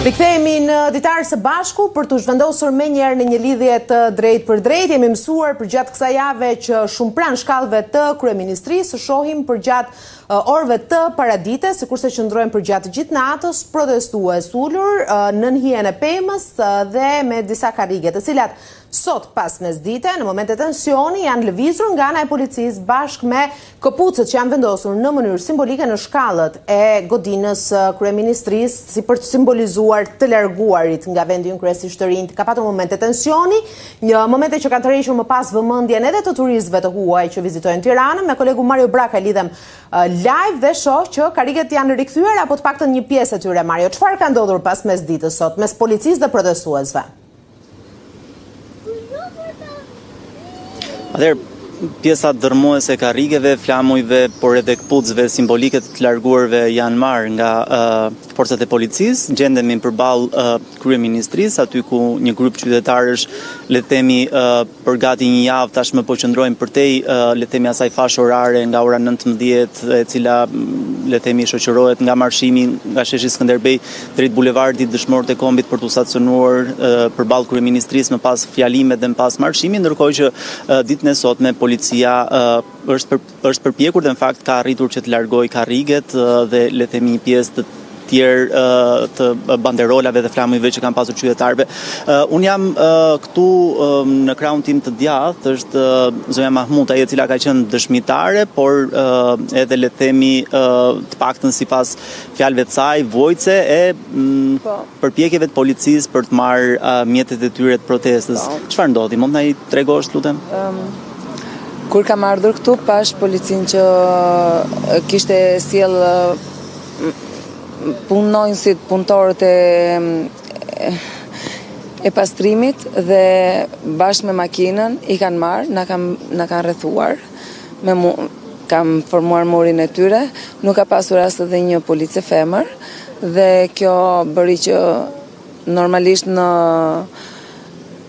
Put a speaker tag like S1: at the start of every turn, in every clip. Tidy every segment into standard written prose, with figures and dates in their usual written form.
S1: Rikthehemi në ditar së bashku për t'u zhvendosur menjëherë në një lidhje të drejtpërdrejtë. Jemi mësuar përgjatë kësaj jave që shumë pranë shkallëve të kryeministrisë shohim përgjatë orëve të paradites, sikurse qëndrojnë përgjatë gjithë natës protestues ulur nën hijen e pemës dhe me disa karrige, të cilat Sot pas mesdite, në momente tensioni janë lëvizur nga ana e policisë bashkë me këpucët që janë vendosur në mënyrë simbolike në shkallët e godinës së kryeministrisë, si për të simbolizuar të larguarit nga vendi ynë kryesisht të rinjtë. Ka patur momente tensioni, një momente që kanë tërhequr më pas vëmendjen edhe të turistëve të huaj që vizitojnë Tiranën. Me kolegun Mario Braka lidhem live dhe shoh që karriget janë rikthyer apo të paktën një pjesë e tyre Mario. Çfarë ka ndodhur pas mesditës sot mes policisë dhe protestuesve?
S2: Atëherë, pjesa dërrmuese e karrigeve, flamujve, por edhe këpucëve simbolike të të larguarve janë marrë nga uh, forcat e policisë. Gjendemi përballë uh, kryeministrisë, aty ku një grup qytetarësh, le të themi, uh, për gati një javë tashmë po qëndrojnë përtej, le të themi asaj fashë orare nga ora 19, e cila le të themi shoqërohet nga marshimi nga sheshi Skënderbej drejt bulevardit Dëshmorët e Kombit për t'u stacionuar përballë kryeministrisë më pas fjalimet dhe më pas marshimi, ndërkohë që ditën e sotme policia është për, është përpjekur dhe në fakt ka arritur që të largojë karriget dhe le të themi një pjesë të tjerë të banderolave dhe flamujve që kanë pasur qytetarëve. Unë jam këtu në krahun tim të djathtë, është zonja Mahmutaj, e cila ka qenë dëshmitare, por edhe le të themi të paktën sipas fjalëve të saj, vuajtëse e mm, po. përpjekjeve të policisë për të marrë mjetet e tyre të protestës. Po. Çfarë ndodhi? Mund të na i tregosh, lutem?
S3: Um, kur kam ardhur këtu, pashë policinë që kishte sjellë punonjësit, punëtorët e e pastrimit dhe bashkë me makinën i kanë marrë, na kanë na kanë rrethuar me mu, kanë formuar murin e tyre, nuk ka pasur as edhe një police femër dhe kjo bëri që normalisht në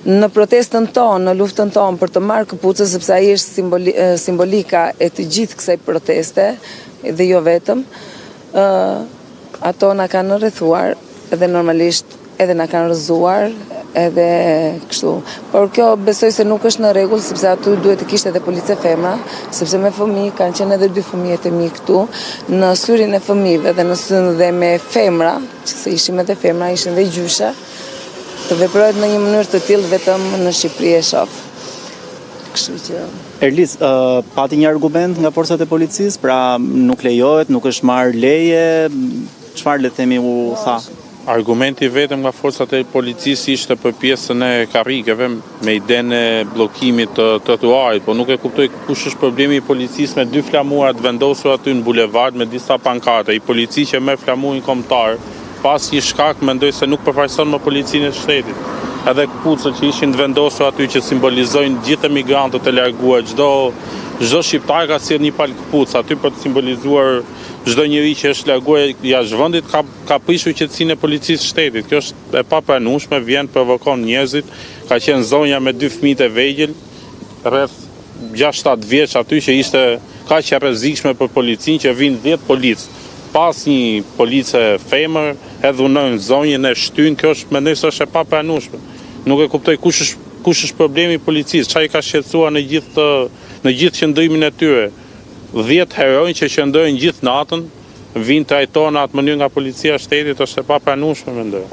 S3: në protestën tonë, në luftën tonë për të marrë këpucët, sepse ai është simboli, simbolika e të gjithë kësaj proteste dhe jo vetëm, ë ato na kanë rrethuar dhe normalisht edhe na kanë rrëzuar edhe kështu. Por kjo besoj se nuk është në rregull sepse aty duhet të kishte edhe police femra, sepse me fëmijë kanë qenë edhe dy fëmijët e mi këtu në syrin e fëmijëve dhe në syrin dhe me femra, që se ishim edhe femra, ishin dhe gjyshe, të veprohet në një mënyrë të tillë vetëm në Shqipëri e shoh. Kështu
S2: që Erlis, uh, pati një argument nga forcat e policisë, pra nuk lejohet, nuk është marrë leje, çfarë le të themi u tha?
S4: Argumenti i vetëm nga forcat e policisë ishte për pjesën e karrigeve me idenë e bllokimit të trotuarit, por nuk e kuptoj kush është problemi i policisë me dy flamura të vendosur aty në bulevard me disa pankarta. Një polici që merr flamurin kombëtar pa asnjë shkak mendoj se nuk përfaqëson më policinë e shtetit. Edhe këpucët që ishin të vendosur aty që simbolizojnë gjithë emigrantët e larguar, çdo çdo shqiptar ka sjellë një palë këpucë aty për të simbolizuar çdo njeri që është larguar jashtë vendit ka ka prishur qetësinë e policisë së shtetit. Kjo është e papranueshme, vjen provokon njerëzit. Ka qenë zonja me dy fëmijët e vegjël, rreth 6-7 vjeç aty që ishte kaq e rrezikshme për policinë që vijnë 10 policë. Pas një police femër, e dhunojnë zonjën e shtyjnë, kjo është mendoj se është e papranueshme. Nuk e kuptoj kush është kush është problemi i policisë, çfarë i ka shqetësuar në gjithë në gjithë qëndrimin e tyre. 10 heronj që qëndrojnë gjithë natën, vijnë trajtohen në atë mënyrë nga policia e shtetit është e papranueshme mendoj.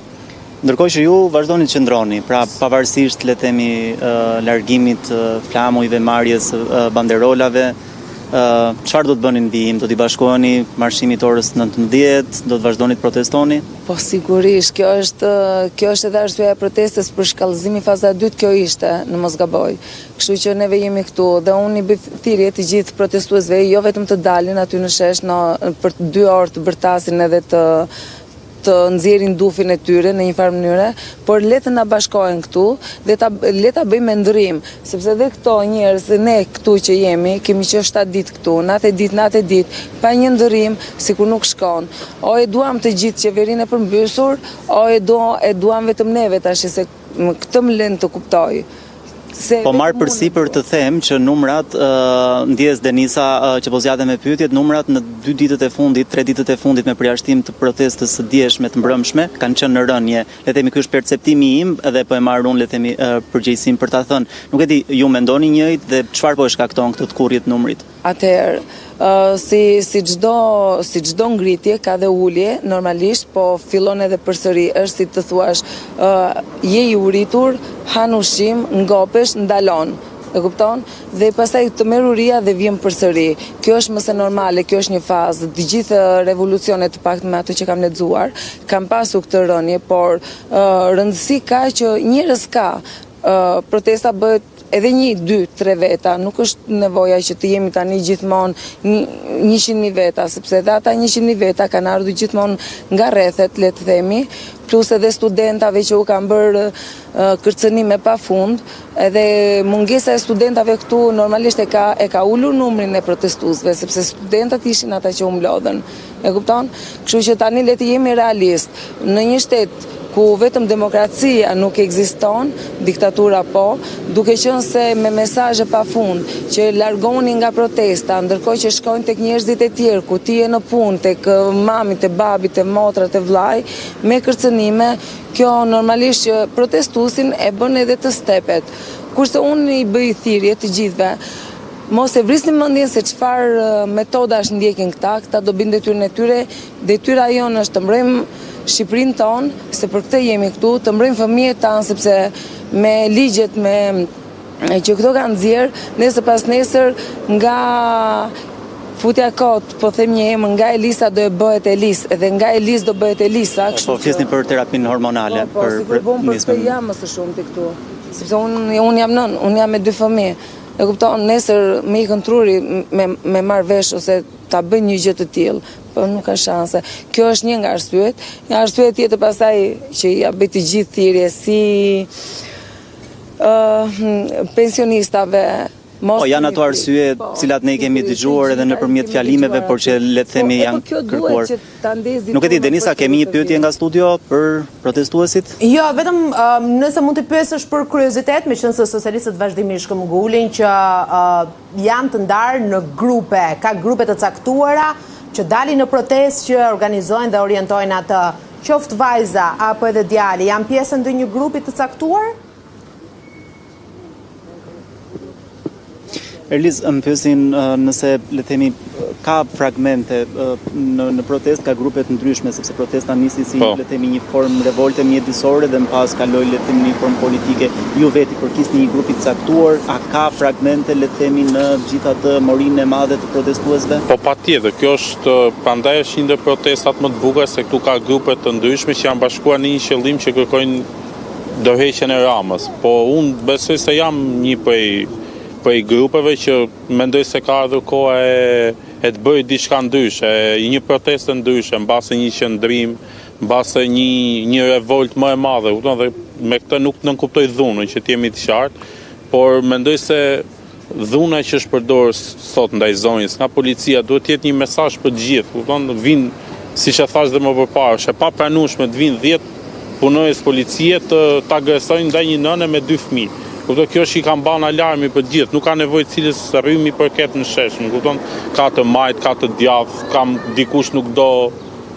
S2: Ndërkohë që ju vazhdoni të qëndroni, pra pavarësisht le të themi largimit të flamujve, marrjes së banderolave, çfarë do të bëni në vijim? Do t'i bashkoheni marshimit të orës 19, do të vazhdoni të protestoni?
S3: Po sigurisht, kjo është kjo është edhe arsyeja e protestës për shkallëzimi faza e dytë kjo ishte, në mos gaboj. Kështu që neve jemi këtu dhe unë i bëj thirrje të gjithë protestuesve, jo vetëm të dalin aty në shesh në për dy orë të bërtasin edhe të të nxjerrin dufin e tyre në një farë mënyre, por le të na bashkohen këtu dhe ta le ta bëjmë me ndërrim, sepse edhe këto njerëz ne këtu që jemi, kemi qenë 7 ditë këtu, natë e ditë, natë e ditë, pa një ndërrim, sikur nuk shkon. O e duam të gjithë qeverinë e përmbysur, o e do e duam vetëm neve tash se këtë më lën të kuptoj. Se
S2: po marr përsipër të them që numrat, ndjesë Denisa që po zgjatem me pyetjet, numrat në dy ditët e fundit, tre ditët e fundit me përjashtim të protestës së djeshme të mbrëmshme, kanë qenë në rënie. Le të themi ky është perceptimi im dhe po e marr unë le të themi përgjegjësinë për ta thënë. Nuk e di, ju mendoni njëjtë dhe çfarë po e shkakton këtë tkurrje të numrit?
S3: Atëherë, si si çdo si çdo ngritje ka dhe ulje, normalisht, po fillon edhe përsëri, është si të thuash, ë je i uritur, han ushqim, ngopesh, ndalon. E kupton? Dhe pastaj të merr uria dhe vjen përsëri. Kjo është më se normale, kjo është një fazë. Të gjithë revolucionet, të paktën me ato që kam lexuar, kanë pasur këtë rënie, por rëndësi ka që njerëz ka. Protesta bëhet Edhe një, dy, tre veta, nuk është nevoja që të jemi tani gjithmonë 100.000 veta, sepse edhe ata 100.000 veta kanë ardhur gjithmonë nga rrethet, le të themi, plus edhe studentave që u kanë bërë kërcënime pa fund, edhe mungesa e studentave këtu normalisht e ka e ka ulur numrin e protestuesve, sepse studentët ishin ata që u mblodhën. E kupton? Kështu që tani le të jemi realistë. Në një shtet ku vetëm demokracia nuk ekziston, diktatura po, duke qenë se me mesazhe pa fund, që largoni nga protesta, ndërkohë që shkojnë tek njerëzit e tjerë, ku ti je në punë, tek mami, te babi, te motra, te vllai, me kërcënime, kjo normalisht që protestuesin e bën edhe të stepet. Kurse unë i bëj thirrje të gjithëve, Mos e vrisni mendjen se çfarë metodash ndjekin këta, këta do bëjnë detyrën e tyre, detyra jonë është të mbrojmë Shqipërinë tonë, se për këtë jemi këtu, të mbrojmë fëmijët tanë sepse me ligjet me që këto kanë nxjerrë, nesër pasnesër nga futja kot, po them një emër, nga Elisa do e bëhet Elis, edhe nga Elis do bëhet Elisa,
S2: kështu po flisni për terapinë hormonale,
S3: po, po, për për, për, për këtë jam më së shumti këtu. Sepse unë unë jam nënë, unë jam me dy fëmijë. E kupton, nesër më ikën truri me me marr vesh ose ta bëj një gjë të tillë, po nuk ka shanse. Kjo është një nga arsyet. Një arsye tjetër pastaj që ia bëj të gjithë thirrje si ë uh, pensionistave
S2: Mos po janë ato arsye po, të cilat ne i kemi dëgjuar edhe nëpërmjet fjalimeve, por që le të themi po, janë po, kërkuar. Nuk e di Denisa, kemi një pyetje nga studio për protestuesit?
S1: Jo, vetëm nëse mund t'i pyesësh për kuriozitet, meqenëse socialistët vazhdimisht këmbëngulin që janë të ndarë në grupe, ka grupe të caktuara që dalin në protestë që organizojnë dhe orientojnë atë, qoftë vajza apo edhe djali, janë pjesë e ndonjë grupi të caktuar?
S2: Erlis, më pyesin nëse le të themi ka fragmente në në protestë, ka grupe të ndryshme sepse protesta nisi si po. le të themi një formë revolte mjedisore dhe më pas kaloi le të themi në një formë politike. Ju vetë i përkisni një grupi të caktuar, a ka fragmente le të themi në gjithë atë morinë e madhe të protestuesve?
S4: Po patjetër, kjo është prandaj është një ndër protestat më të bukura se këtu ka grupe të ndryshme që janë bashkuar në një qëllim që kërkojnë dorëheqjen e Ramës, po unë besoj se jam një prej prej grupeve që mendoj se ka ardhur koha e e të bërit diçka ndryshe, e një protestë ndryshe, mbase një qëndrim, mbase një një revoltë më e madhe, kupton, dhe me këtë nuk nënkuptoj dhunën, që të jemi të qartë, por mendoj se Dhuna që është përdorur sot ndaj zonjës nga policia duhet të jetë një mesazh për të gjithë, kupton? Vijnë, siç e thashë dhe më përpara, është e papranueshme të vijnë 10 punonjës policie të të agresojnë ndaj një nëne me dy fëmijë. Kupton, kjo është një kambanë alarmi për të gjithë, nuk ka nevojë cilës rrymë i përket në shesh, më kupton? Ka të majtë, ka të djathtë, ka dikush nuk do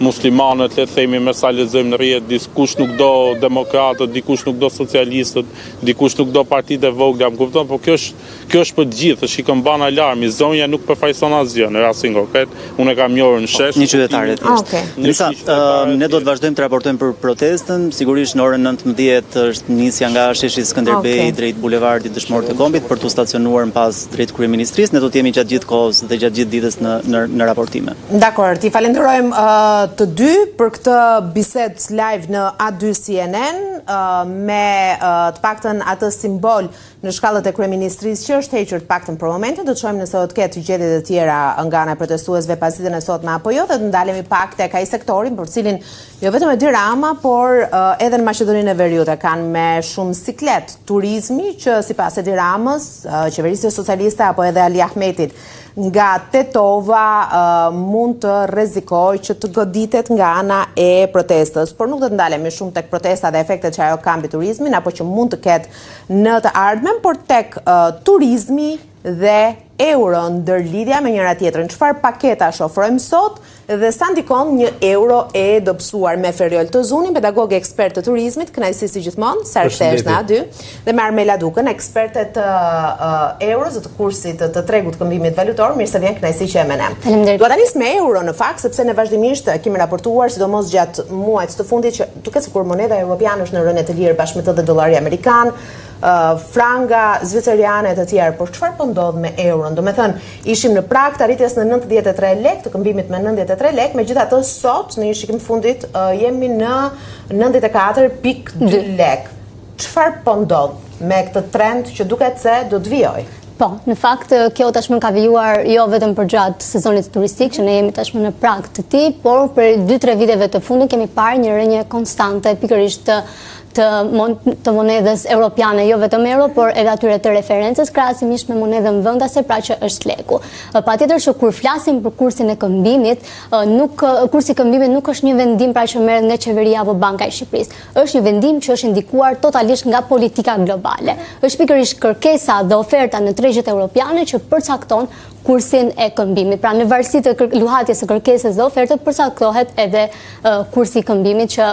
S4: muslimanët, le të themi me sa lexojmë në rrjet, dikush nuk do demokratët, dikush nuk do socialistët, Dikush nuk do partitë e vogla, më kupton, po kjo është kjo është për të gjithë, është një këmbanë alarmi. Zonja nuk përfaqëson asgjë në rastin konkret. Unë e kam njohur në
S2: shesh. Një qytetare e thjeshtë.
S1: Okay.
S2: Ndërsa ne do të vazhdojmë të raportojmë për protestën, sigurisht në orën 19 është nisja nga sheshi Skënderbej okay. drejt bulevardit Dëshmorët e Kombit për t'u stacionuar më pas drejt kryeministrisë. Ne do të jemi gjatë gjithë kohës dhe gjatë gjithë ditës në në në raportime.
S1: Dakord, i falenderojmë uh, të dy për këtë bisedë live në A2 CNN uh, me uh, të paktën atë simbol në shkallët e kryeministrisë që është hequr të paktën për momentin, do të shohim nëse do të ketë gjetje të tjera nga ana e protestuesve pasditen e sotme apo jo dhe të ndalemi pak tek ai sektori për cilin jo vetëm Edi Rama, por uh, edhe në Maqedoninë e Veriut e kanë me shumë siklet turizmi që sipas Edi Ramës, uh, qeverisë socialiste apo edhe Ali Ahmetit. nga Tetova mund të rrezikojë që të goditet nga ana e protestës. Por nuk do të ndalemi shumë tek protesta dhe efektet që ajo ka mbi turizmin apo që mund të ketë në të ardhmen, por tek turizmi dhe euro ndërlidhja me njëra tjetrën. Çfarë paketash ofrojmë sot dhe sa ndikon një euro e dobësuar me Ferjol Tozunin, pedagog ekspert të turizmit, kënaqësi si gjithmonë, sa herë kthehesh në A2, dhe me Armela Dukën, eksperte të uh, euros dhe të kursit të, të tregut të këmbimit valutor, mirë se vjen kënaqësi që je me ne.
S5: Faleminderit.
S1: Dua ta nis me euro në fakt, sepse ne vazhdimisht kemi raportuar, sidomos gjatë muajit të fundit që duket sikur moneda europiane është në rënie të lirë bashkë me të dhe dollari amerikan, franga zviceriane e të tjerë, por çfarë po ndodh me euron? Domethënë, ishim në prag të arritjes në 93 lekë, të këmbimit me 93 lekë, megjithatë sot në një shikim të fundit jemi në 94.2 lekë. Çfarë po ndodh me këtë trend që duket se do të
S5: vijojë? Po, në fakt kjo tashmë ka vijuar jo vetëm përgjatë sezonit turistik, që ne jemi tashmë në prag të tij, por për 2-3 viteve të fundit kemi parë një rënie konstante pikërisht të të, të monedhës europiane, jo vetëm euro, por edhe atyre të referencës, krahasimisht me monedhën vendase, pra që është leku. Patjetër që kur flasim për kursin e këmbimit, nuk, kursi i këmbimit nuk është një vendim pra që merret nga qeveria apo Banka e Shqipërisë. Është një vendim që është ndikuar totalisht nga politika globale. Është pikërisht kërkesa dhe oferta në tregjet europiane që përcakton kursin e këmbimit. Pra në varësi të luhatjes së kërkesës dhe ofertës përcaktohet edhe kursi i këmbimit që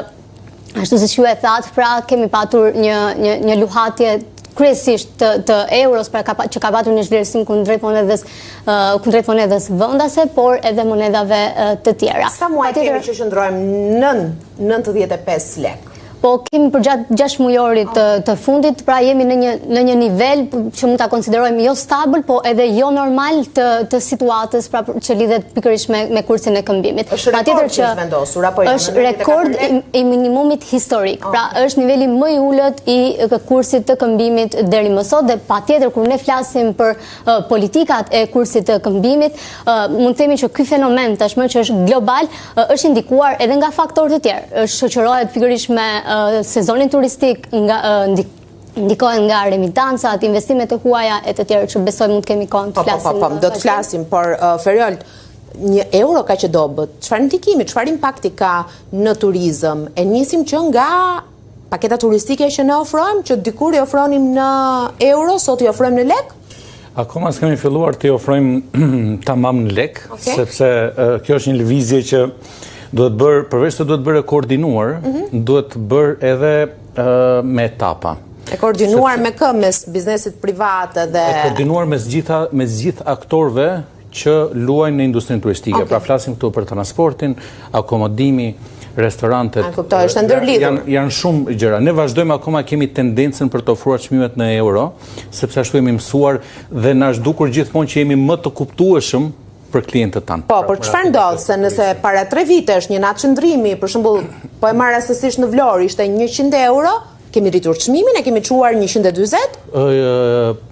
S5: Ashtu siç ju e thatë, pra kemi patur një, një, një luhatje kryesisht të, të euros, pra ka, që ka patur një zhvlerësim kundrejt monedhës, kundrejt monedhës vendase, por edhe monedhave të
S1: tjera. Sa muaj kemi që qëndrojmë nën 95 lekë?
S5: Po kemi përgjatë 6 mujorit të, të fundit, pra jemi në një në një nivel që mund ta konsiderojmë jo stabil, po edhe jo normal të të situatës, pra që lidhet pikërisht me me kursin e
S1: këmbimit. Është rekord që është vendosur apo jo?
S5: Është rekord i, i minimumit historik. Pra është niveli më i ulët i kursit të këmbimit deri më sot dhe patjetër kur ne flasim për uh, politikat e kursit të këmbimit, uh, mund të themi që ky fenomen tashmë që është global, uh, është ndikuar edhe nga faktorë të tjerë. Është shoqërohet pikërisht me uh, sezonin turistik nga uh, ndikohen nga remitancat, investimet e huaja e të tjerë që besoj mund të kemi kohën
S1: të po, po, po, flasim. Po, po, po, do të flasim, por uh, Ferjol, një euro kaq e dobët, çfarë ndikimi, çfarë impakti ka në turizëm? E nisim që nga paketa turistike që ne ofrojmë, që dikur i ofronim në euro, sot i ofrojmë në
S6: lek? Akoma s'kemi filluar t'i ofrojmë tamam në lek, okay. sepse kjo është një lëvizje që duhet bërë, përveç se duhet bërë e koordinuar, mm -hmm. duhet bërë edhe me etapa.
S1: E koordinuar me kë, mes biznesit privat
S6: dhe... E koordinuar mes gjitha, mes gjithë aktorëve që luajnë në industrinë turistike. Okay. Pra flasim këtu për transportin, akomodimi, restorantet.
S1: A kuptoj, është ndërlidhur.
S6: Janë janë shumë gjëra. Ne vazhdojmë akoma kemi tendencën për të ofruar çmimet në euro, sepse ashtu jemi mësuar dhe na është dukur gjithmonë që jemi më të kuptueshëm për klientët
S1: tanë. Po, por çfarë ndodh se nëse para 3 vitesh një natë qëndrimi, për shembull, po e marr rastësisht në Vlorë, ishte 100 euro, Kemi rritur çmimin, e kemi çuar 140?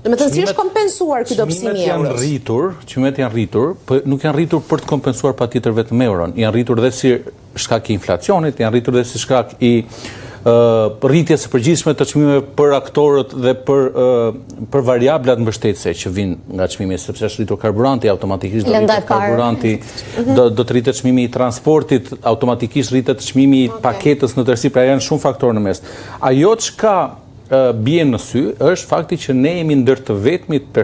S1: Domethënë si është kompensuar ky dobësim
S6: i euros? Çmimet janë rritur, çmimet janë rritur, po nuk janë rritur për të kompensuar patjetër vetëm euron. Janë rritur dhe si shkak i inflacionit, janë rritur dhe si shkak i rritjes së përgjithshme të çmimeve për aktorët dhe për për variablat mbështetëse që vijnë nga çmimi, sepse është rritur karburanti automatikisht do rritet karburanti, mhm. do do të rritet çmimi i transportit, automatikisht rritet çmimi i paketës në tërësi, pra janë shumë faktorë në mes. Ajo çka bie në sy është fakti që ne jemi ndër të vetmit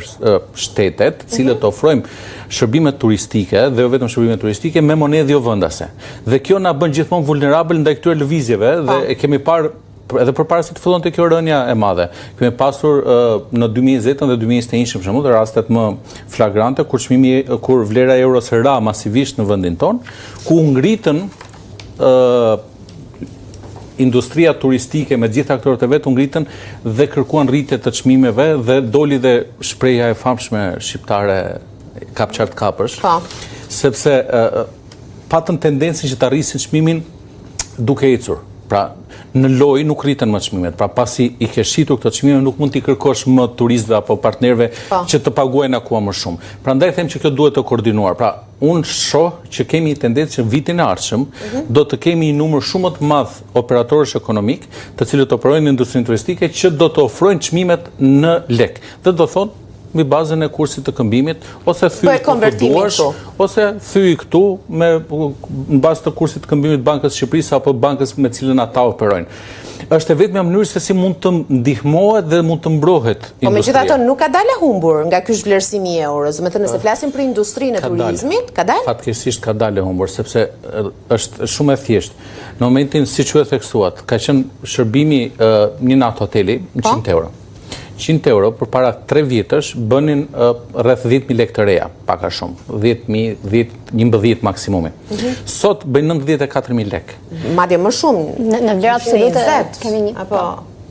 S6: shtetet, të cilët mhm. ofrojmë shërbime turistike dhe jo vetëm shërbime turistike me monedhë jo vendase. Dhe kjo na bën gjithmonë vulnerabël ndaj këtyre lëvizjeve dhe po. e kemi parë edhe përpara se të fillonte kjo rënia e madhe. Kemi pasur në 2020 dhe 2021 për shembull rastet më flagrante kur çmimi kur vlera e euros ra masivisht në vendin tonë, ku u ngritën ë industria turistike me gjithë aktorët e vet u ngritën dhe kërkuan rritje të çmimeve dhe doli dhe shprehja e famshme shqiptare kap çfarë të kapësh. Po. Sepse patën tendencën që ta rrisin çmimin duke ecur. Pra, në lojë nuk rriten më çmimet. Pra, pasi i ke shitur këto çmime, nuk mund t'i kërkosh më turistëve apo partnerëve po. që të paguajnë akoma më shumë. Prandaj them që kjo duhet të koordinuar. Pra, unë shoh që kemi një tendencë që vitin e ardhshëm mhm. do të kemi një numër shumë më të madh operatorësh ekonomik, të cilët operojnë në industrinë turistike që do të ofrojnë çmimet në lek. Dhe do thonë. mbi bazën e kursit të këmbimit ose thyj ku të duash, ose thyj këtu me në bazë të kursit të këmbimit Bankës së Shqipërisë apo bankës me cilën ata operojnë. Është e vetmja mënyrë se si mund të ndihmohet dhe mund të mbrohet
S1: po, industria. Po megjithatë nuk ka dalë e humbur nga ky zhvlerësim i euros. Domethënë nëse flasim për industrinë e turizmit, ka dalë?
S6: Fatkeqësisht ka dalë e humbur sepse është shumë e thjeshtë. Në momentin siç ju e theksuat, ka qenë shërbimi një natë hoteli 100 po. euro. 100 euro përpara 3 vjetësh bënin rreth 10.000 lekë të reja, pak a shumë, 10.000, 10, 11 maksimumi. Mhm. Sot bëjnë 94.000
S1: lekë. Madje më shumë.
S5: Në vlerë absolute kemi një.
S1: Apo.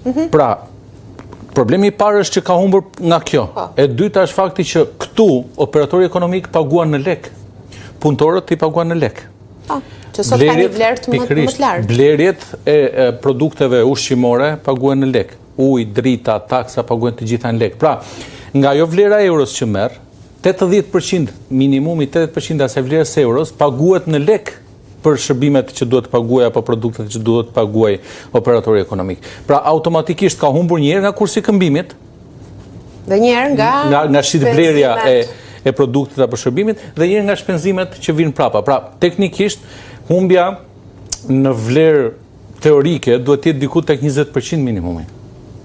S6: Mhm. Pra, problemi i parë është që ka humbur nga kjo. Po. E dyta është fakti që këtu operatori ekonomik paguan në lekë. Punëtorët i paguan në lekë.
S1: Po, që sot ka një vlerë të më të lartë.
S6: Blerjet e produkteve ushqimore paguhen në lekë. Ujë, drita, taksa paguhen të gjitha në lekë. Pra, nga ajo vlera e euros që merr, 80% minimumi 80% e asaj vlerës së euros paguhet në lekë për shërbimet që duhet të paguajë apo produktet që duhet të paguajë operatori ekonomik. Pra automatikisht ka humbur një herë nga kursi i këmbimit
S1: dhe një herë nga
S6: nga nga shitblerja e e produktit apo shërbimit dhe një herë nga shpenzimet që vijnë prapa. Pra teknikisht humbja në vlerë teorike duhet të jetë diku tek 20%
S1: minimumi.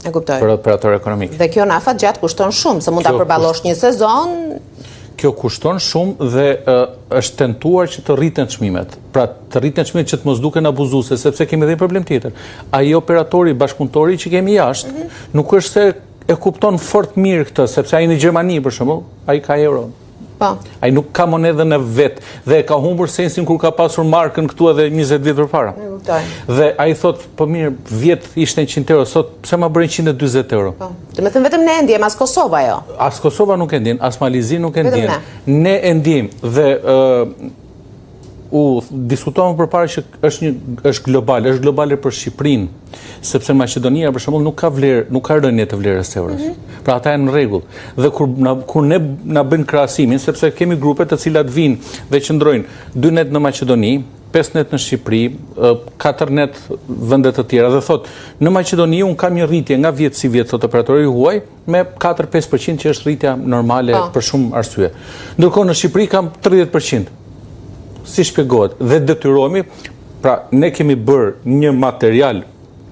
S1: E kuptoj.
S6: Për operator ekonomik.
S1: Dhe kjo në afatgjatë kushton shumë, se mund ta përballosh një sezon.
S6: Kjo kushton shumë dhe është tentuar që të rriten çmimet. Pra të rriten çmimet që të mos duken abuzuese, sepse kemi edhe një problem tjetër. Ai operatori, bashkëpunëtori që kemi jashtë, mm -hmm. nuk është se e kupton fort mirë këtë, sepse ai në Gjermani për shembull, ai ka euro.
S1: Po.
S6: Ai nuk ka monedhën e vet dhe e ka humbur sensin kur ka pasur markën këtu edhe 20 vjet përpara.
S1: E kuptoj.
S6: Dhe ai thotë, po mirë, vjet ishte 100 euro, sot pse ma bëre 140 euro?
S1: Po. Domethënë vetëm ne e ndjejmë, as Kosova
S6: jo. As Kosova nuk e ndjen, as Mali i Zi nuk e ndjen. Ne. ne e ndjejmë dhe ë u diskutuam përpara që është një është global, është globale për Shqipërinë, sepse Maqedonia për shembull nuk ka vlerë, nuk ka rënie të vlerës së euros. Mm -hmm. Pra ata janë në rregull. Dhe kur na kur ne na bëjnë krahasimin, sepse kemi grupe të cilat vijnë dhe qëndrojnë dy net në Maqedoni, pesë net në Shqipëri, katër net vende të tjera dhe thotë, në Maqedoni unë kam një rritje nga vjet sivjet thotë operatori i huaj, me 4-5% që është rritja normale po. për shumë arsye. Ndërkohë në Shqipëri kam 30%. Si shpjegohet? Dhe detyrohemi, pra ne kemi bërë një material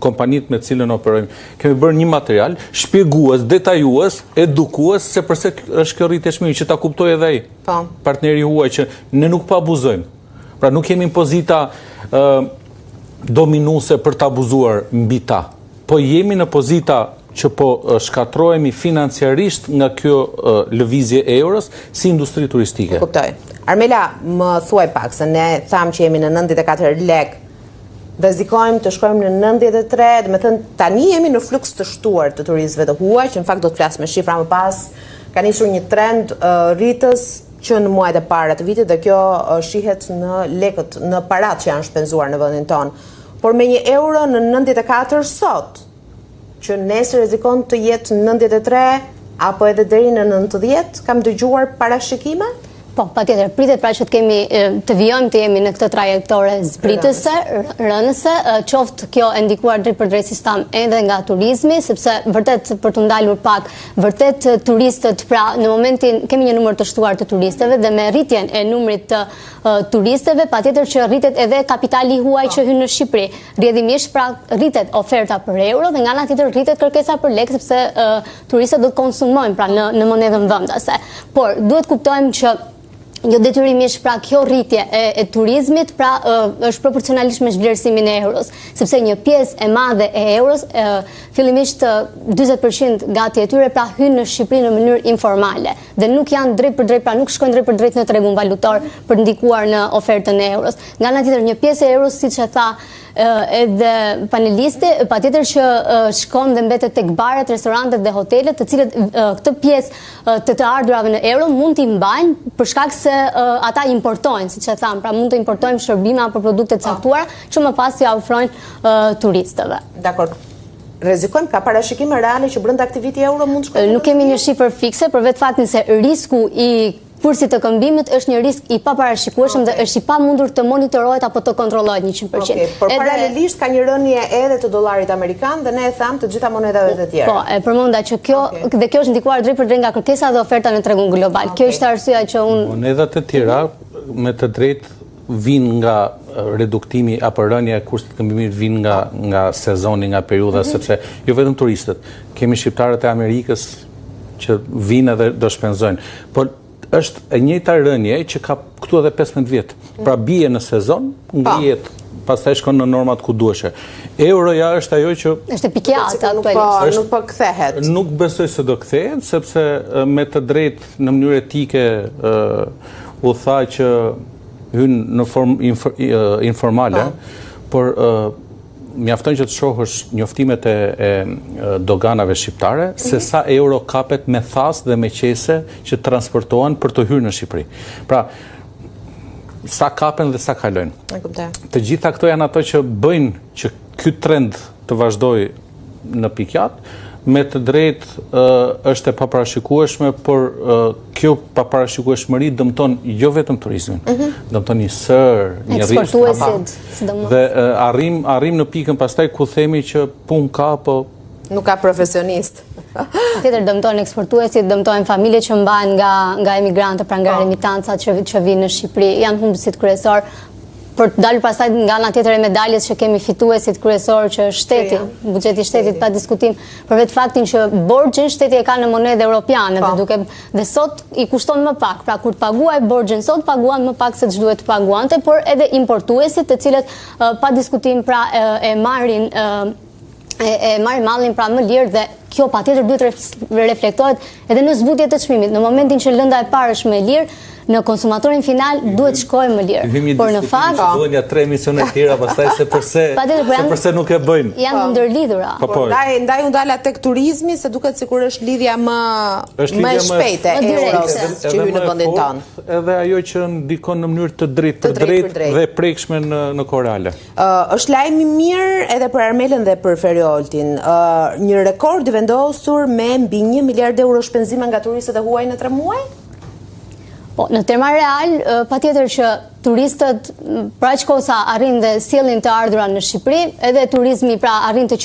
S6: kompanitë me cilën operojmë, kemi bërë një material shpjegues, detajues, edukues se përse është kjo rritje çmimi që ta kuptojë edhe ai.
S1: Po.
S6: Partneri i huaj që ne nuk po abuzojmë. Pra nuk jemi në pozita ë dominuese për të abuzuar mbi ta. Po jemi në pozita që po shkatërrohemi financiarisht nga kjo lëvizje e euros si industri turistike.
S1: E kuptoj. Armela, më thuaj pak se ne thamë që jemi në 94 lek dhe rrezikojmë të shkojmë në 93, domethënë tani jemi në fluks të shtuar të turistëve të huaj, që në fakt do të flas me shifra më pas, ka nisur një trend uh, rritës që në muajt e para të vitit dhe kjo uh, shihet në lekët, në paratë që janë shpenzuar në vendin tonë. Por me një euro në 94 sot, që nesër rrezikon të jetë 93 apo edhe deri në 90, kam dëgjuar parashikime?
S5: Po, patjetër, pritet pra që të kemi të vijojmë të jemi në këtë trajektore zbritëse, rënëse, qoftë kjo e ndikuar drejtpërdrejt siç thamë edhe nga turizmi, sepse vërtet për t'u ndalur pak, vërtet turistët pra në momentin kemi një numër të shtuar të turistëve dhe me rritjen e numrit të turistëve, patjetër që rritet edhe kapitali i huaj që hyn në Shqipëri. Rrjedhimisht pra rritet oferta për euro dhe nga ana tjetër rritet kërkesa për lekë sepse turistët do të konsumojnë pra në në monedhën vendase. Por duhet kuptojmë që jo detyrimisht pra kjo rritje e, e turizmit pra është proporcionalisht me zhvlerësimin e euros, sepse një pjesë e madhe e euros e, fillimisht 40% gati e tyre pra hyn në Shqipëri në mënyrë informale dhe nuk janë drejtpërdrejt, pra nuk shkojnë drejtpërdrejt në tregun valutor për ndikuar në ofertën e euros. Nga ana tjetër, një pjesë e euros, siç e tha edhe panelisti, patjetër që shkon dhe mbetet tek baret, restorantet dhe hotelet, të cilët këtë pjesë të të ardhurave në euro mund t'i mbajnë për shkak se ata importojnë, siç e thamë, pra mund të importojnë shërbime apo produkte të po. caktuara që më pas t'ia ofrojnë turistëve.
S1: Dakord. Rrezikojmë, ka parashikime reale që brenda këtij viti euro mund të
S5: shkojë? Nuk kemi një shifër fikse për vetë faktin se risku i Kursit të këmbimit është një risk i paparashikueshëm dhe është i pamundur të monitorohet apo të kontrollohet 100%.
S1: Okej, por paralelisht ka një rënie edhe të dollarit amerikan dhe ne e thamë të gjitha monedhave të tjera.
S5: Po, e përmenda që kjo dhe kjo është ndikuar drejtpërdrejt nga kërkesa dhe oferta në tregun global. Kjo ishte arsyeja që unë
S6: Monedhat e tjera me të drejtë vijnë nga reduktimi apo rënia e kursit të këmbimit vijnë nga nga sezoni, nga periudha mhm. sepse jo vetëm turistët, kemi shqiptarët e Amerikës që vijnë edhe do shpenzojnë. Por është e njëjta rënie që ka këtu edhe 15 vjet. Pra bie në sezon, po. ngrihet, pastaj shkon në normat ku duheshe. Euroja është ajo
S5: që është e pikiatë aktualisht.
S1: Po, nuk po kthehet.
S6: Nuk besoj se do kthehet sepse me të drejtë në mënyrë etike u tha që hyn në formë informale, po. por mjafton që të shohësh njoftimet e, e doganave shqiptare, mm -hmm. se sa euro kapet me thasë dhe me qese që transportohen për të hyrë në Shqipëri. Pra, sa kapen dhe sa kalojnë. Të gjitha këto janë ato që bëjnë që ky trend të vazhdojë në pikiatë, me të drejtë është e paparashikueshme, por kjo paparashikueshmëri dëmton jo vetëm turizmin, mhm. dëmton një sërë,
S5: një rrjet. Eksportuesit,
S6: sidomos. Dhe arrijmë arrijmë në pikën pastaj ku themi që punë ka, po
S1: nuk ka profesionistë.
S5: Tjetër dëmton eksportuesit, dëmtojnë familjet që mbahen nga nga emigrantët, pra nga po. remitancat që që vijnë në Shqipëri, janë humbësit kryesorë. Për të dalë pastaj nga ana tjetër e medaljes që kemi fituesit kryesorë që është shteti, buxheti i shtetit pa diskutim, për vetë faktin që borxhin shteti e ka në monedhë europiane dhe po. duke dhe sot i kushton më pak. Pra kur të paguajë borxhin sot paguan më pak se ç'duhet të paguante, por edhe importuesit të cilët pa diskutim pra e marrin e, e marrin mallin pra më lirë dhe kjo patjetër duhet të reflektohet edhe në zbutje të çmimit. Në momentin që lënda e parë është më e lirë, në konsumatorin final duhet shkojë më
S6: lirë. Por në fakt duhen ja tre emisione të tjera pastaj se përse po se përse nuk e bëjnë.
S5: Janë të ndërlidhura.
S1: Po, po. Ndaj ndaj u ndala tek turizmi se duket sikur është lidhja më më e shpejtë e euros që hyn në vendin tonë.
S6: Edhe ajo që ndikon në mënyrë të drejtpërdrejtë dhe prekshme në në kohë reale.
S1: Është lajm i mirë edhe për Armelën dhe për Ferioltin. Një rekord i vendosur me mbi 1 miliard euro shpenzime nga turistët e huaj në 3 muaj?
S5: Po, në terma real, patjetër që turistët për aq kohë sa arrijnë dhe sjellin të ardhura në Shqipëri, edhe turizmi, pra arrin të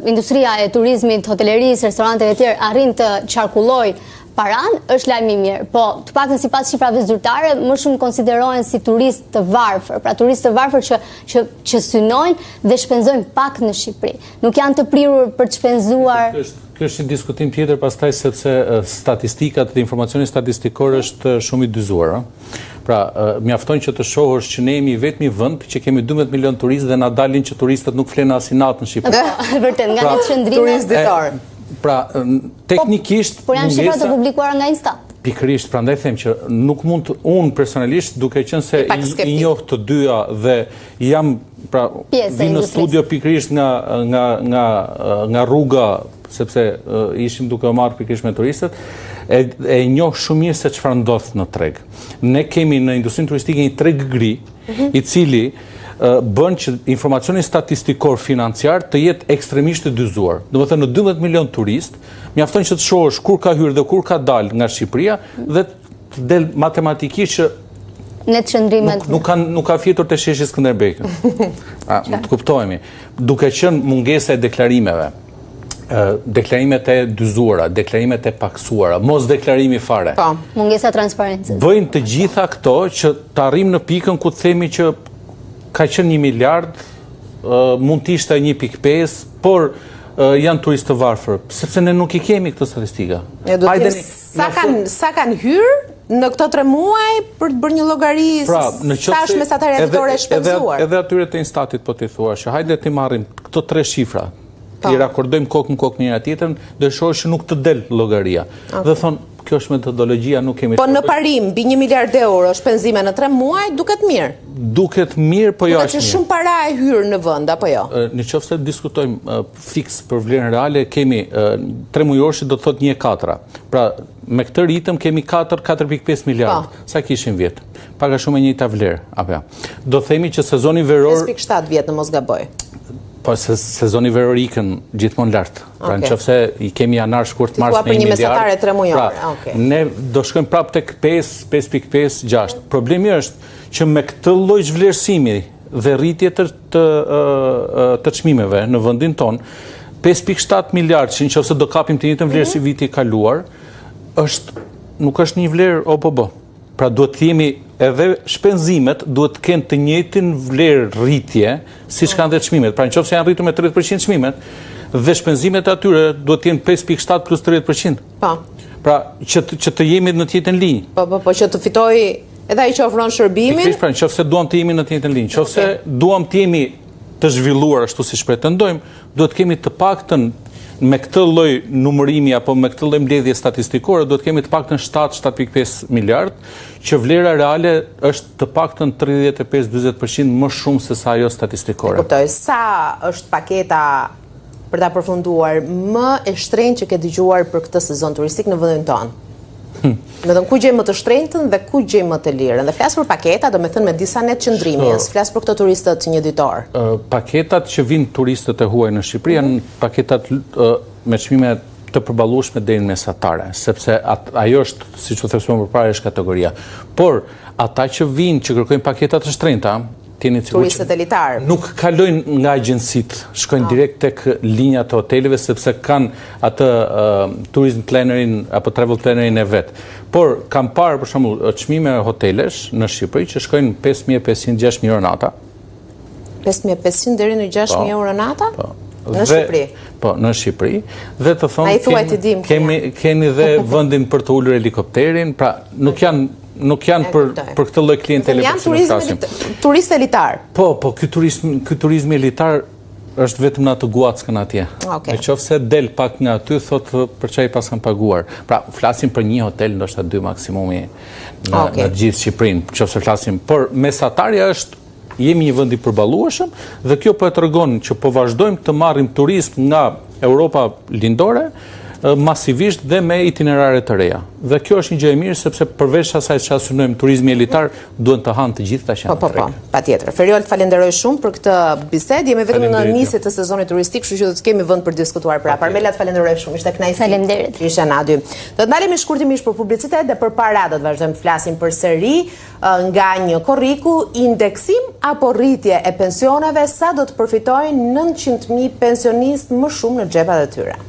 S5: industria e turizmit, hotelerisë, restoranteve e tjerë arrin të qarkullojë paranë, është lajm i mirë. Po, të paktën sipas shifrave zyrtare, më shumë konsiderohen si turistë të varfër, pra turistë të varfër që që që synojnë dhe shpenzojnë pak në Shqipëri. Nuk janë të prirur për të shpenzuar.
S6: Ky është ky është një diskutim tjetër pastaj sepse statistikat dhe informacioni statistikor është shumë i dyzuar, ëh. Pra, mjafton që të shohësh që ne jemi i vetmi vend që kemi 12 milion turistë dhe na dalin që turistët nuk flenë asnjë natë në
S5: Shqipëri. Po, vërtet, nga pra, netqëndrimet.
S1: Turistë ditorë.
S6: Pra, teknikisht
S5: Por janë shifra të publikuara nga Instat.
S6: Pikërisht, prandaj them që nuk mund të unë personalisht duke qenë se i, i njoh të dyja dhe jam pra vij në studio pikërisht nga nga nga nga rruga sepse ishim duke u marrë pikërisht me turistët, e, e njoh shumë mirë se çfarë ndodh në treg. Ne kemi në industrinë turistike një treg gri, mhm. i cili bën që informacioni statistikor financiar të jetë ekstremisht i dyzuar. Domethënë në 12 milion turistë, mjafton që të shohësh kur ka hyrë dhe kur ka dalë nga Shqipëria dhe të del matematikisht që
S5: netqëndrimet.
S6: Nuk, nuk, ka, nuk ka fjetur te sheshi Skënderbej. A, të kuptohemi. Duke qenë mungesa e deklarimeve, deklarimet e dyzuara, deklarimet e paksuara, mosdeklarimi fare.
S1: Po,
S5: mungesa e transparencës.
S6: Bëjnë të gjitha këto që të arrijmë në pikën ku të themi që ka qenë 1 miliard, mund të ishte 1.5, por janë turistë të varfër, sepse ne nuk i kemi këto statistika.
S1: Hajde, sa kanë sa kanë hyrë në këto tre muaj për të bërë një llogari pra, sa është mesatarja ditore e shpenzuar.
S6: Edhe, edhe atyre të Instatit po t'i thua që hajde t'i marrim këto tre shifra, po. i rakordojmë kokë më kokë me njëra tjetrën, do e shohësh që nuk të del llogaria. Okay. Dhe thonë, kjo është metodologjia, nuk kemi...
S1: Po në parim, mbi 1 miliard euro shpenzime në 3 muaj, duket mirë.
S6: Duket mirë, po jo
S1: është mirë. Duket shumë para e hyrë në vend, apo jo?
S6: Në qoftë se diskutojmë fiks për vlerën reale, kemi 3 mujorshi do të thotë 1,4. Pra, me këtë ritëm kemi 4, 4.5 miliard. Po. Sa kishim vjet? Pak a shumë e njëjta vlerë, apo jo? Do themi që sezoni veror...
S1: 5.7 vjet në mos gaboj.
S6: Po se sezoni veror ikën gjithmonë lart. Pra në qoftë se i kemi janar, shkurt, mars
S1: me një miliard. Ti thua për një
S6: mesatare pra, Ne do shkojmë prapë tek 5, 5.5, 6. Problemi është që me këtë lloj zhvlerësimi dhe rritje të, të, të çmimeve në vendin tonë, 5.7 miliard, që në qoftë se do kapim të njëjtën vlerë si mhm. viti i kaluar, është, nuk është një vlerë OBB. Pra duhet të jemi edhe shpenzimet duhet të kenë të njëjtin vlerë rritje siç kanë dhe çmimet. Pra në qoftë se janë rritur me 30% çmimet dhe shpenzimet e atyre duhet të jenë 5.7 plus 30%.
S1: Po.
S6: Pra që të, që të jemi në të njëjtën
S1: linjë. Po, po, po që të fitojë edhe ai që ofron shërbimin.
S6: Pikërisht pra në qoftë se duam të jemi në të njëjtën linjë, në qoftë se duam të jemi të zhvilluar ashtu siç pretendojmë, duhet të kemi të paktën me këtë lloj numërimi apo me këtë lloj mbledhje statistikore duhet të kemi të paktën 7-7.5 miliard, që vlera reale është të paktën 35-40% më shumë se sa ajo statistikore.
S1: E kuptoj, sa është paketa për ta përfunduar më e shtrenjtë që ke dëgjuar për këtë sezon turistik në vendin tonë? Hmm. Domethënë, ku gjejmë më të shtrenjtën dhe ku gjejmë më të lirën. Dhe flas për paketa, domethënë me disa netë qëndrimi, po. s'flas për këto turistët njëditorë.
S6: Paketat që vijnë turistët e huaj në Shqipëri janë mhm. paketat me çmime të përballueshme deri në mesatare, sepse ajo është, siç u theksuam përpara, është kategoria. Por ata që vijnë që kërkojnë paketa të shtrenjta,
S1: të jeni sigurt turistët elitarë
S6: nuk kalojnë nga agjencitë, shkojnë ah. direkt tek linjat e hoteleve sepse kanë atë uh, tourism plannerin apo travel plannerin e vet. Por kam parë për shembull çmime hotelesh në Shqipëri që shkojnë 5500 6000 euro
S1: nata. 5500 deri në 6000 po, euro nata?
S6: Po.
S1: Në Shqipëri.
S6: Po, në Shqipëri. Dhe të thonë kemi, kemi keni dhe vendin për të ulur helikopterin, pra nuk janë nuk janë për për këtë lloj
S1: klientele për të flasim. Turist elitar.
S6: Po, po, ky turizm, ky turizmi elitar është vetëm në atë guackën atje.
S1: Okay.
S6: Në qoftë se del pak nga aty, thotë për ça i paskam paguar. Pra, flasim për një hotel, ndoshta dy maksimumi në, okay. në gjithë Shqipërinë, në qoftë se flasim. Por, mesatarja është Jemi një vend i përballueshëm dhe kjo po e tregon që po vazhdojmë të marrim turistë nga Europa Lindore masivisht dhe me itinerare të reja. Dhe kjo është një gjë e mirë sepse përveç asaj që synojmë turizmi elitar, duhen të hanë të gjithë ata që
S1: janë. Po, po, po, patjetër. Feriol, të falenderoj shumë për këtë bisedë. Jemi vetëm në nisje të sezonit turistik, kështu që do të kemi vend për të diskutuar prapë. Armela, të falenderoj shumë. Ishte kënaqësi.
S5: Faleminderit.
S1: Ishe na dy. Do të ndalemi shkurtimisht për publicitet dhe për para do të vazhdojmë të flasim përsëri. Nga 1 korriku, indeksim apo rritje e pensioneve sa do të përfitojnë 900.000 pensionistë më shumë në xhepat e tyre?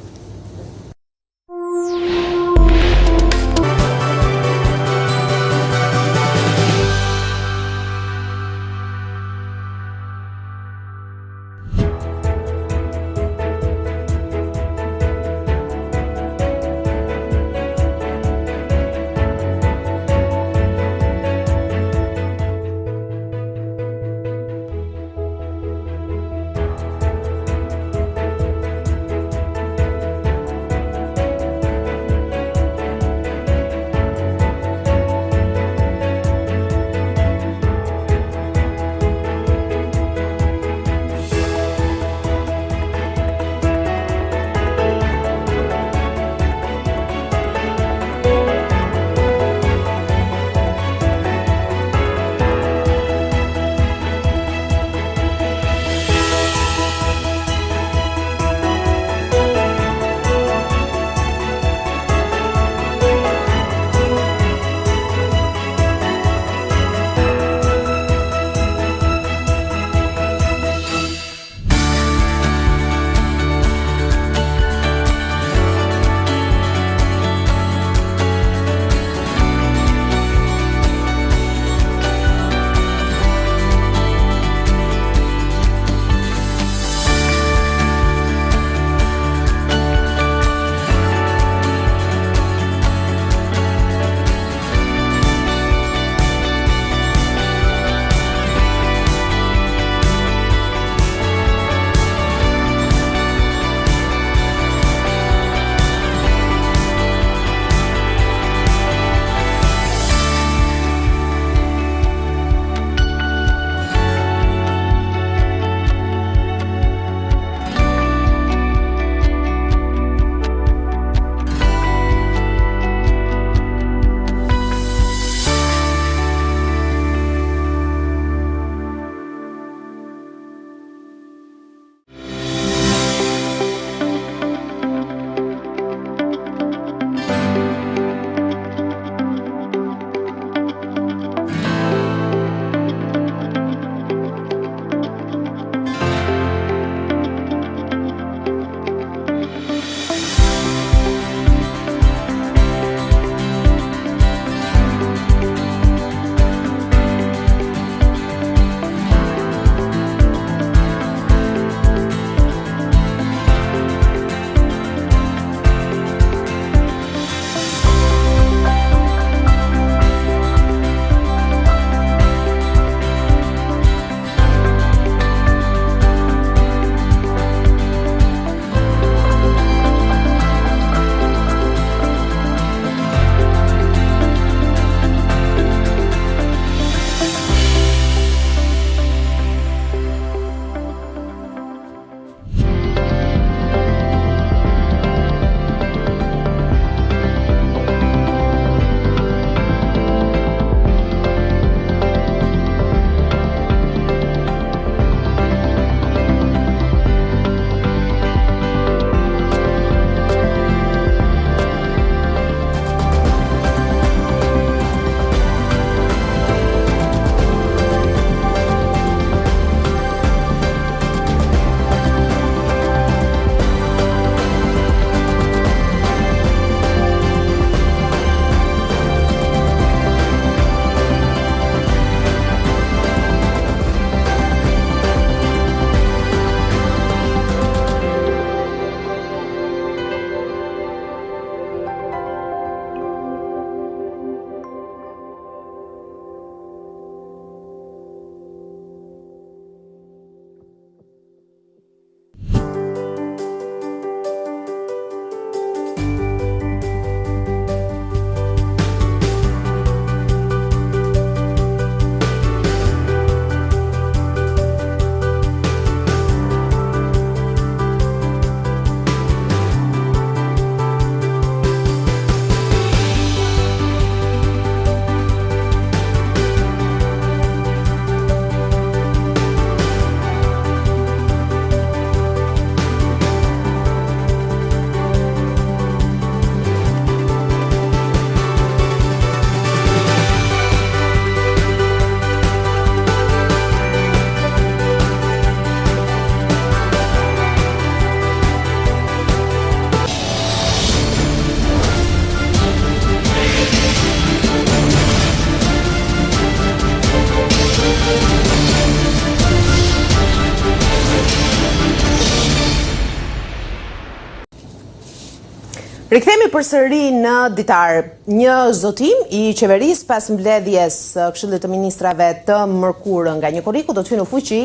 S1: Rikthehemi përsëri në ditar. Një zotim i qeverisë pas mbledhjes së Këshillit të Ministrave të mërkurën nga 1 korriku do të hyjë në fuqi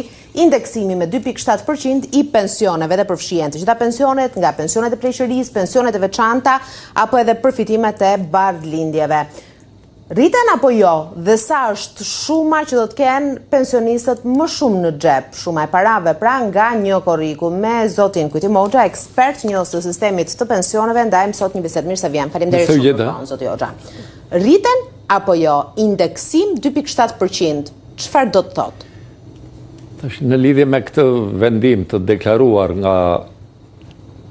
S1: indeksimi me 2.7% i pensioneve dhe përfshihen të gjitha pensionet nga pensionet e pleqërisë, pensionet e veçanta apo edhe përfitimet e barrëlindjeve. Rriten apo jo dhe sa është shuma që do të kenë pensionistët më shumë në xhep, shuma e parave pra nga 1 korriku me zotin Kujtim Hoxha, ekspert njohës të sistemit të pensioneve, ndajmë sot një bisedë mirë se vjen. Faleminderit shumë për kohën, zoti Hoxha. Rriten apo jo indeksim 2.7%, çfarë do të
S7: thotë? Tash në lidhje me këtë vendim të deklaruar nga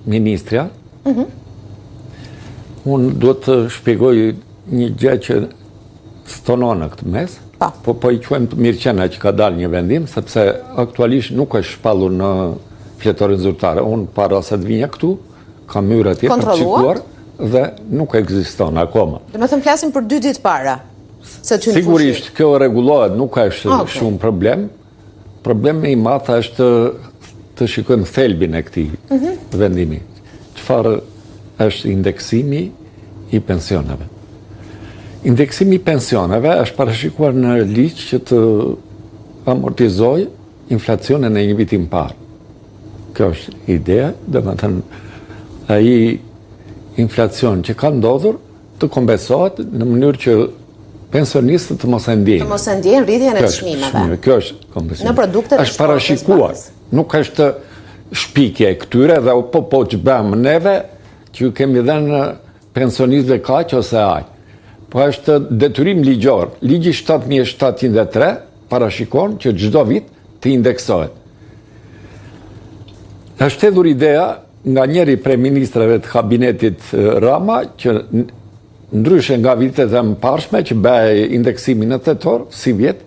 S7: ministrja, mm -hmm. unë duhet të shpjegoj një gjë që stonon në këtë mes, po, po, po i quajmë të mirëqena që ka dalë një vendim, sepse aktualisht nuk është shpallur në fletoren zyrtare. Unë para se të vinja këtu, kam hyrë atje për të shikuar dhe nuk ekziston
S1: akoma. Domethënë flasim për dy ditë para,
S7: se të Sigurisht, kjo rregullohet, nuk është ah, okay. shumë problem, Problemi i madh është të shikojmë thelbin e këtij mhm. vendimi. Çfarë është indeksimi i pensioneve? Indeksimi i pensioneve është parashikuar në ligj që të amortizojë inflacionin e një viti më parë. Kjo është ideja, domethënë ai inflacion që ka ndodhur të kompensohet në mënyrë që pensionistët të mos e
S1: ndjejnë. Të mos e ndjejnë rritjen e çmimeve.
S7: Kjo është kompensim.
S1: Në produktet
S7: e është parashikuar. Nuk është shpikje e këtyre dhe po po që bëmë neve që ju kemi dhënë pensionistëve kaq ose aq. Po është detyrim ligjor. Ligji 7703 parashikon që çdo vit të indeksohet. Është hedhur ideja nga njëri prej ministrave të kabinetit Rama që ndryshe nga vitet e mëparshme që bëhej indeksimi në tetor, sivjet,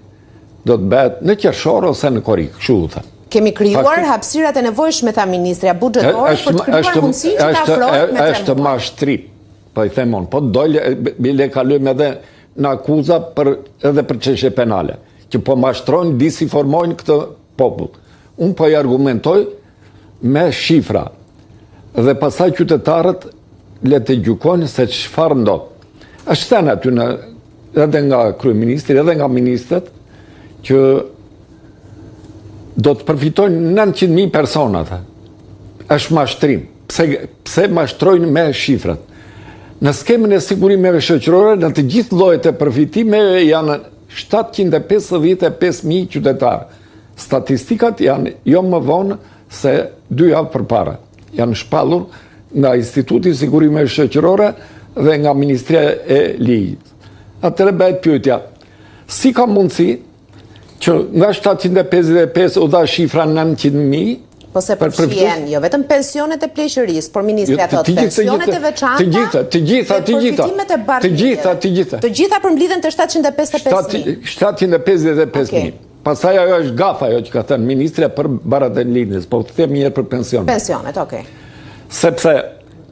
S7: do të bëhet në qershor ose në korrik, kështu u
S1: tha. Kemi krijuar hapësirat e nevojshme, tha ministrja buxhetore, për të krijuar mundësinë që të afrohet me
S7: tre Është mashtrim, po i them unë, po dojle, bile kalojmë edhe në akuza për, edhe për çështje penale, që po mashtrojnë, disinformojnë këtë popull. Unë po i argumentoj me shifra dhe pastaj qytetarët le të gjykojnë se çfarë ndodh. Është thënë aty në edhe nga kryeministri, edhe nga ministrat që do të përfitojnë 900.000 persona. Është mashtrim. Pse pse mashtrojnë me shifrat? Në skemën e sigurimeve shoqërore në të gjithë llojet e përfitimeve janë 755.000 qytetarë. Statistikat janë jo më vonë se dy javë përpara. Janë shpallur nga Instituti i Sigurimeve Shoqërore dhe nga Ministria e Ligjit. Atëherë bëhet pyetja, si ka mundësi që nga 755 u dha shifra 900.000,
S1: Po se përfshihen jo vetëm pensionet e pleqërisë, por ministrja jo, thotë pensionet e veçanta.
S7: Të gjitha, të gjitha, të gjitha.
S1: Përfitimet e
S7: Të gjitha, të gjitha.
S1: Të gjitha përmblidhen te 755.000.
S7: 755.000. Pastaj ajo është gafë ajo që ka thënë ministrja për barrat e lindjes, po të them një herë për
S1: pensionet. Pensionet, okay.
S7: Sepse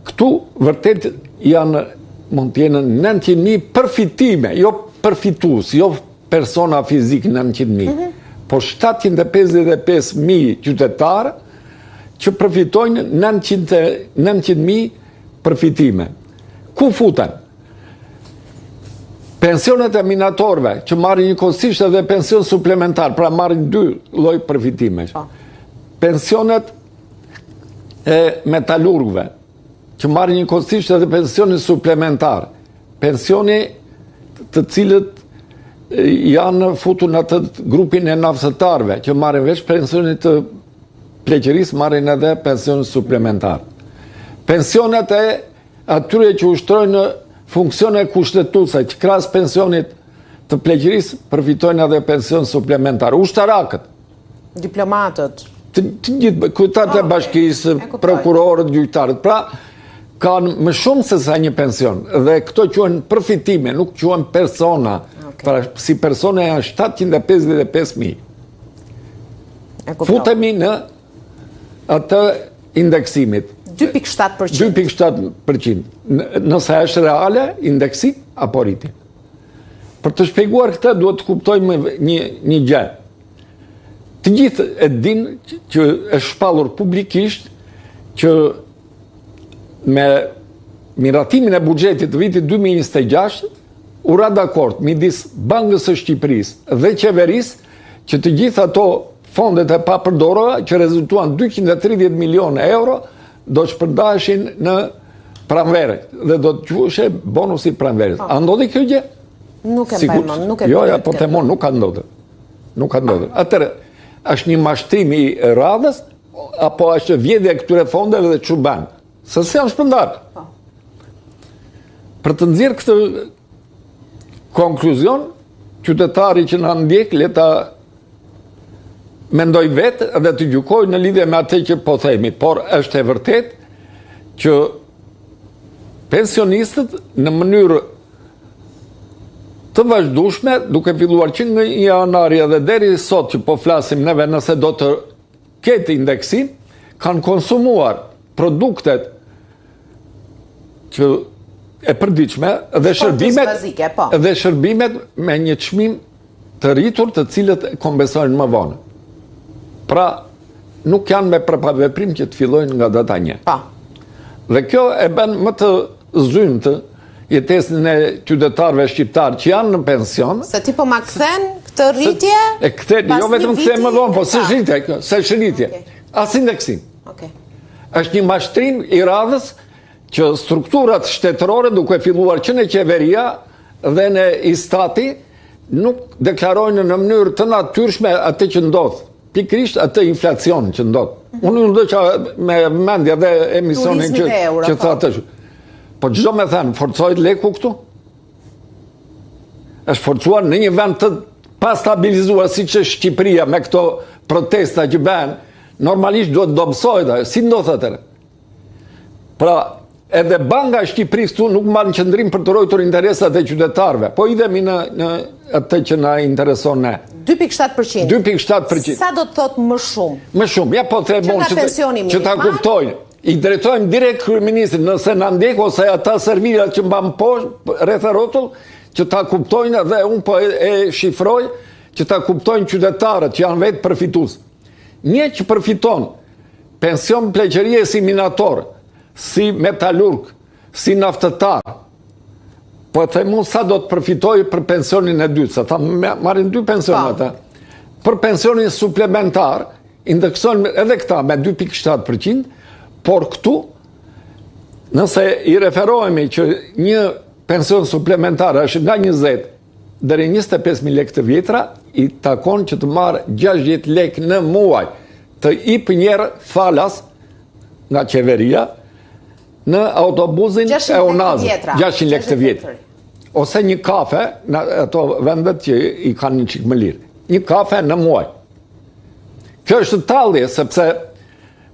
S7: këtu vërtet janë mund të jenë 900.000 përfitime, jo përfitues, jo persona fizik 900.000, mm -hmm. po 755.000 qytetarë që përfitojnë 900.000 përfitime. Ku futen? Pensionet e minatorëve, që marrin njëkohësisht edhe pension suplementar, pra marrin dy lloj përfitimesh. Po. Pensionet e metalurgëve, që marrin njëkohësisht edhe pensionin suplementar. Pensioni të cilët janë futur në atë grupin e naftëtarëve, që marrin veç pensionin të pleqërisë, marrin edhe pensionin suplementar. Pensionet e atyre që ushtrojnë funksione kushtetuese, që krahas pensionit të pleqërisë, përfitojnë edhe pension suplementar. Ushtarakët.
S1: Diplomatët.
S7: Të, të gjithë, kryetarët e ah, bashkisë, prokurorët, gjyqtarët. Pra, kanë më shumë se sa një pension. Dhe këto quhen përfitime, nuk quhen persona. Pra, si persona janë 755.000. Futemi në atë indeksimit.
S1: 2.7%.
S7: 2.7%. Nëse është reale, indeksim apo rritje. Për të shpjeguar këtë, duhet të kuptojmë një, një gjë. Të gjithë e dinë që është shpallur publikisht që me miratimin e buxhetit të vitit 2026, u ra dakord midis Bankës së Shqipërisë dhe qeverisë që të gjitha ato fondet e papërdorura që rezultuan 230 milionë euro do të shpërndaheshin në pranverë dhe do të quheshe bonusi i pranverës. Po. A ndodhi kjo gjë?
S1: Nuk e mbaj mend, nuk e
S7: Jo, ja, po them unë, nuk ka ndodhur. Nuk ka ndodhur. Atëherë, është një mashtrim i radhës apo është vjedhja e këtyre fondeve dhe ç'u bën? Se s'janë shpërndarë. Po. Për të nxjerrë këtë konkluzion, qytetari që na ndjek, le ta mendojë vetë dhe të gjykojë në lidhje me atë që po themi, por është e vërtetë që pensionistët në mënyrë të vazhdueshme, duke filluar që nga janari edhe deri sot që po flasim neve nëse do të ketë indeksim, kanë konsumuar produktet që e përditshme dhe shërbimet
S1: bazike, po.
S7: dhe shërbimet me një çmim të rritur të cilët kompensojnë më vonë. Pra, nuk janë me prapaveprim që të fillojnë nga data një.
S1: Po.
S7: Dhe kjo e bën më të zymtë jetesën e qytetarëve shqiptarë që janë në pension.
S1: Se ti po ma kthen këtë rritje?
S7: E kthen, jo vetëm kthen më vonë, po s'është rritje, kjo, s'është rritje. As indeksim.
S1: Okej.
S7: Është një mashtrim i radhës që strukturat shtetërore duke filluar që në qeveria dhe në INSTAT-i nuk deklarojnë në mënyrë të natyrshme atë që ndodh. Pikërisht atë inflacion që ndodh. Mhm. Unë nuk do që me mendja dhe emisionin që, që po. thatë. Po ç'do me thënë, forcohet leku këtu? është forcuar në një vend të pastabilizuar siç është Shqipëria me këto protesta që bëhen, normalisht duhet dobësohet ajo. Si ndodh atëherë? Pra, edhe Banka e Shqipërisë këtu nuk mban qëndrim për të ruajtur interesat e qytetarëve. Po hidhemi në në atë që na intereson
S1: ne. 2.7%.
S7: 2.7%.
S1: Sa do të thotë më shumë?
S7: Më shumë. Ja po them unë që, që ta kuptojnë. I drejtojmë direkt kryeministrit nëse na ndjek ose ata servilat që mban poshtë rreth e rrotull që ta kuptojnë dhe unë po e, e shifroj që ta kuptojnë qytetarët që janë vetë përfitues. Një që përfiton pension pleqërie si minator, si metalurg, si naftëtar, po e them unë sa do të përfitojë për pensionin e dytë, se tha marrin dy pensione po. ata. Për pensionin suplementar, indeksojnë edhe këta me 2.7%, por këtu, nëse i referohemi që një pension suplementar është nga 20 deri 25.000 lekë të vjetra, i takon që të marrë 60 lekë në muaj, të hipë njëherë falas nga qeveria në autobusin e Unazës, 600 lekë të vjetra. Ose një kafe, në ato vendet që i kanë një çikë më lirë, një kafe në muaj. Kjo është tallje, sepse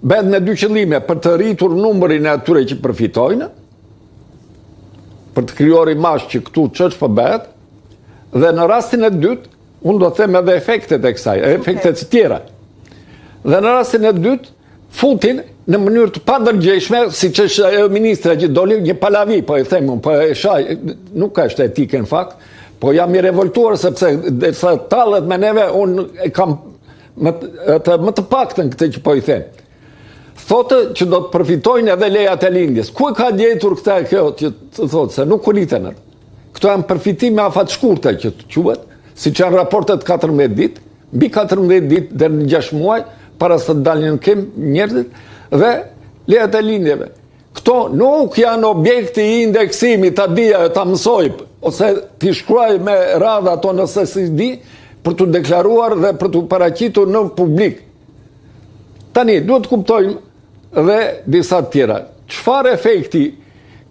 S7: bëhet me dy qëllime, për të rritur numrin e atyre që përfitojnë, për të krijuar imazh që këtu ç'është po bëhet, dhe në rastin e dytë, unë do të them edhe efektet e kësaj, efektet të tjera. Dhe në rastin e dytë, futin në mënyrë të pandërgjegjshme, siç është ajo ministra që doli një palavi, po e them unë, po e shaj, nuk është etike në fakt, po jam i revoltuar sepse derisa tallet me neve, unë e kam më të, më të paktën këtë që po i them. Thotë që do të përfitojnë edhe lejat e lindjes. Ku e ka gjetur këtë kjo që të thotë se nuk rriten atë. Këto janë përfitime afatshkurta që të quhet, siç janë raportet 14 ditë, mbi 14 ditë deri në 6 muaj para se të dalin në këmbë njerëzit dhe lejat e lindjeve. Këto nuk janë objekti i indeksimit, ta dijë, ta mësojë, ose t'i shkruajë me radhë ato nëse s'i di, për t'u deklaruar dhe për t'u paraqitur në publik. Tani, duhet të kuptojmë dhe disa të tjera. Çfarë efekti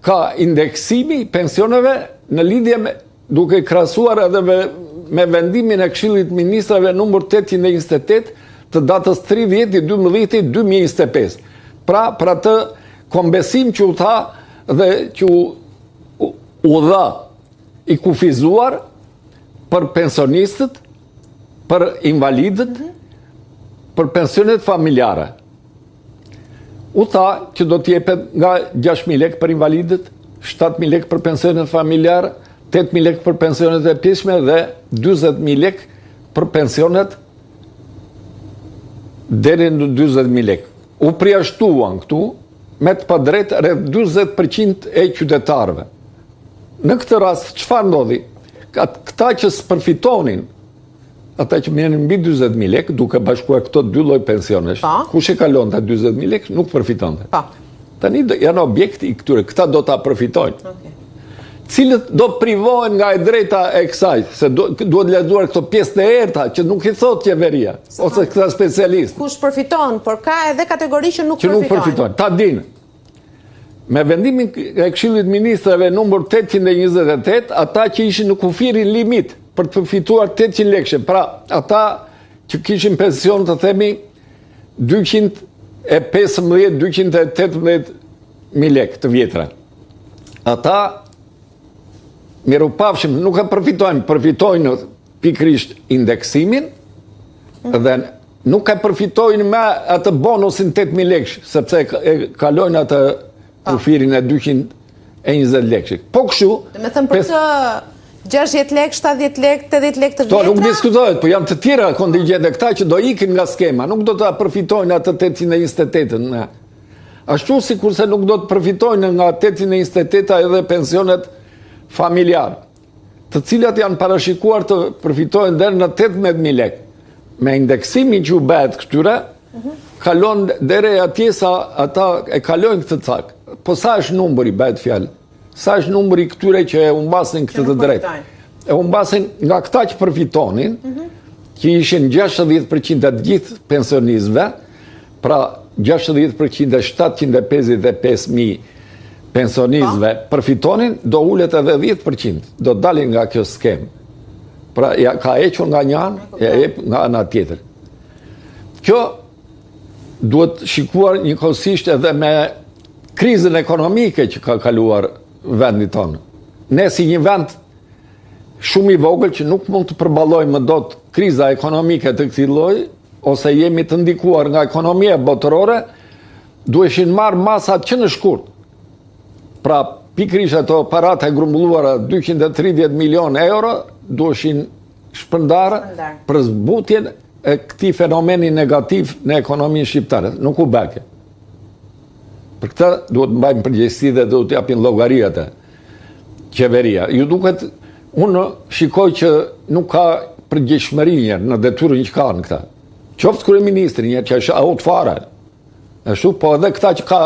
S7: ka indeksimi i pensioneve në lidhje me duke krahasuar edhe me, me vendimin e Këshillit të Ministrave numër 828 të datës 30 12 2025. Pra, për atë kompensim që u tha dhe që u, u, u dha i kufizuar për pensionistët, për invalidët, mm -hmm. për pensionet familjare. U tha që do të jepet nga 6.000 lekë për invalidët, 7.000 lekë për pensionet familjare, 8.000 lekë për pensionet e pjesshme dhe 40.000 lekë për pensionet deri në 40.000 lekë. U përjashtuan këtu me të padrejtë rreth 40% e qytetarëve. Në këtë rast, çfarë ndodhi? Këta që s'përfitonin, ata që merrnin mbi 40.000 lekë, duke bashkuar këto dy lloj pensionesh, po. kush e kalonte 40.000 lekë, nuk përfitonte. Po. Tani janë objekt i këtyre, këta do ta përfitojnë. Cilët do privohen nga e drejta e kësaj, se duhet lexuar këto pjesë të errëta që nuk i thotë qeveria, ose këta specialistë.
S1: Kush përfiton, por ka edhe kategori që nuk përfitojnë.
S7: Që nuk përfitojnë, ta dinë. Me vendimin e Këshillit të Ministrave numër 828, ata që ishin në kufirin limit për të përfituar 800 lekëshe, pra ata që kishin pension të themi 215, 218 mijë lekë të vjetra. Ata mirupafshim, nuk e përfitojnë, përfitojnë pikërisht indeksimin dhe nuk e përfitojnë me atë bonusin 8.000 lekësh, sepse e kalojnë atë kufirin e 220 lekëshit. Po
S1: kështu... Domethënë për të 60 lekë, 70 lekë, 80 lekë të vjetra?
S7: Këto nuk diskutohet, po janë të tjera kontingjente këta që do ikin nga skema, nuk do të përfitojnë atë 828-ën. Ashtu sikurse nuk do të përfitojnë nga 828-a edhe pensionet familjare, të cilat janë parashikuar të përfitojnë deri në 18.000 lekë. Me indeksimin që u bëhet këtyre, mhm. kalon deri atje sa ata e kalojnë këtë cak. Po sa është numri, bëhet fjalë? Sa është numri i këtyre që e humbasin këtë të drejtë? E humbasin nga këta që përfitonin, mhm. që ishin 60% e të gjithë pensionistëve, pra 60% e 755.000 pensionistëve po. përfitonin, do ulet edhe 10%, do dalin nga kjo skemë. Pra, ja ka hequr nga një anë, ja jep nga ana tjetër. Kjo duhet shikuar njëkohësisht edhe me krizën ekonomike që ka kaluar vendi tonë. Ne si një vend shumë i vogël që nuk mund të përballojmë më dot kriza ekonomike të këtij lloji, ose jemi të ndikuar nga ekonomia botërore, duheshin marrë masat që në shkurt. Pra, pikërisht ato paratë e grumbulluara 230 milion euro, duheshin shpërndarë për zbutjen e këtij fenomeni negativ në ekonominë shqiptare. Nuk u bë kjo. Për këtë duhet të mbajmë përgjegjësi dhe duhet të japin llogari atë qeveria. Ju duket, unë shikoj që nuk ka përgjegjshmëri njëherë në detyrën që kanë këta. Qoftë kryeministri njëherë që është out fare. Ashtu, po edhe këta që ka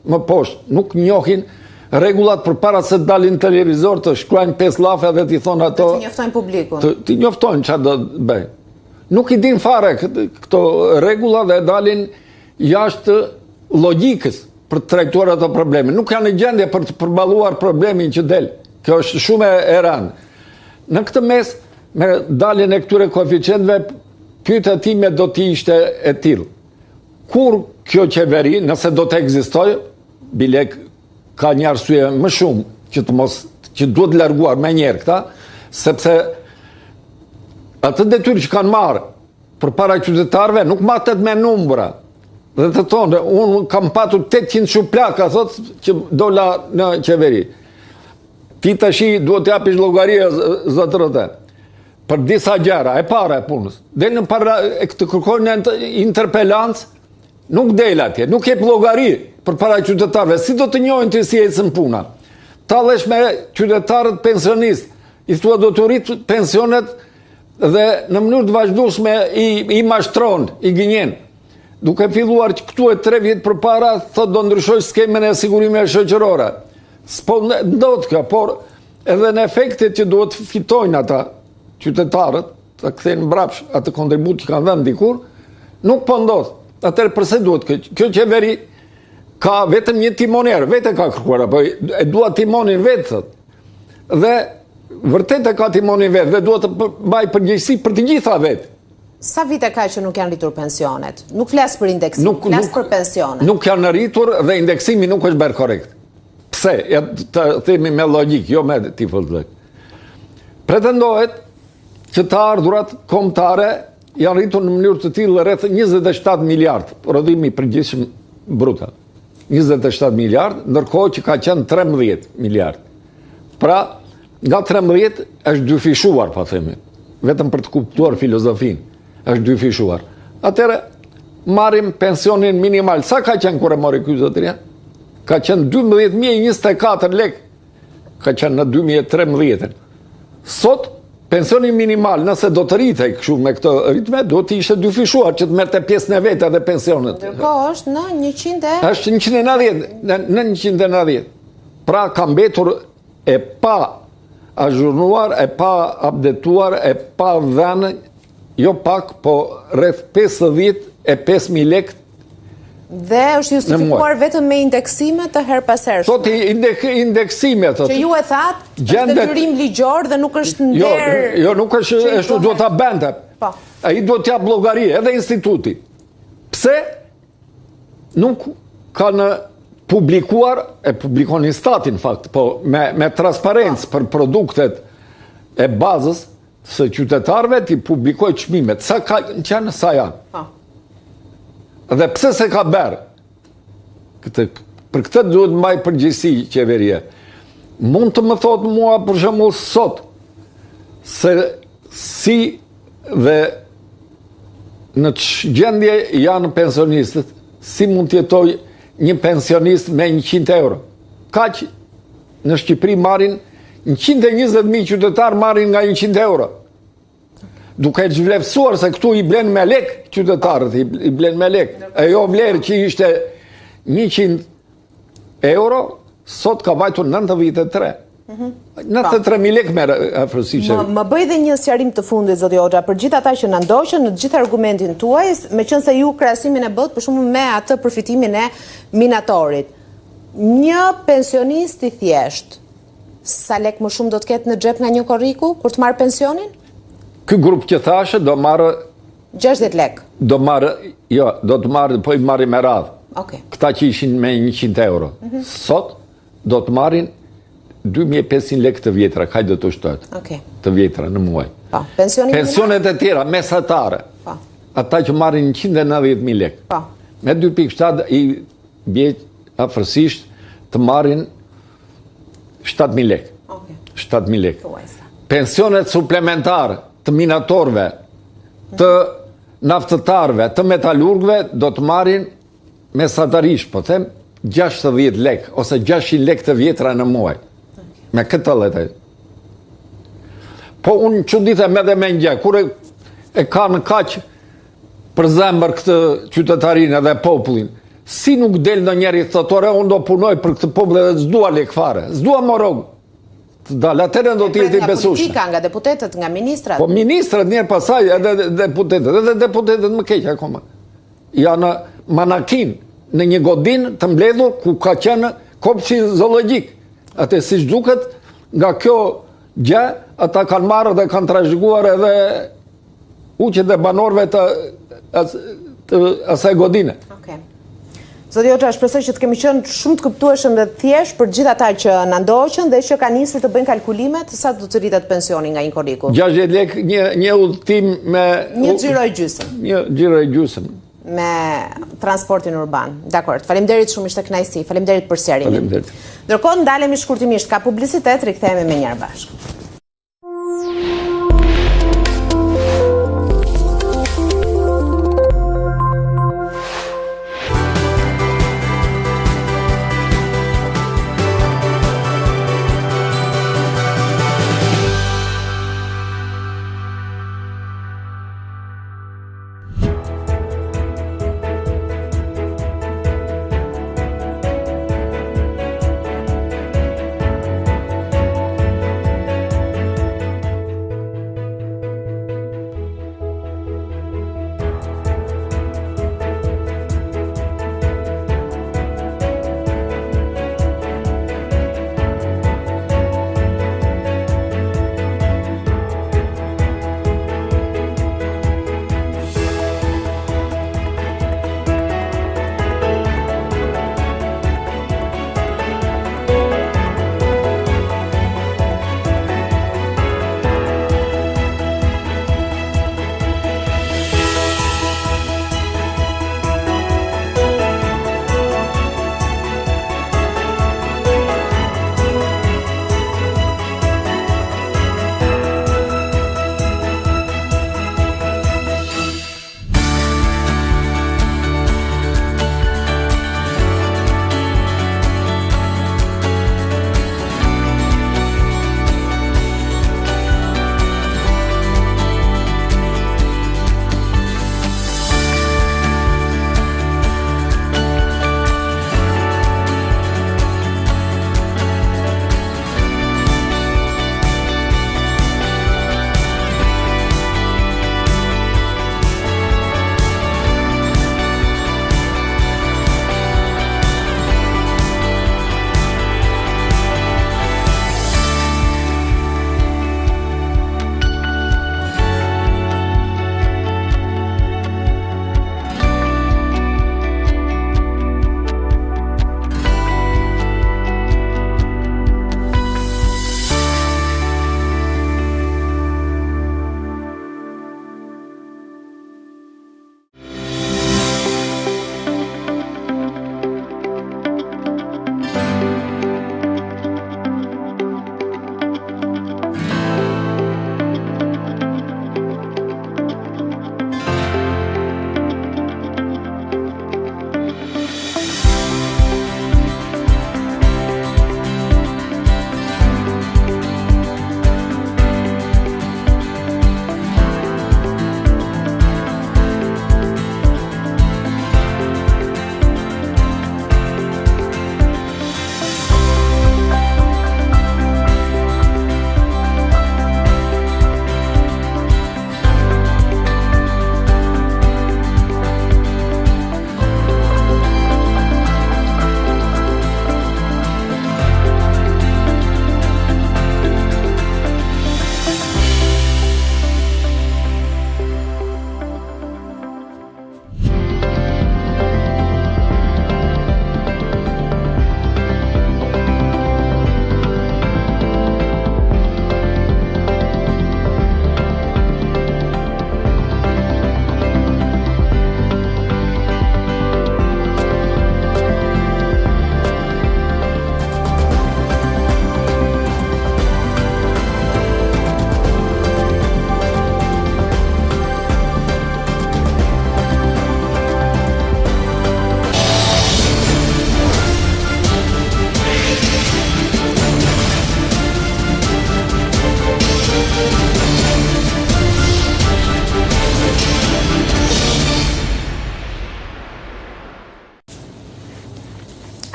S7: më poshtë, nuk njohin rregullat përpara se të dalin në televizor të shkruajnë pesë llafe dhe t'i thonë ato...
S1: Të njoftojnë publikun.
S7: Të, të njoftojnë çfarë do të bëjnë. Nuk i din fare këto rregulla dhe dalin jashtë logjikës për të trajtuar ato probleme. Nuk janë në gjendje për të përballuar problemin që del. Kjo është shumë e rëndë. Në këtë mes, me daljen e këtyre koeficientëve, pyetja ime do të ishte e tillë. Kur kjo qeveri, nëse do të ekzistojë, bile ka një arsye më shumë që të mos që duhet larguar menjëherë këta, sepse atë detyrë që kanë marrë përpara qytetarëve nuk matet me numra. Dhe të thonë, unë kam patur 800 shuplaka, thotë që dola në qeveri. Ti tashi duhet të japish llogari zotërote. Për disa gjëra, e para e punës. Del në para, e të kërkojnë në interpelancë, nuk del atje, nuk jep llogari përpara qytetarëve. Si do të njohin ty si ecën puna? Tallesh me qytetarët pensionistë, i thua do t'u rrit pensionet dhe në mënyrë të vazhdueshme i, i mashtron, i gënjen. Duke filluar që këtu e tre vjet përpara, thotë do ndryshoj skemën e sigurimeve shoqërore. S'po ndodh kjo, por Edhe në efektet që duhet të fitojnë ata qytetarët, të kthejnë mbrapsht atë kontribut që kanë dhënë dikur, nuk po ndodh. Atëherë përse duhet kjo? Kjo qeveri ka vetëm një timonier, vetë e ka kërkuar apo e dua timonin vetë thotë. Dhe vërtet e ka timonin vetë dhe duhet të mbajë përgjegjësi për të gjitha vetë.
S1: Sa vite ka që nuk janë rritur pensionet? Nuk flas për indeksim, nuk, flas për pensionet.
S7: Nuk janë rritur dhe indeksimi nuk është bërë korrekt. Pse? Ja të themi me logjikë, jo me tifozllëk. Pretendohet që të ardhurat kombëtare janë rritur në mënyrë të tillë rreth 27 miliard, prodhimi i përgjithshëm bruto. 27 miliard, ndërkohë që ka qenë 13 miliard. Pra, nga 13 është dyfishuar, po themi, vetëm për të kuptuar filozofinë, është dyfishuar. Atëherë, marrim pensionin minimal. Sa ka qenë kur e mori ky zotëria? Ka qenë 12.024 lek, ka qenë në 2013. Sot, pensioni minimal, nëse do të rritej kështu me këto ritme, do të ishte dyfishuar që të merrte pjesën e vet edhe pensionet.
S1: Ndërkohë është në 100 e...
S7: është 190, në 190. Pra ka mbetur e pa azhurnuar, e pa updetuar, e pa dhënë, jo pak, po rreth 55.000 lek
S1: Dhe është justifikuar vetëm me indeksime të herëpashershme.
S7: Thotë indeksime, thotë.
S1: Që ju e thatë, është detyrim ligjor dhe nuk është
S7: jo, nder... Jo, nuk është, është duhet ta bënte. Po. Ai duhet t'japë llogari, edhe instituti. Pse nuk kanë publikuar, e publikon INSTAT-i në fakt, po me, me transparencë për produktet e bazës së qytetarëve t'i publikojë çmimet, sa kanë qenë, sa janë. Po. Dhe pse s'e ka bërë? Këtë, për këtë duhet mbajë përgjegjësi qeveria. Mund të më thotë mua për shembull sot, se si dhe në ç'gjendje janë pensionistët, si mund të jetojë një pensionist me 100 euro. Kaq në Shqipëri marrin 120.000 qytetarë marrin nga 100 euro. Duke e zhvlerësuar se këtu i blen me lek qytetarët, i blen me lek. Ajo vlerë që ishte 100 euro, sot ka vajtur 93. 93.000 lek merr afërsisht.
S1: Më bëj dhe një sqarim të fundit, zoti Hoxha, për gjithë ata që na ndoqën në gjithë argumentin tuaj, meqenëse ju krahasimin e bëtë për shembull me atë përfitimin e minatorit. Një pensionist i thjeshtë, sa lek më shumë do të ketë në xhep nga një korriku, kur të marrë pensionin?
S7: Ky grup që thashë do marrë
S1: 60 lek.
S7: Do marrë, jo, do të marrë, po i marrim me radhë.
S1: Okej.
S7: Këta që ishin me 100 euro. Mhm. Sot do të marrin 2500 lekë të vjetra, kaq do të shtohet.
S1: Okej.
S7: Të vjetra në muaj.
S1: Po, pensioni
S7: Pensionet e tjera mesatare.
S1: Po.
S7: Ata që marrin 190.000 lekë.
S1: Po.
S7: Me 2.7 i bie afërsisht të marrin 7.000 lekë.
S1: Okej.
S7: 7.000 lekë. Pensionet suplementare të minatorëve, të naftëtarëve, të metalurgëve do të marrin mesatarisht, po them, 60 lek ose 600 lek të vjetra në muaj. Me këtë let. Po unë çuditem edhe me një gjë, kur e, e kanë kaq për zemër këtë qytetarinë edhe popullin, si nuk del ndonjëri thotë, ore, unë do punoj për këtë popull edhe s'dua lek fare, s'dua mo rrogë, të dalë, atëherë do të jetë i besueshëm.
S1: Nga politika, nga deputetët, nga ministrat.
S7: Po ministrat njëherë pastaj edhe deputetët, edhe deputetët më keq akoma. Janë manakin në një godinë të mbledhur ku ka qenë kopshti zoologjik. Atë siç duket nga kjo gjë, ata kanë marrë dhe kanë trashëguar edhe huqet e banorëve të, të asaj godine.
S1: Okej. Zoti Hoxha, shpresoj që të kemi qenë shumë të kuptueshëm dhe të thjeshtë për gjithë ata që na ndoqën dhe që kanë nisur të bëjnë kalkulimet sa do të rritet pensioni nga një korriku.
S7: 60 lek një një udhëtim me
S1: një xhiro e gjysmë.
S7: Një xhiro e gjysmë
S1: me transportin urban. Dakord. Faleminderit shumë, ishte kënaqësi. Faleminderit për sqarimin.
S7: Faleminderit.
S1: Ndërkohë ndalemi shkurtimisht ka publicitet, rikthehemi menjëherë bashkë.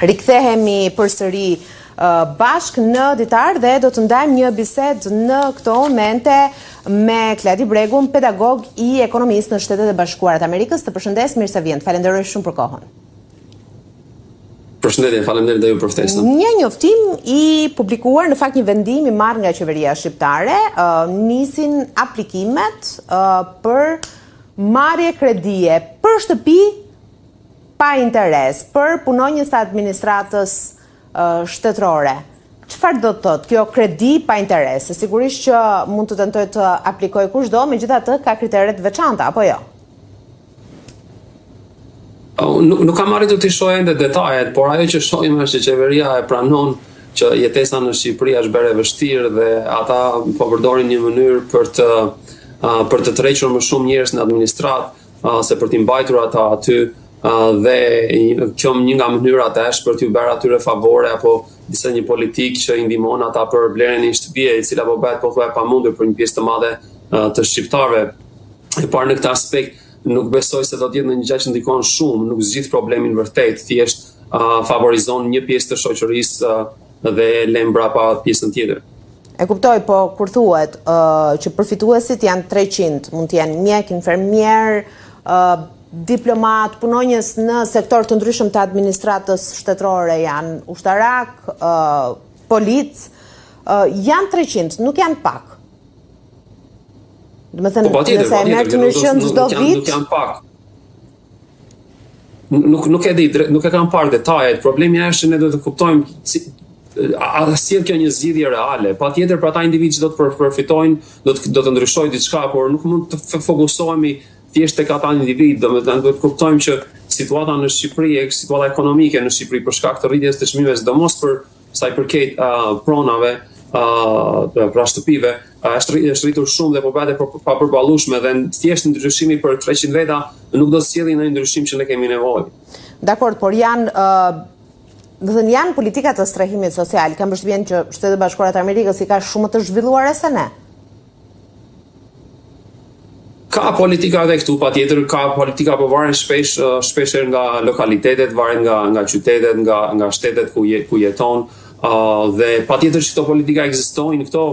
S1: Rikthehemi përsëri bashkë në ditar dhe do të ndajmë një bisedë në këto momente me Kladi Bregun, pedagog i ekonomisë në Shtetet e Bashkuara të Amerikës. Të përshëndes, mirë se vjen. Të falenderoj shumë për kohën.
S8: Përshëndetje, faleminderit dhe ju për
S1: ftesën. Një njoftim i publikuar, në fakt një vendim i marrë nga qeveria shqiptare, nisin aplikimet për marrje kredie për shtëpi pa interes për punonjës të administratës shtetërore. Çfarë do të thotë kjo kredi pa interes? Se sigurisht që mund të tentojë të aplikojë kushdo, megjithatë ka kritere të veçanta apo jo?
S8: Nuk, nuk kam arritur të shoh ende detajet, por ajo që shohim është që qeveria e pranon që jetesa në Shqipëri është bërë e vështirë dhe ata po përdorin një mënyrë për të për të tërhequr më shumë njerëz në administratë se për t'i mbajtur ata aty dhe kjo një nga mënyrat është për t'ju bërë atyre favore apo disa një politikë që i ndihmon ata për blerjen e një shtëpie, e cila po bëhet pothuaj e pamundur për një pjesë të madhe të shqiptarëve. E parë në këtë aspekt, nuk besoj se do të jetë ndonjë gjë që ndikon shumë, nuk zgjidh problemin vërtet, thjesht uh, favorizon një pjesë të shoqërisë uh, dhe lë mbrapa pjesën
S1: tjetër. E kuptoj, po kur thuhet uh, që përfituesit janë 300, mund të jenë mjek, infermier, uh, diplomat, punonjës në sektor të ndryshëm të administratës shtetërore janë ushtarak, uh, polic, uh, janë 300, nuk janë pak. Domethënë, po, nëse e merr të mirëqenë çdo vit...
S8: Nuk janë pak. Nuk, nuk e di, nuk e kam parë detajet. Problemi është që ne duhet të kuptojmë si, a sjell kjo një zgjidhje reale. Patjetër për ata individë që do të përfitojnë, do të do të ndryshojë diçka, por nuk mund të fokusohemi thjesht tek ata individë, domethënë duhet të kuptojmë që situata në Shqipëri, situata ekonomike në Shqipëri për shkak të rritjes të çmimeve, sidomos për sa i përket uh, pronave, uh, pra shtëpive, uh, është është rritur shumë dhe po bëhet e papërballueshme dhe thjesht ndryshimi për 300 veta nuk do të sjellë ndonjë ndryshim që ne kemi
S1: nevojë. Dakord, por janë uh, domethënë janë politika të strehimit social. Kam përshtypjen që Shtetet e Bashkuara të Amerikës i ka shumë më të zhvilluara se ne.
S8: Ka politika edhe këtu, patjetër ka politika po varen shpesh shpesh herë nga lokalitetet, varen nga nga qytetet, nga nga shtetet ku je, ku jeton, uh, dhe patjetër që këto politika ekzistojnë, këto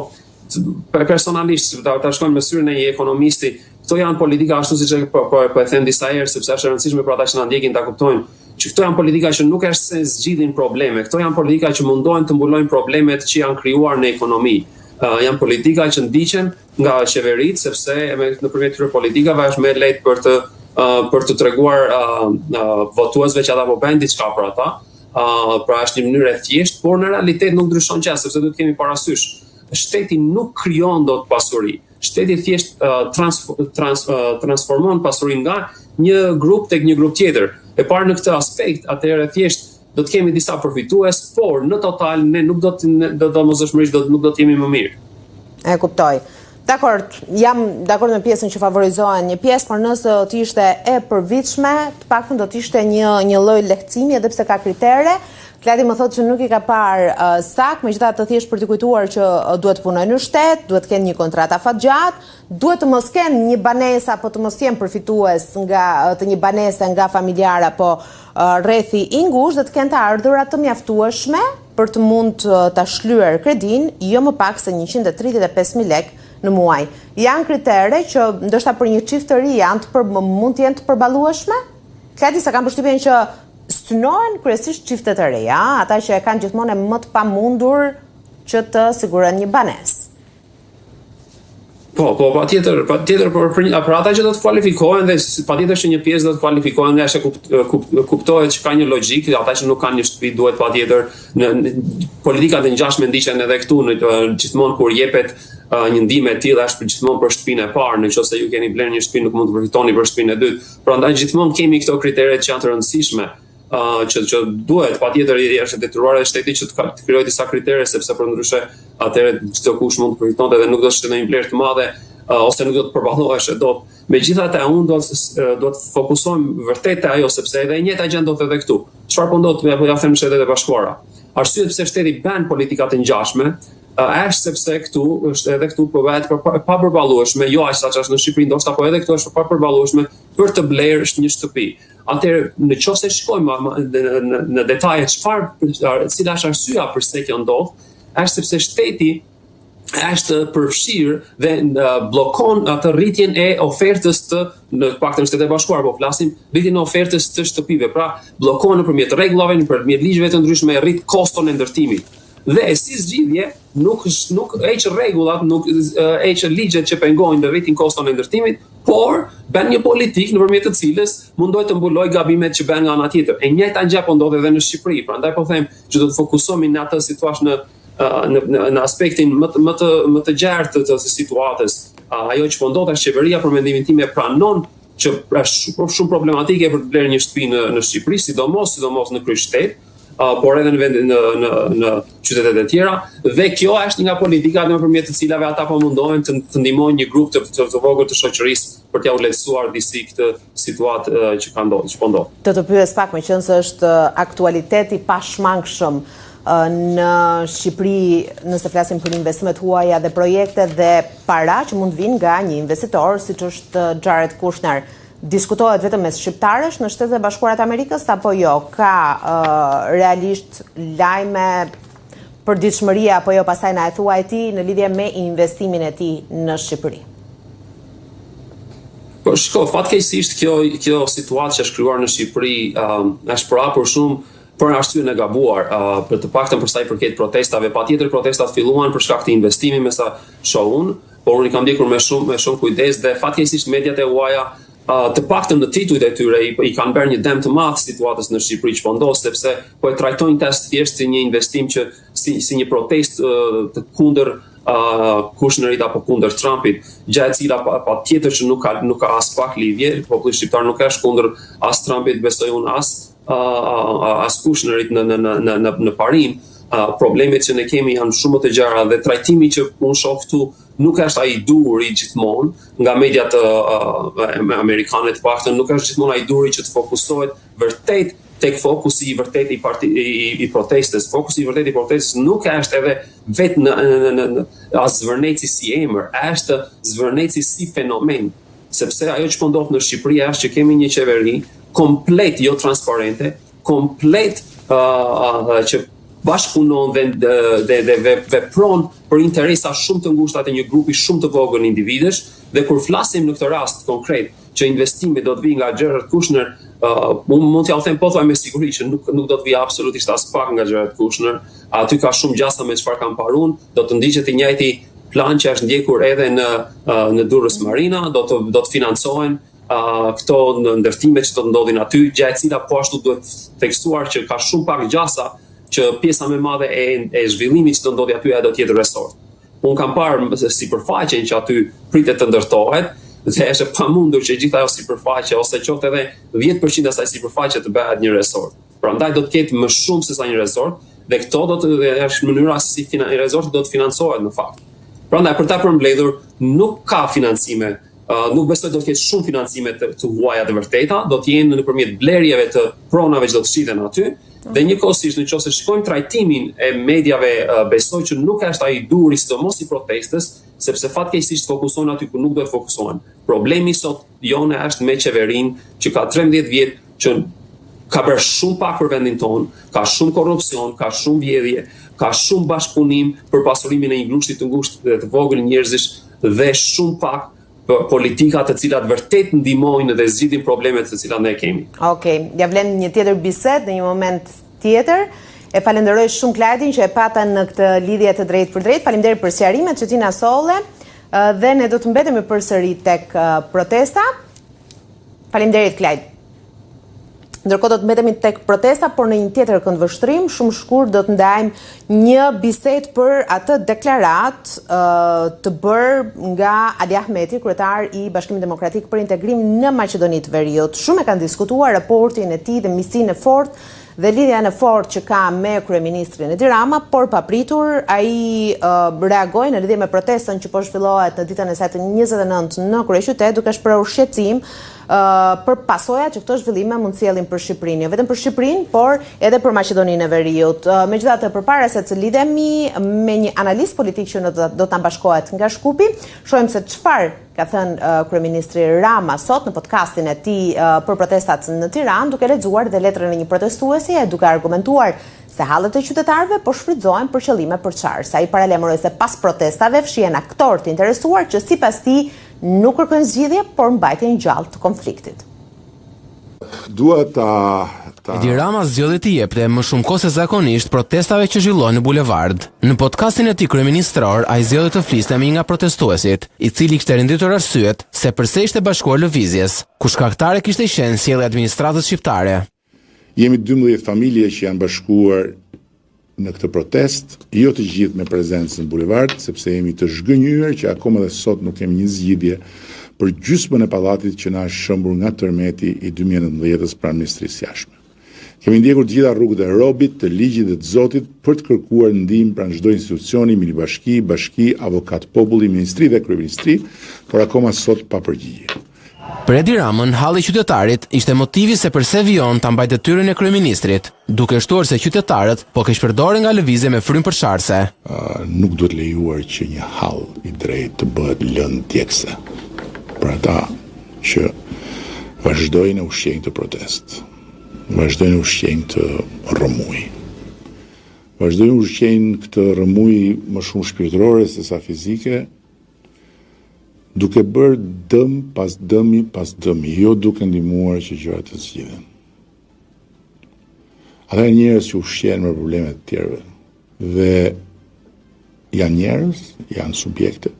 S8: personalisht ta, ta shikojmë me syrin e një ekonomisti, këto janë politika ashtu siç e po, po, po e them disa herë sepse është e rëndësishme për ata që na ndjekin ta kuptojnë që këto janë politika që nuk është se zgjidhin probleme, këto janë politika që mundohen të mbulojnë problemet që janë krijuar në ekonomi. Uh, janë politika që ndiqen nga qeveritë sepse me nëpërmjet këtyre politikave është më e lehtë për të uh, për të treguar uh, uh, votuesve që ata po bëjnë diçka për ata. Uh, pra është një mënyrë e thjeshtë, por në realitet nuk ndryshon gjë sepse duhet të kemi parasysh. Shteti nuk krijon dot pasuri. Shteti thjesht uh, trans, trans, uh, transformon pasurinë nga një grup tek një grup tjetër. E parë në këtë aspekt, atëherë thjesht do të kemi disa përfitues, por në total ne nuk do të do domosdoshmërisht do nuk do të jemi më
S1: mirë. E kuptoj. Dakord, jam dakord me pjesën që favorizohen një pjesë, por nëse do të ishte e përvitshme, të paktën do të ishte një një lloj lehtësimi edhe pse ka kritere. Kladi më thotë që nuk i ka parë uh, saktë, megjithatë thjesht për t'i kujtuar që uh, duhet të punojnë në shtet, duhet të kenë një kontratë afatgjatë, duhet të mos kenë një banesë apo të mos jenë përfitues nga të një banese nga familjarë apo rrethi i ngushtë dhe të kenë të ardhura të mjaftueshme për të mund ta shlyer kredinë, jo më pak se 135.000 lekë në muaj. Janë kritere që ndoshta për një çift të ri janë të për, mund të jenë të përballueshme? Kladi se kam përshtypjen që synohen kryesisht çiftet e reja, ata që e kanë gjithmonë e më të pamundur që të sigurojnë një banesë.
S8: Po, po, patjetër, patjetër për, për, për ata që do të kualifikohen dhe patjetër që një pjesë do të kualifikohen nga se kupt, kupt, kuptohet që ka një logjikë, ata që nuk kanë një shtëpi duhet patjetër në, në politikat e ngjashme ndiqen edhe këtu në gjithmonë kur jepet uh, një ndihmë e tillë është gjithmonë për shtëpinë e parë, në qoftë se ju keni blerë një shtëpi nuk mund të përfitoni për shtëpinë e dytë. Prandaj gjithmonë kemi këto kritere që janë të rëndësishme uh, që që duhet patjetër është e detyruar edhe shteti që të, të krijojë disa kritere sepse përndryshe atëherë çdokush mund të përfitonte dhe nuk do të ishte ndonjë vlerë të madhe uh, ose nuk do të përballoheshe dot. Megjithatë unë do të do të fokusohem vërtet te ajo sepse edhe e njëjta gjë ndodh edhe këtu. Çfarë po ndodh po ja them në Shtetet e Bashkuara? Arsyet pse shteti bën politika të ngjashme është sepse këtu është edhe këtu po bëhet e papërballueshme, jo aq sa është në Shqipëri, ndoshta po edhe këtu është e papërballueshme për të blerë një shtëpi. Atëherë, në qoftë se shikojmë në, në, në detaje çfarë cila është arsyeja përse kjo ndodh, është sepse shteti është përfshirë dhe bllokon atë rritjen e ofertës të në paktën në Shtetet e Bashkuara po flasim rritjen e ofertës të shtëpive. Pra, bllokon nëpërmjet rregullave, nëpërmjet ligjeve të ndryshme rrit koston e ndërtimit. Dhe si zgjidhje nuk nuk heq rregullat, nuk heq ligjet që pengojnë dhe rritin koston e ndërtimit, por bën një politikë nëpërmjet të cilës mundohet të mbulojë gabimet që bën nga ana tjetër. E njëjta gjë po ndodh edhe në Shqipëri, prandaj po them që do të fokusohemi në atë si thua në në në, në aspektin më të më të më të gjerë të, të, të situatës. Ajo që po ndodh është qeveria për mendimin tim e pranon që është shumë, shumë problematike për të blerë një shtëpi në në Shqipëri, sidomos sidomos në kryeqytet, uh, por edhe në vendin në në në qytetet e tjera dhe kjo është një nga politikat nëpërmjet të cilave ata po mundohen të, të ndihmojnë një grup të, të, të vogël të shoqërisë për t'ia u lehtësuar disi këtë situatë uh, që ka ndodhur, që po ndodh.
S1: Të të pyes pak, meqenëse është aktualitet i pashmangshëm në Shqipëri, nëse flasim për investime të huaja dhe projekte dhe para që mund të vijnë nga një investitor, siç është Jared Kushner. Diskutohet vetëm mes shqiptarësh në Shtetet e Bashkuara të Amerikës apo jo? Ka uh, realisht lajme përditshmërie apo jo pastaj na e thuaj ti në lidhje me investimin e tij në Shqipëri?
S8: Po shiko, fatkeqësisht kjo kjo situatë që është krijuar në Shqipëri um, është përhapur shumë për arsyen e gabuar, uh, për të paktën për sa i përket protestave, patjetër protestat filluan për shkak të investimit me sa shoh unë, por unë i kam ndjekur me shumë me shumë kujdes dhe fatkeqësisht mediat e huaja uh, të paktën në titujt e tyre i, i kanë bërë një dëm të madh situatës në Shqipëri që po ndodh sepse po e trajtojnë tash thjesht si një investim që si si një protestë uh, të kundër uh, Kushnerit apo kundër Trumpit, gjë e cila patjetër pa që nuk ka nuk ka aspak lidhje, populli shqiptar nuk është kundër as Trumpit, besoj unë as uh, as Kushnerit në në në në në, në parim, uh, problemet që ne kemi janë shumë më të gjera dhe trajtimi që unë shoh këtu nuk është ai i duhuri gjithmonë nga mediat uh, amerikane të paktën nuk është gjithmonë ai i duhuri që të fokusohet vërtet tek fokusi i vërtetë i parti i, i, i protestës. Fokusi i vërtetë i protestës nuk është edhe vetë në në në, në as Zvërneci si emër, është Zvërneci si fenomen. Sepse ajo që po ndodh në Shqipëri është që kemi një qeveri komplet jo transparente, komplet uh, uh, që bashkëpunon dhe dhe dhe, dhe vepron për interesa shumë të ngushta të një grupi shumë të vogël individësh dhe kur flasim në këtë rast konkret që investimi do të vijë nga Jared Kushner, uh, unë mund t'jua them pothuaj me siguri që nuk nuk do të vijë absolutisht aspak nga Jared Kushner. Aty ka shumë gjasa me çfarë kam parë unë, do të ndiqet i njëjti plan që është ndjekur edhe në në Durrës Marina, do të do të financohen uh, këto në ndërtime që do të ndodhin aty, gjë e cila po ashtu duhet theksuar që ka shumë pak gjasa që pjesa më e madhe e e zhvillimit që do ndodhi aty ajo do të jetë resort. Unë kam parë sipërfaqen që aty pritet të ndërtohet dhe është e pamundur që gjithë ajo sipërfaqe ose qoftë edhe 10% e asaj sipërfaqe të bëhet një resort. Prandaj do të ketë më shumë se sa një resort dhe këto do të dhe është mënyra se si finan, resorti do të financohet në fakt. Prandaj për ta përmbledhur, nuk ka financime, uh, nuk besoj do të ketë shumë financime të, të huaja të vërteta, do të jenë nëpërmjet blerjeve të pronave që do të shiten aty. Dhe njëkohësisht në qoftë se shikojmë trajtimin e mediave, uh, besoj që nuk është ai i duhuri sidomos i protestës, sepse fatkeqësisht fokusohen aty ku nuk duhet fokusohen. Problemi sot jone është me qeverinë që ka 13 vjet që ka bërë shumë pak për vendin tonë, ka shumë korrupsion, ka shumë vjedhje, ka shumë bashkëpunim për pasurimin e një grushti të ngushtë dhe të vogël njerëzish dhe shumë pak politika të cilat vërtet ndihmojnë dhe zgjidhin problemet të cilat ne
S1: kemi. Okej, okay. ja vlen një tjetër bisedë në një moment tjetër. E falenderoj shumë Klajdin që e pata në këtë lidhje të drejtpërdrejtë. Faleminderit për sqarimet që ti na solle dhe ne do të mbetemi përsëri tek protesta. Faleminderit Klajd. Ndërkohë do të mbetemi tek protesta, por në një tjetër këndvështrim, shumë shkurt do të ndajmë një bisedë për atë deklaratë të bërë nga Ali Ahmeti, kryetar i Bashkimit Demokratik për Integrim në Maqedoni të Veriut. Shumë e kanë diskutuar raportin e tij dhe miqësinë e fortë dhe lidhjen e fortë që ka me kryeministrin Edi Rama, por papritur ai reagoi në lidhje me protestën që po zhvillohet në ditën e saj të 29 në kryeqytet, duke shprehur shqetësim për pasojat që këto zhvillime mund të sjellin për Shqipërinë, jo vetëm për Shqipërinë, por edhe për Maqedoninë e Veriut. Megjithatë, përpara se të lidhemi me një analist politik që do të na bashkohet nga Shkupi, shohim se çfarë. Ka thënë kryeministri Rama sot në podcastin e tij për protestat në Tiranë, duke lexuar dhe letrën e një protestuesi e duke argumentuar se hallet e qytetarëve po shfrytëzohen për qëllime përçarëse. Ai paralajmëroi se pas protestave fshihen aktorë të interesuar që sipas tij nuk kërkojnë zgjidhje, por mbajtjen gjallë të konfliktit.
S9: Dua ta
S10: ta Edi Rama zgjodhi t'i jepte më shumë kohë se zakonisht protestave që zhvillohen në bulevard. Në podcastin e tij kryeministror, ai zgjodhi të fliste me një nga protestuesit, i cili kishte renditur arsyet se përse ishte bashkuar lëvizjes, ku shkaktare kishte qenë sjellja e administratës shqiptare.
S9: Jemi 12 familje që janë bashkuar në këtë protestë, jo të gjithë me prezencë në bulevard, sepse jemi të zhgënjyer që akoma dhe sot nuk kemi një zgjidhje për gjysmën e pallatit që na është shembur nga tërmeti i 2019-ës pranë Ministrisë së Jashtme. Kemi ndjekur të gjitha rrugët e robit, të ligjit dhe të Zotit për të kërkuar ndihmë pranë çdo institucioni, minibashki, bashki, avokat populli, ministri dhe kryeministri, por akoma sot pa përgjigje.
S10: Për Edi Ramën, halli i qytetarit ishte motivi se përse vijon ta mbajë detyrën e kryeministrit, duke shtuar se qytetarët po keqpërdoren nga lëvizje me frymë përçarëse.
S9: Nuk duhet lejuar që një hall i drejtë të bëhet lëndë djegëse për ata që vazhdojnë e ushqejnë këtë protestë, vazhdojnë e ushqejnë këtë rrëmujë. Vazhdojnë e ushqejnë këtë rrëmujë më shumë shpirtërore sesa fizike, Duke bërë dëm pas dëmi pas dëmi, jo duke ndihmuar që gjërat të zgjidhen. Ata janë njerëz që ushqehen me problemet e të tjerëve dhe janë njerëz, janë subjekte,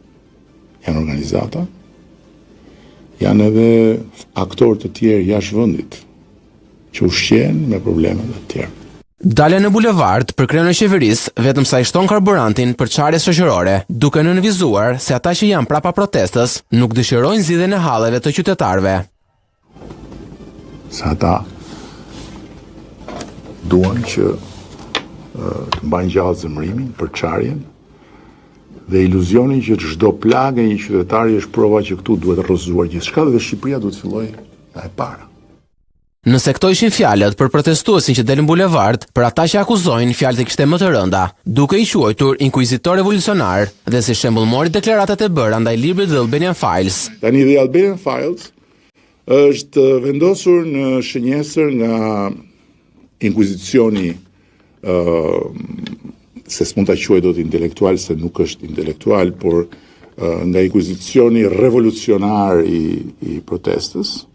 S9: janë organizata, janë edhe aktorë të tjerë jashtë vendit. që ushqehen me problemet e të tjerëve.
S10: Dalja në bulevard për kreun e qeverisë vetëm sa i shton karburantin përçarjes shoqërore, duke nënvizuar se ata që janë prapa protestës nuk dëshirojnë zgjidhjen e halleve të qytetarëve.
S9: Se ata duan që të mbajnë gjallë zemërimin, përçarjen dhe iluzionin që çdo plagë e një qytetari është prova që këtu duhet rrëzuar gjithçka dhe Shqipëria duhet të fillojë nga e para.
S10: Nëse këto ishin fjalët për protestuesin që del në bulevard, për ata që akuzojnë, fjalët i kishte më të rënda, duke i quajtur inkuizitorë revolucionarë dhe si shembull mori deklaratat e bëra ndaj librit The Albanian Files.
S9: Tani The Albanian Files është vendosur në shënjestër nga inkuizicioni ë se s'mund ta quaj dot intelektual se nuk është intelektual, por nga inkuizicioni revolucionar i i protestës.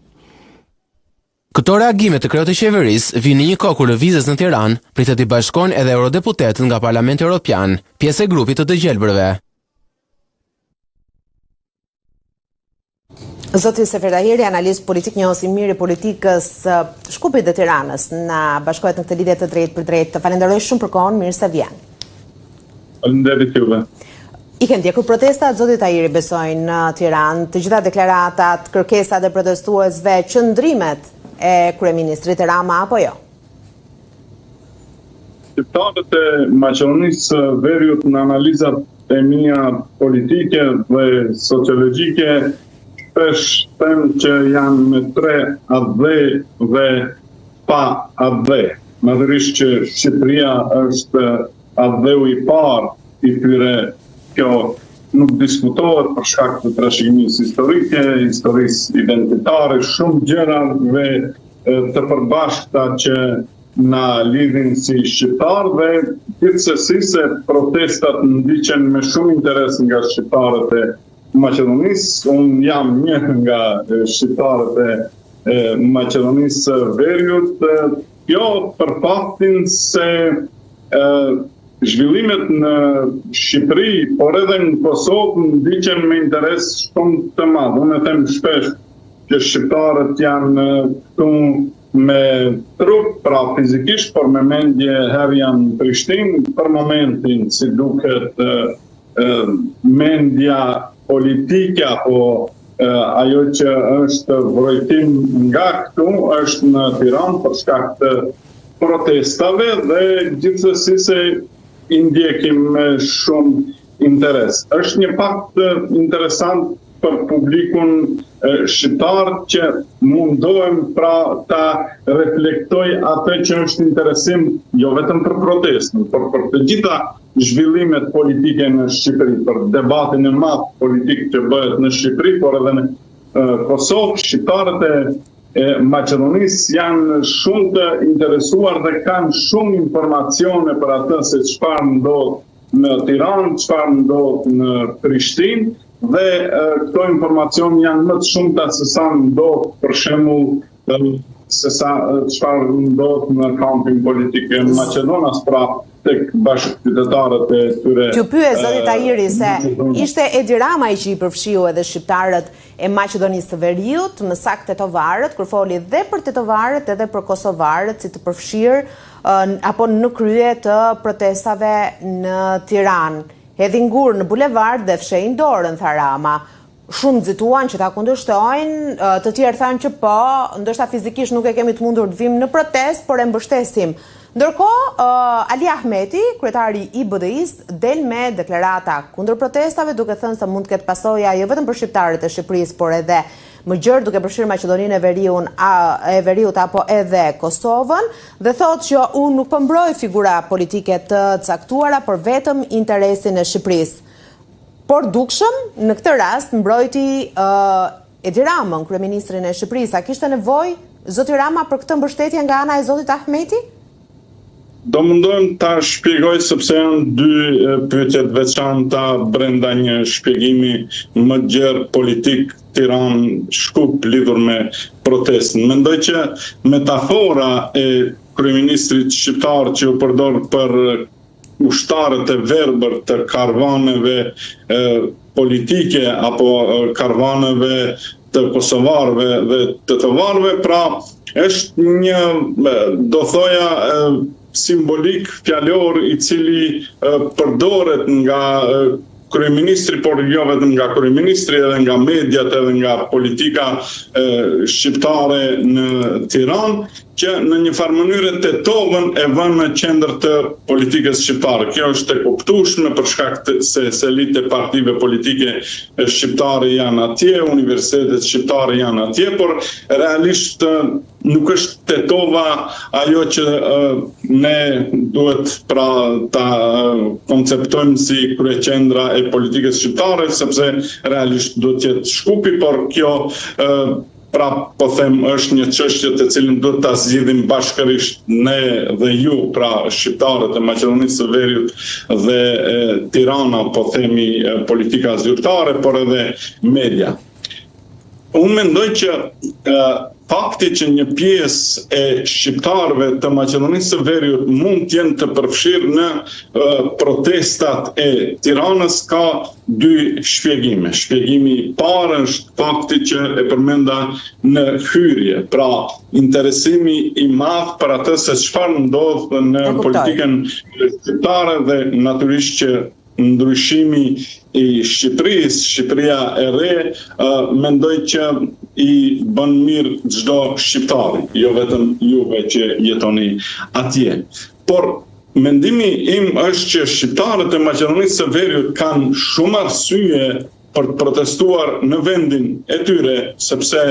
S10: Këto reagime të kreut të qeverisë vijnë në një kohë kur lëvizjes në Tiranë pritet t'i bashkohen edhe eurodeputetët nga Parlamenti Europian, pjesë e grupit të të Gjelbërve.
S1: Zoti Sefer Tahiri, analist politik njohës i mirë i politikës Shkupit dhe Tiranës, na bashkohet në këtë lidhje të drejtpërdrejtë. Të falenderoj shumë për kohën, mirë se vjen.
S11: Faleminderit juve.
S1: I ke ndjekur protestat, zoti Tahiri, besoj në Tiranë, të gjitha deklaratat, kërkesat e protestuesve, qëndrimet e kryeministrit Rama apo jo?
S11: Shqiptarët e Maqedonisë së Veriut në analizat e mia politike dhe sociologjike shpesh them që janë me tre atdhe dhe pa atdhe. Natyrisht që Shqipëria është atdheu i parë i tyre, kjo nuk diskutohet për shkak të trashëgimisë historike, historisë identitare, shumë gjërave të përbashkëta që na lidhin si shqiptarë dhe gjithsesi se protestat ndiqen me shumë interes nga shqiptarët e Maqedonisë. Unë jam një nga shqiptarët e Maqedonisë së Veriut, kjo për faktin se zhvillimet në Shqipëri, por edhe në Kosovë ndiqen me interes shumë të madh. Unë e them shpesh që shqiptarët janë këtu me trup, pra fizikisht, por me mendje herë janë në Prishtinë, për momentin si duket mendja politike apo ajo që është vrojtim nga këtu është në Tiranë për shkak të protestave dhe gjithsesi se i ndjekim me shumë interes. Është një fakt interesant. për publikun shqiptar që mundohem pra ta reflektoj atë që është interesim jo vetëm për protestën, por për të gjitha zhvillimet politike në Shqipëri, për debatin e madh politik që bëhet në Shqipëri, por edhe në Kosovë, shqiptarët e e Maqedonisë janë shumë të interesuar dhe kanë shumë informacione për atë se çfarë ndodh në Tiranë, çfarë ndodh në Prishtinë dhe këto informacione janë më të shumta se sa ndodh për shembull se sa çfarë ndodh në kampin politik maqedonas, pra tek bashkëqytetarët e
S1: tyre. T'ju pyes zoti Tahiri se ishte Edi Rama ai që i përfshiu edhe shqiptarët e Maqedonisë së Veriut, më saktë tetovarët, kur foli dhe për tetovarët edhe për kosovarët si të përfshirë apo në krye të protestave në Tiranë. Hedhin gurë në bulevard dhe fshehin dorën, tha Rama. Shumë nxituan që ta kundërshtojnë, të tjerë thanë që po, ndoshta fizikisht nuk e kemi të mundur të vijmë në protestë, por e mbështesim. Ndërkohë, Ali Ahmeti, kryetari i BDI-së, del me deklarata kundër protestave, duke thënë se mund të ketë pasoja jo vetëm për shqiptarët e Shqipërisë, por edhe më gjerë, duke përfshirë Maqedoninë e Veriun, e Veriut apo edhe Kosovën, dhe thotë që unë nuk po mbroj figura politike të caktuara, por vetëm interesin e Shqipërisë. Por dukshëm, në këtë rast mbrojti Edi Ramën, kryeministrin e Shqipërisë. A kishte nevojë zoti Rama për këtë mbështetje nga ana e zotit Ahmeti?
S11: Do mundohem ta shpjegoj sepse janë dy pyetje të veçanta brenda një shpjegimi më të gjerë politik Tiranë Shkup lidhur me protestën. Mendoj që metafora e kryeministrit shqiptar që u përdor për ushtarët e verbër të karvaneve politike apo karvaneve të kosovarëve dhe tetovarëve, pra është një, do thoja, simbolikë fjalor i cili përdoret nga kryeministri, por jo vetëm nga kryeministri, edhe nga mediat, edhe nga politika shqiptare në Tiranë, që në një farë mënyre Tetovën e vënë në qendër të politikës shqiptare. Kjo është e kuptueshme për shkak të, se selitë e partive politike shqiptare janë atje, universitetet shqiptare janë atje, por realisht nuk është Tetova ajo që ne duhet pra ta konceptojmë si kryeqendra e politikës shqiptare, sepse realisht duhet të jetë Shkupi, por kjo Pra, po them, është një çështje të cilën duhet ta zgjidhim bashkërisht ne dhe ju, pra shqiptarët e Maqedonisë së Veriut dhe e, Tirana, po themi politika zyrtare, por edhe media. Unë mendoj që e, fakti që një pjesë e shqiptarëve të Maqedonisë së Veriut mund të jenë të përfshirë në e, protestat e Tiranës ka dy shpjegime. Shpjegimi i parë është fakti që e përmenda në hyrje, pra interesimi i madh për atë se çfarë ndodh në politikën shqiptare dhe natyrisht që ndryshimi i Shqipërisë, Shqipëria e re, mendoj që i bën mirë çdo shqiptari, jo vetëm juve që jetoni atje. Por Mendimi im është që shqiptarët e Maqedonisë së Veriut kanë shumë arsye për të protestuar në vendin e tyre, sepse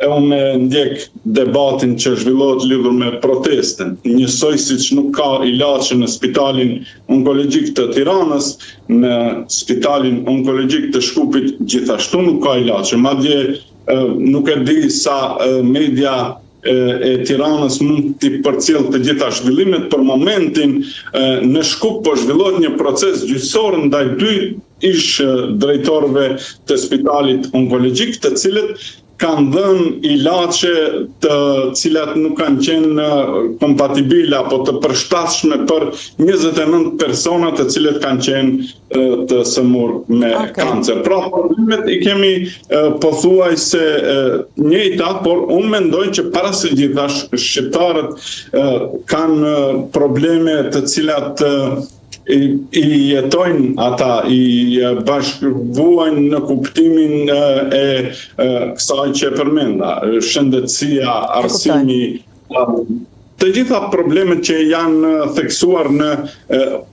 S11: e unë ndjek debatin që zhvillohet lidhur me protestën. Njësoj siç nuk ka ilaçe në spitalin onkologjik të Tiranës, në spitalin onkologjik të Shkupit gjithashtu nuk ka ilaçe. Madje nuk e di sa media e Tiranës mund t'i përcjellë të gjitha zhvillimet për momentin në Shkup po zhvillohet një proces gjyqësor ndaj dy ish drejtorëve të spitalit onkologjik, të cilët kanë dhënë ilaçe të cilat nuk kanë qenë kompatibile apo të përshtatshme për 29 persona të cilët kanë qenë të sëmurë me okay. kancer. Pra, problemet i kemi pothuajse njëjta, por unë mendoj që para së gjithash shqiptarët kanë probleme të cilat i, i jetojnë ata, i bashkëvuajnë në kuptimin e, e kësaj që e përmenda, shëndetësia, arsimi, të gjitha problemet që janë theksuar në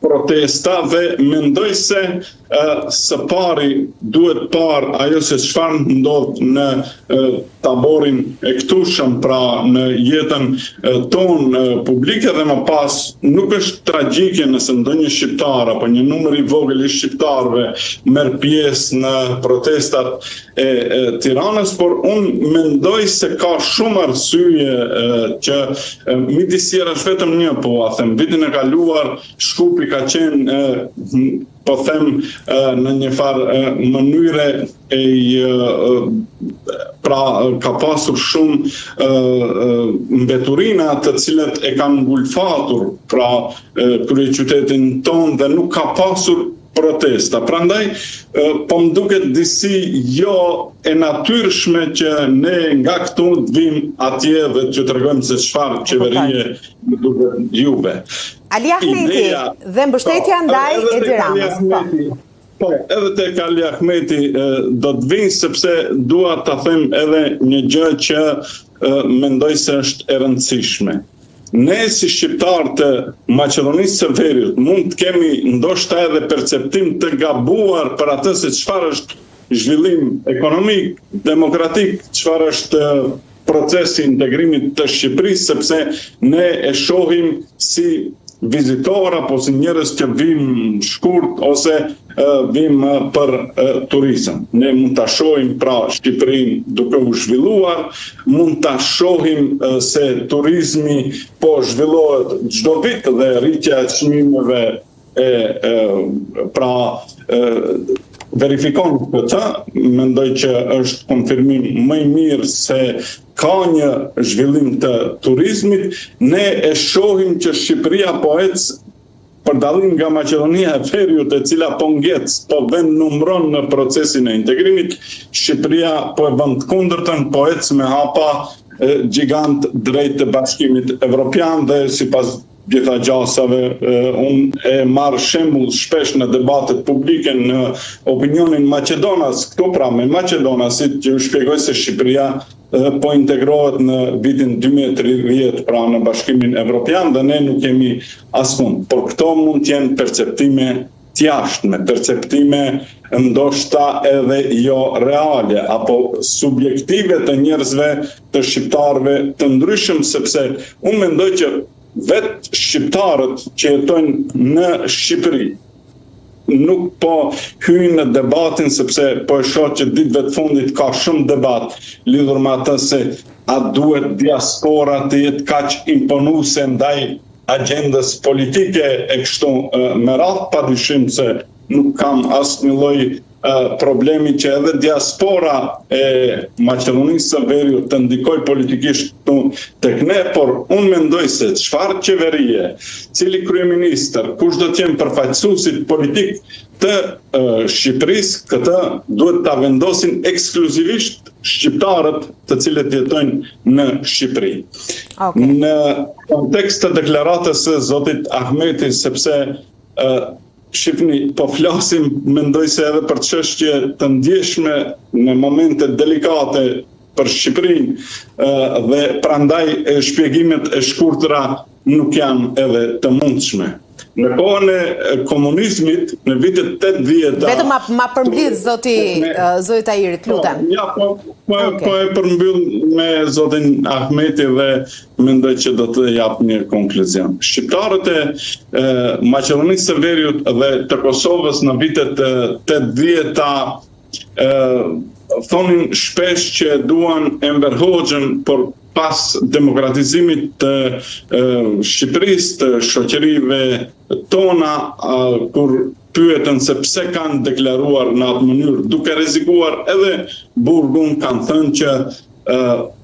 S11: protesta dhe mendoj se së pari duhet parë ajo se çfarë ndodh në taborin e këtushëm, pra në jetën tonë publike dhe më pas nuk është tragjike nëse ndonjë shqiptar apo një numër i vogël i shqiptarëve merr pjesë në protestat e, e Tiranës, por unë mendoj se ka shumë arsye që midis tjerash vetëm një po ua them, vitin e kaluar Shkupi ka qenë po them në një farë mënyre e pra ka pasur shumë mbeturina të cilat e kanë ngulfatur pra kryeqytetin tonë dhe nuk ka pasur protesta. Prandaj po më duket disi jo e natyrshme që ne nga këtu të vijmë atje dhe t'ju tregojmë se çfarë qeverie ju duhet juve.
S1: Ali Ahmeti dhe mbështetja po, ndaj Edi Ramës.
S11: Po. Po, edhe tek Ali Ahmeti do të vij sepse dua ta them edhe një gjë që mendoj se është e rëndësishme. Ne si shqiptarë të Maqedonisë së Veriut mund të kemi ndoshta edhe perceptim të gabuar për atë se çfarë është zhvillim ekonomik, demokratik, çfarë është procesi i integrimit të Shqipërisë, sepse ne e shohim si vizitorë apo si njerëz që vijmë shkurt ose vijmë për turizëm. Ne mund ta shohim pra Shqipërinë duke u zhvilluar, mund ta shohim se turizmi po zhvillohet çdo vit dhe rritja e çmimeve e, e pra e, verifikon këtë, mendoj që është konfirmim më i mirë se ka një zhvillim të turizmit, ne e shohim që Shqipëria po ec për dallim nga Maqedonia e Veriut e cila po ngec, po vendnumëron në procesin e integrimit, Shqipëria po e bën të kundërtën, po ec me hapa gjigant drejt të Bashkimit Evropian dhe sipas gjitha gjasave, unë e marr shembull shpesh në debatet publike në opinionin maqedonas, këtu pra me maqedonasit që u shpjegoj se Shqipëria po integrohet në vitin 2030 pra në Bashkimin Evropian dhe ne nuk jemi askund. Por këto mund të jenë perceptime të jashtme, perceptime ndoshta edhe jo reale apo subjektive të njerëzve të shqiptarëve të ndryshëm sepse unë mendoj që vetë shqiptarët që jetojnë në Shqipëri nuk po hyj në debatin sepse po e shoh që ditëve të fundit ka shumë debat lidhur me atë se a duhet diaspora të jetë kaq imponuese ndaj agjendës politike e kështu me radhë, pa dyshim se nuk kam asnjë lloj problemi që edhe diaspora e Maqedonisë së Veriut të ndikojë politikisht këtu tek ne, por unë mendoj se çfarë qeverie, cili kryeministër, kush do të jenë përfaqësuesit politik të Shqipërisë, këtë duhet ta vendosin ekskluzivisht shqiptarët të cilët jetojnë në Shqipëri. Okay. Në kontekst të deklaratës së zotit Ahmeti, sepse Shifni, po flasim, mendoj se edhe për çështje të ndjeshme në momente delikate për Shqipërinë dhe prandaj shpjegimet e shkurtra nuk janë edhe të mundshme. Në kohën e komunizmit, në vitet
S1: 80-ta... Vetëm ma, ma përmblidh, zoti, zoti Tahiri, të lutem.
S11: Po, ja, po, po, okay. po e përmbyll me zotin Ahmeti dhe mendoj që do të jap një konkluzion. Shqiptarët e, e Maqedonisë së Veriut dhe të Kosovës në vitet 80-ta e, thonin shpesh që duan Enver Hoxhën, por pas demokratizimit të e, Shqipërisë, të shoqërive tona, kur pyeten se pse kanë deklaruar në atë mënyrë, duke rrezikuar edhe burgun, kanë thënë që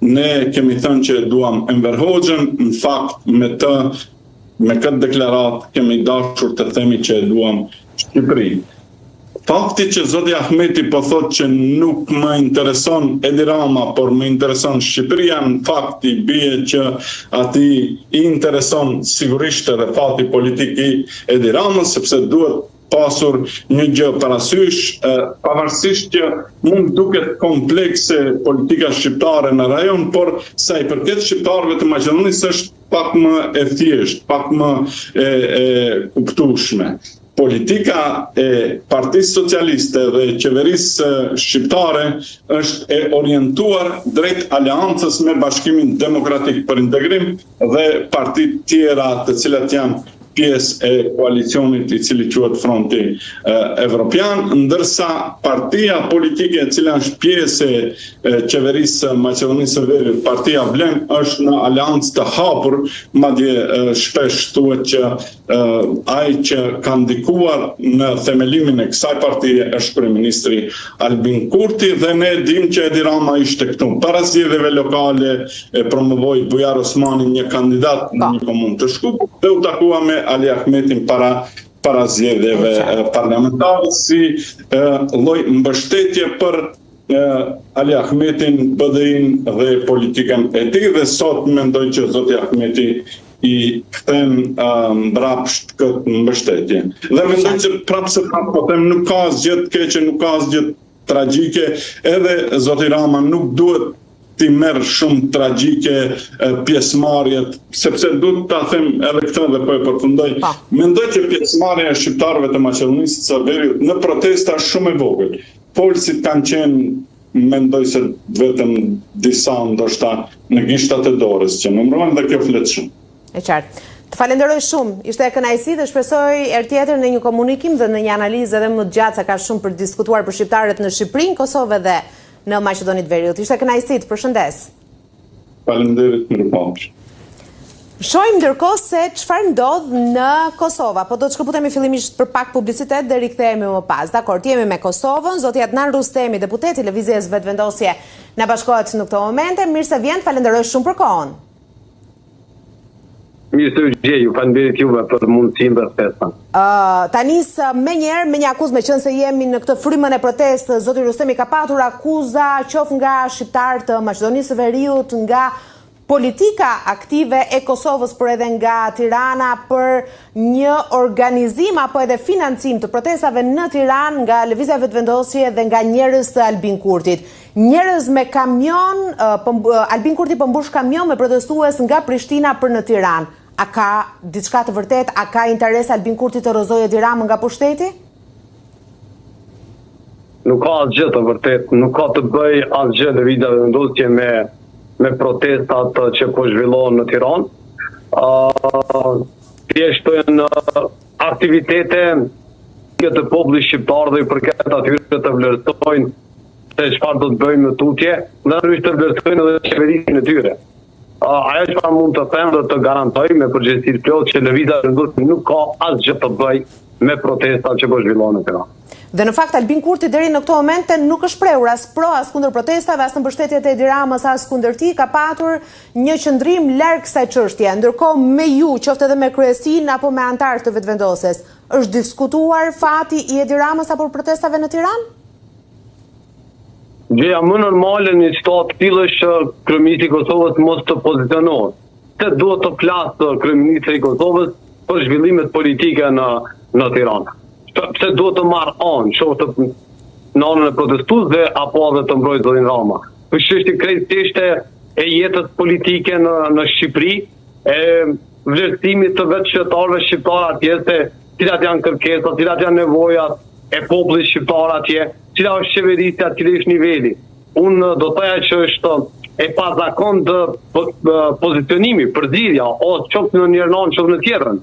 S11: ne kemi thënë që duam Enver Hoxhën, në fakt me të me këtë deklaratë kemi dashur të themi që e duam Shqipërinë. Fakti që zoti Ahmeti po thotë që nuk më intereson Edi Rama, por më intereson Shqipëria, në fakt i bie që atij i intereson sigurisht edhe fati politik i Edi Ramës, sepse duhet. pasur një gjë parasysh, pavarësisht që mund duket komplekse politika shqiptare në rajon, por sa i përket shqiptarëve të Maqedonisë është pak më e thjeshtë, pak më e, e kuptueshme. Politika e Partisë Socialiste dhe qeverisë shqiptare është e orientuar drejt aleancës me Bashkimin Demokratik për Integrim dhe partitë tjera të cilat janë pjesë e koalicionit i cili quhet Fronti Evropian, ndërsa partia politike e cila është pjesë e qeverisë së Maqedonisë së Veriut, partia Vlen, është në aleancë të hapur, madje shpesh thuhet që ai që ka ndikuar në themelimin e kësaj partie është kryeministri Albin Kurti dhe ne e dimë që Edi Rama ishte këtu. Para zgjedhjeve lokale e promovoi Bujar Osmanin një kandidat në një komunë të Shkupit dhe u takua me Ali Ahmetin para para zgjedhjeve parlamentare si lloj mbështetje për Ali Ahmetin, BDI-n dhe politikën e tij dhe sot mendoj që zoti Ahmeti i kthen mbrapsht këtë mbështetje. Dhe mendoj që prapë se prapë po them nuk ka asgjë të keqe, nuk ka asgjë tragjike, edhe zoti Rama nuk duhet t'i merr shumë tragjike pjesëmarrjet, sepse duhet ta them edhe këtë dhe po e përfundoj. Mendoj që pjesëmarrja e shqiptarëve të Maqedonisë së Veriut në protesta është shumë e vogël. Folësit kanë qenë mendoj se vetëm disa ndoshta në gishtat e dorës që numërohen dhe kjo flet
S1: shumë. E qartë. Të falenderoj shumë. Ishte e kënaqësi dhe shpresoj herë tjetër në një komunikim dhe në një analizë edhe më të gjatë se ka shumë për të diskutuar për shqiptarët në Shqipëri, në Kosovë dhe në Maqedoni të Veriut. Ishte kënaqësi, të përshëndes.
S11: Faleminderit, mirupafshim.
S1: Shohim ndërkohë se çfarë ndodh në Kosovë. Po do të shkëputemi fillimisht për pak publicitet dhe rikthehemi më pas. Dakord, jemi me Kosovën. Zoti Adnan Rustemi, deputeti i Lëvizjes Vetëvendosje, na bashkohet në këto momente. Mirë se vjen, falenderoj shumë për kohën.
S12: Mirë se ju gjej, ju faleminderit juve për mundësinë dhe ftesën.
S1: Uh, ta nis menjëherë me një akuzë, meqenëse jemi në këtë frymën e protestës, zoti Rustemi ka patur akuza qoftë nga shqiptarë të Maqedonisë së Veriut, nga politika aktive e Kosovës, por edhe nga Tirana për një organizim apo edhe financim të protestave në Tiranë nga Lëvizja Vetëvendosje dhe nga njerëz të Albin Kurtit. Njerëz me kamion, po, Albin Kurti po mbush kamion me protestues nga Prishtina për në Tiranë. A ka diçka të vërtetë? A ka interes Albin Kurti të rrëzojë Edi Ramën nga pushteti?
S12: Nuk ka asgjë të vërtetë, nuk ka të bëjë asgjë Lëvizja Vetëvendosje me me protestat që po zhvillohen në Tiranë. Ë thjesht janë aktivitete të popullit shqiptar dhe i përket atyre të vlerësojnë se çfarë do të bëjnë më tutje, dhe natyrisht të vlerësojnë edhe qeverisjen e tyre. Ajo çfarë mund të them dhe të garantoj me përgjegjësi të plotë që Lëvizja Vetëvendosje nuk ka asgjë të bëjë me protestat që po zhvillohen në
S1: Tiranë. Dhe në fakt Albin Kurti deri në këto momente nuk është shprehur as pro as kundër protestave, as në mbështetje të Edi Ramës, as kundër tij, ka patur një qëndrim larg kësaj çështje. Ndërkohë me ju, qoftë edhe me kryesinë apo me anëtarë të Vetëvendosjes, është diskutuar fati i Edi Ramës apo protestave në Tiranë?
S12: Gjëja më normale në një situatë të tillë është që kryeministri i Kosovës mos të pozicionohet. Pse duhet të flasë kryeministri i Kosovës për zhvillimet politike në në Tiranë? Pse duhet të marrë anë, qoftë në anën e protestuesve apo edhe të mbrojë zotin Rama? Është çështje krejtësisht e jetës politike në në Shqipëri, e vlerësimit të vetë qytetarëve shqiptarë atje se cilat janë kërkesat, cilat janë nevojat e popullit shqiptar atje, cila është qeverisja, cili është niveli. Unë do të thoja që është e pazakontë po, pozicionimi, përzierja, o qoftë në njërën anë, qoftë në tjetrën.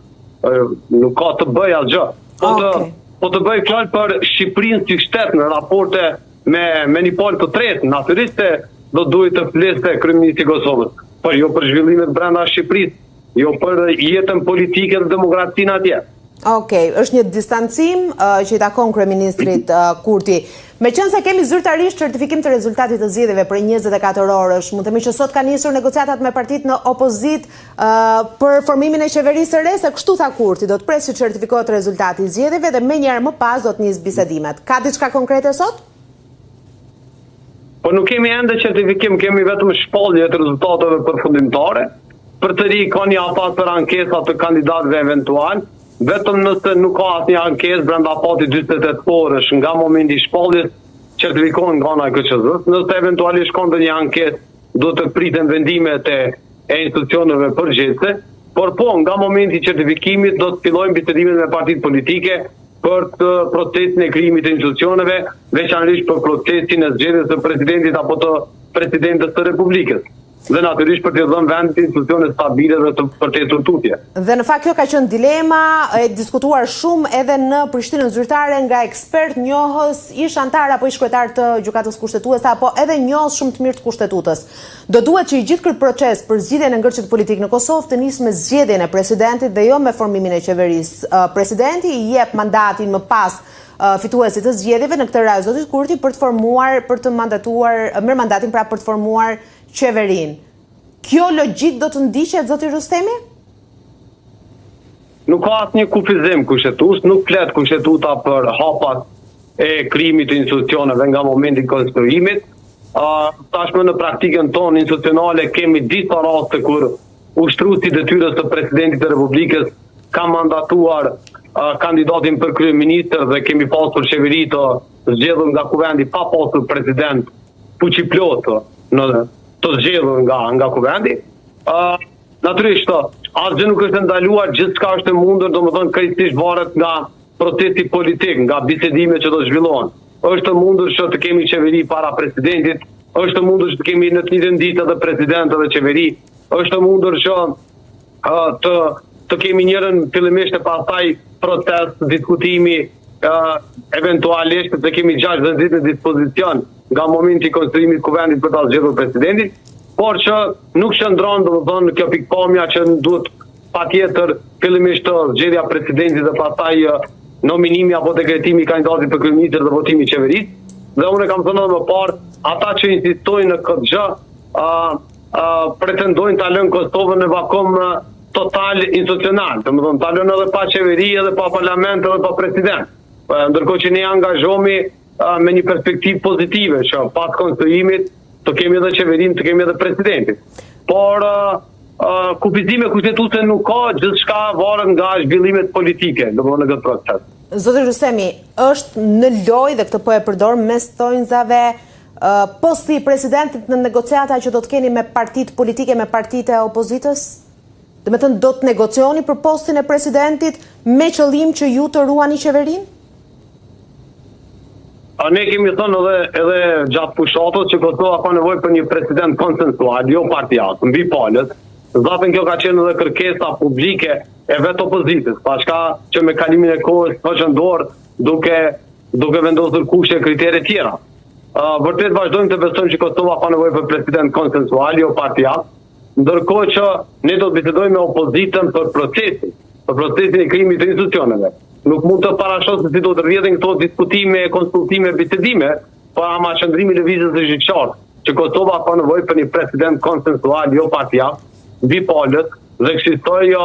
S12: Nuk ka të bëjë asgjë. Po të okay. po të bëjë fjalë për Shqipërinë si shtet në raporte me me një palë të tretë, natyrisht se do duhej të fliste kryeministri i Kosovës, por jo për zhvillimet brenda Shqipërisë, jo për jetën politike dhe demokracinë
S1: atje. Okej, okay, është një distancim uh, që i takon kryeministrit uh, Kurti. Meqenëse kemi zyrtarisht certifikim të rezultatit të zgjedhjeve prej 24 orësh, mund të themi që sot kanë nisur negociatat me partitë në opozitë uh, për formimin e qeverisë së re, se kështu tha Kurti, do të presë që certifikohet rezultati i zgjedhjeve dhe menjëherë më pas do të nisë bisedimet. Ka diçka konkrete sot?
S12: Po nuk kemi ende certifikim, kemi vetëm shpallje të rezultateve përfundimtare. Përsëri ka një afat për ankesa të kandidatëve eventual. Vetëm nëse nuk ka asnjë ankesë brenda afatit 48 orësh nga momenti i shpalljes, certifikohen nga ana e KQZ-së. Nëse eventualisht ka ndonjë ankesë, duhet të priten vendimet e e institucioneve përgjegjëse, por po nga momenti i certifikimit do të fillojnë bisedimet me partitë politike për të procesin e krijimit të institucioneve, veçanërisht për procesin e zgjedhjes së presidentit apo të presidentes së Republikës dhe natyrisht për t'i dhënë vendit institucione stabile dhe të për të ecur
S1: tutje. Dhe në fakt kjo ka qenë dilema e diskutuar shumë edhe në Prishtinën zyrtare nga ekspertë, njohës, ish anëtarë apo ish kryetarë të Gjykatës Kushtetuese apo edhe njohës shumë të mirë të Kushtetutës. Do duhet që i gjithë ky proces për zgjidhjen e ngërçit politik në Kosovë të nisë me zgjedhjen e presidentit dhe jo me formimin e qeverisë. Presidenti i jep mandatin më pas fituesit të zgjedhjeve, në këtë rast zotit Kurti për të formuar, për të mandatuar, merr mandatin pra për të formuar qeverinë. Kjo logjikë do të ndiqet zoti Rustemi?
S12: Nuk ka asnjë kufizim kushtetues, nuk flet kushtetuta për hapat e krijimit të institucioneve nga momenti i konstituimit. Uh, tashmë në praktikën tonë institucionale kemi disa raste kur ushtruesi i detyrës së presidentit të Republikës ka mandatuar uh, kandidatin për kryeministër dhe kemi pasur qeveri të zgjedhur nga kuvendi pa pasur president fuqiplotë në të zgjedhur nga nga kuvendi. Uh, natyrisht, asgjë nuk është e ndaluar, gjithçka është e mundur, domethënë krejtësisht varet nga procesi politik, nga bisedimet që do të zhvillohen. Është e mundur që të kemi qeveri para presidentit, është e mundur që të kemi në të njëjtën ditë edhe president edhe qeveri, është e mundur që uh, të të kemi njërën fillimisht e pastaj proces diskutimi uh, eventualisht të kemi 60 ditë në dispozicion nga momenti i konstituimit të kuvendit për ta zgjedhur presidentin, por që nuk qëndron domethënë kjo pikëpamja që duhet patjetër fillimisht të zgjedhja e presidentit dhe pastaj nominimi apo dekretimi i kandidatit për kryeministër dhe votimi i qeverisë. Dhe unë e kam thënë edhe më parë, ata që insistojnë në këtë gjë, ë ë pretendojnë ta lënë Kosovën në vakum total institucional, domethënë ta lënë edhe pa qeveri, edhe pa parlament, edhe pa president. Ndërkohë që ne angazhohemi me një perspektivë pozitive që pas konstituimit të kemi edhe qeverinë, të kemi edhe presidentin. Por uh, kufizime kushtetuese nuk ka, gjithçka varet nga zhvillimet politike, domethënë në këtë
S1: proces. Zoti Rustemi, është në lojë dhe këtë po e përdor mes thonjzave uh, posti i presidentit në negociata që do të keni me partitë politike, me partitë e opozitës? Domethënë, do të negocioni për postin e presidentit me qëllim që ju të ruani qeverinë?
S12: A ne kemi thënë edhe edhe gjatë fushatës që Kosova ka nevojë për një president konsensual, jo partiak, mbi palët. Zaten kjo ka qenë edhe kërkesa publike e vetë opozitës, paçka që me kalimin e kohës hoqën dorë duke duke vendosur kushte e kritere tjera. Uh, vërtet vazhdojmë të besojmë që Kosova ka nevojë për president konsensual, jo partiak, ndërkohë që ne do të bisedojmë me opozitën për procesin, për procesin e krijimit të institucioneve. Nuk mund të parashoh se si do të rrjedhin këto diskutime, konsultime, bisedime, por ama qëndrimi i lëvizjes është i qartë që Kosova ka nevojë për një president konsensual, jo partiak, mbi palët dhe kësisoj jo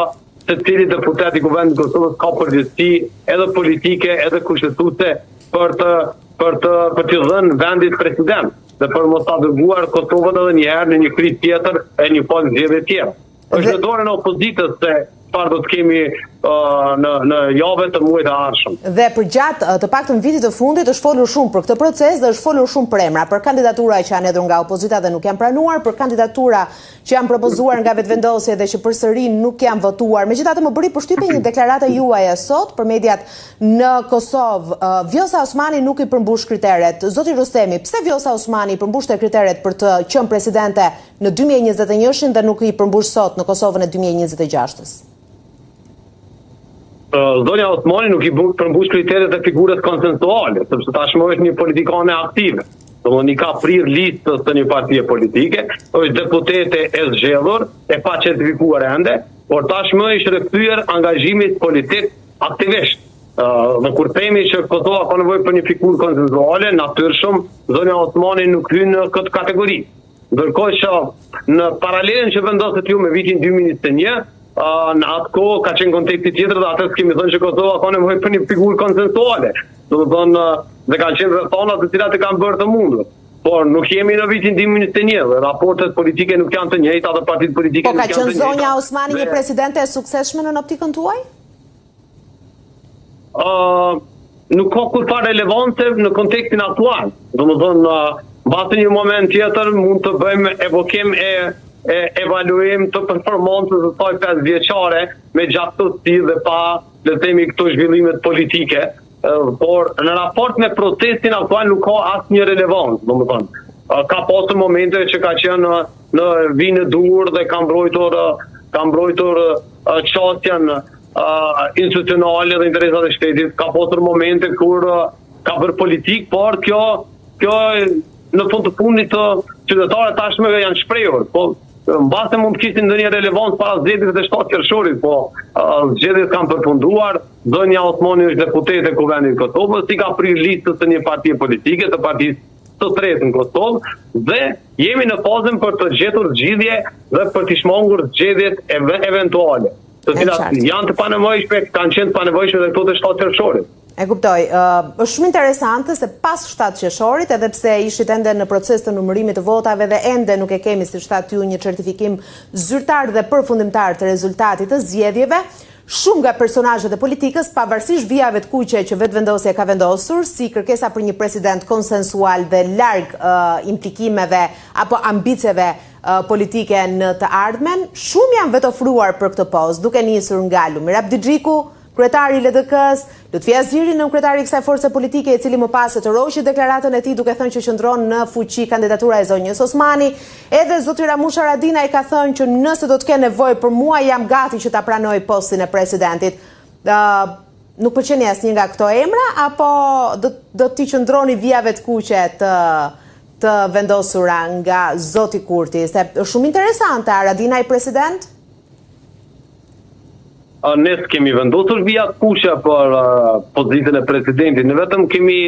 S12: secili deputet i Kuvendit të Kosovës ka përgjegjësi edhe politike edhe kushtetuese për të për të për t'i dhënë vendit president dhe për mos ta dërguar Kosovën edhe një herë në një krizë tjetër e një palë zgjedhje tjetër. Është në dorën e opozitës se çfarë do të kemi uh, në në javët e muajt e
S1: ardhshëm. Dhe përgjatë uh, të paktën vitit të fundit është folur shumë për këtë proces dhe është folur shumë për emra, për kandidatura që janë hedhur nga opozita dhe nuk janë pranuar, për kandidatura që janë propozuar nga Vetëvendosje dhe që përsëri nuk janë votuar. Megjithatë më bëri përshtypje një deklaratë juaja sot për mediat në Kosovë. Uh, Vjosa Osmani nuk i përmbush kriteret. Zoti Rustemi, pse Vjosa Osmani i përmbushte kriteret për të qenë presidente në 2021-shin dhe nuk i përmbush sot në Kosovën e 2026-ës?
S12: Zonja Osmani nuk i përmbush kriteret e figurës konsensuale, sepse tashmë është një politikane aktive. Domethënë i ka prirë listës të një partie politike, është deputete e zgjedhur, e pa certifikuar ende, por tashmë i është rikthyer angazhimit politik aktivisht. Dhe kur themi që Kosova ka nevojë për një figurë konsensuale, natyrshëm zonja Osmani nuk hyn në këtë kategori. Ndërkohë që në paralelen që vendosët ju me vitin 2021, në atë kohë ka qenë konteksti tjetër dhe atë s'kemi thënë që Kosova ka nevojë për një figurë konsensuale. Domethënë, dhe kanë qenë rrethana të cilat e kanë bërë të mundur. Por nuk jemi në vitin 2021 dhe raportet politike nuk janë të njëjta dhe partitë politike
S1: po, nuk janë të njëjta. Po ka qenë zonja Osmani një presidente e suksesshme në optikën tuaj?
S12: uh, nuk ka kurrfarë relevance në kontekstin aktual. Domethënë, mbase një moment tjetër mund të bëjmë evokim e, e evaluim të performancës së saj 5 vjeçare me gjaktësi dhe pa, le të themi, këto zhvillimet politike, por në raport me procesin aktual nuk ka asnjë relevancë, domethënë. Ka pasur momente që ka qenë në, në vijën e duhur dhe ka mbrojtur ka mbrojtur qasjen institucionale dhe interesat e shtetit, ka pasur momente kur ka bërë politikë, por kjo kjo në fund të fundit të qytetarët tashmë janë shprehur, po mbase mund të kishte ndonjë relevancë para zgjedhjeve të 7 qershorit, po zgjedhjet kanë përfunduar, zonja Osmani është deputete e Kuvendit të Kosovës, i ka prirë listës së një partie politike, të partisë së tretë në Kosovë dhe jemi në fazën për të gjetur zgjidhje dhe për të shmangur zgjedhjet eventuale, të cilat janë të panevojshme, kanë qenë të panevojshme dhe këto të 7 qershorit.
S1: E kuptoj. Uh, është shumë interesante se pas 7 qershorit, edhe pse ishit ende në proces të numërimit të votave dhe ende nuk e kemi siç thatë ju një certifikim zyrtar dhe përfundimtar të rezultatit të zgjedhjeve, Shumë nga personazhet e politikës, pavarësisht vijave të kuqe që Vetëvendosja ka vendosur, si kërkesa për një president konsensual dhe larg implikimeve apo ambicieve politike në të ardhmen, shumë janë vetofruar për këtë post, duke nisur nga Lumir Abdixhiku, kryetari i LDK-së, Lutfi Haziri, nënkryetari i kësaj force politike, i cili më pas e tërhoqi deklaratën e tij duke thënë që qëndron në fuqi kandidatura e zonjës Osmani, edhe zoti Ramush Haradinaj ka thënë që nëse do të kenë nevojë për mua jam gati që ta pranoj postin e presidentit. Ë nuk pëlqeni asnjë nga këto emra apo do do t'i qëndroni vijave të kuqe të të vendosura nga zoti Kurti, se është shumë interesante Haradinaj president?
S12: Ne s'kemi vendosur vija të kuqe për pozitën e presidentit, ne vetëm kemi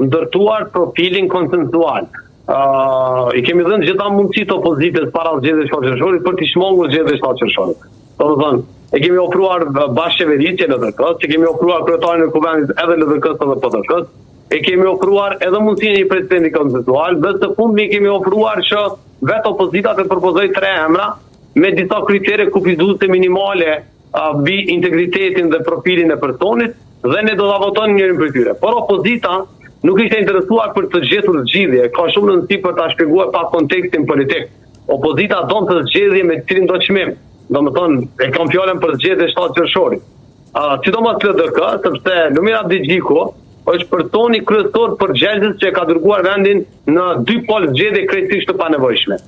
S12: ndërtuar profilin konsensual. Uh, I kemi dhënë gjitha mundësitë opozitës para zgjedhjeve të 7 qershorit për të shmangur zgjedhjet e 7 qershorit. Domethënë, e kemi ofruar bashkëqeverisje LDK-s, e kemi ofruar kryetarin e kuvendit edhe LDK-s edhe PDK-s, e kemi ofruar edhe mundësinë e një presidenti konsensual dhe së fundmi kemi ofruar që vetë opozita të propozojë tre emra me disa kritere kufizuese minimale mbi integritetin dhe profilin e personit dhe ne do ta votonim njërin prej tyre. Por opozita nuk ishte interesuar për të gjetur zgjidhje, ka shumë rëndësi për ta shpjeguar pak kontekstin politik. Opozita donte zgjedhje me cilindo çmim. Domethënë, e kam fjalën për zgjedhjet e 7 qershorit. Uh, sidomos LDK, sepse Lumir Abdixhiku është personi kryesor përgjegjës që e ka dërguar vendin në dy palë zgjedhje krejtësisht të panevojshme.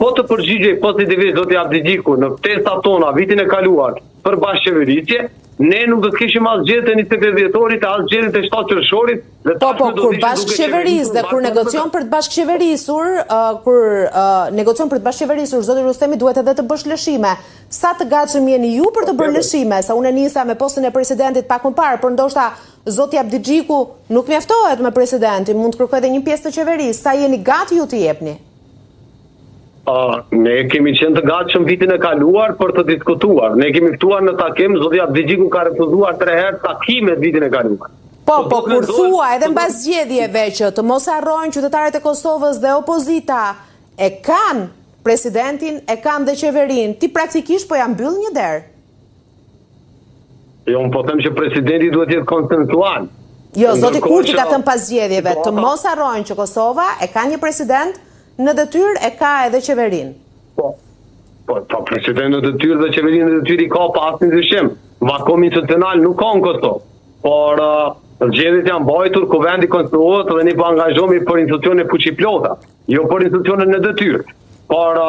S12: Po të përgjigjej pozitivisht zoti Abdixhiku në ftesat tona vitin e kaluar për bashkëqeverisje, ne nuk do të kishim as zgjedhjet e 28 dhjetorit, as zgjedhjet e 7 qershorit
S1: dhe Po, po, kur bashkëqeveris dhe kur negocion për të bashkëqeverisur, uh, kur uh, negocion për të bashkëqeverisur, zoti Rustemi duhet edhe të bësh lëshime. Sa të gatshëm jeni ju për të bërë lëshime? Se unë e nisa me postin e presidentit pak më parë, por ndoshta zoti Abdixhiku nuk mjaftohet me presidentin, mund të kërkojë edhe një pjesë të qeverisë. Sa jeni gati ju të jepni?
S12: Uh, ne kemi qenë të gatshëm vitin e kaluar për të diskutuar. Ne kemi ftuar në takim, zoti Abdixhiku ka refuzuar tre herë takimet vitin e kaluar.
S1: Po, po, po kur thua edhe mbas zgjedhjeve që të mos harrojnë qytetarët e Kosovës dhe opozita e kanë presidentin, e kanë dhe qeverinë, ti praktikisht po ia mbyll një derë.
S12: Jo, unë po them që presidenti duhet të jetë konsensual.
S1: Jo, zoti Kurti ka thënë pas zgjedhjeve, të mos harrojnë që Kosova e ka një president në detyrë, e ka edhe qeverinë.
S12: Po. Po, po president në detyrë dhe qeverinë në detyrë i ka pa asnjë dyshim. Vakum institucional nuk ka në Kosovë. Por uh, zgjedhjet janë mbajtur, kuvendi konstituohet dhe ne po angazhohemi për institucione fuqiplota. Jo për institucione në detyrë. Por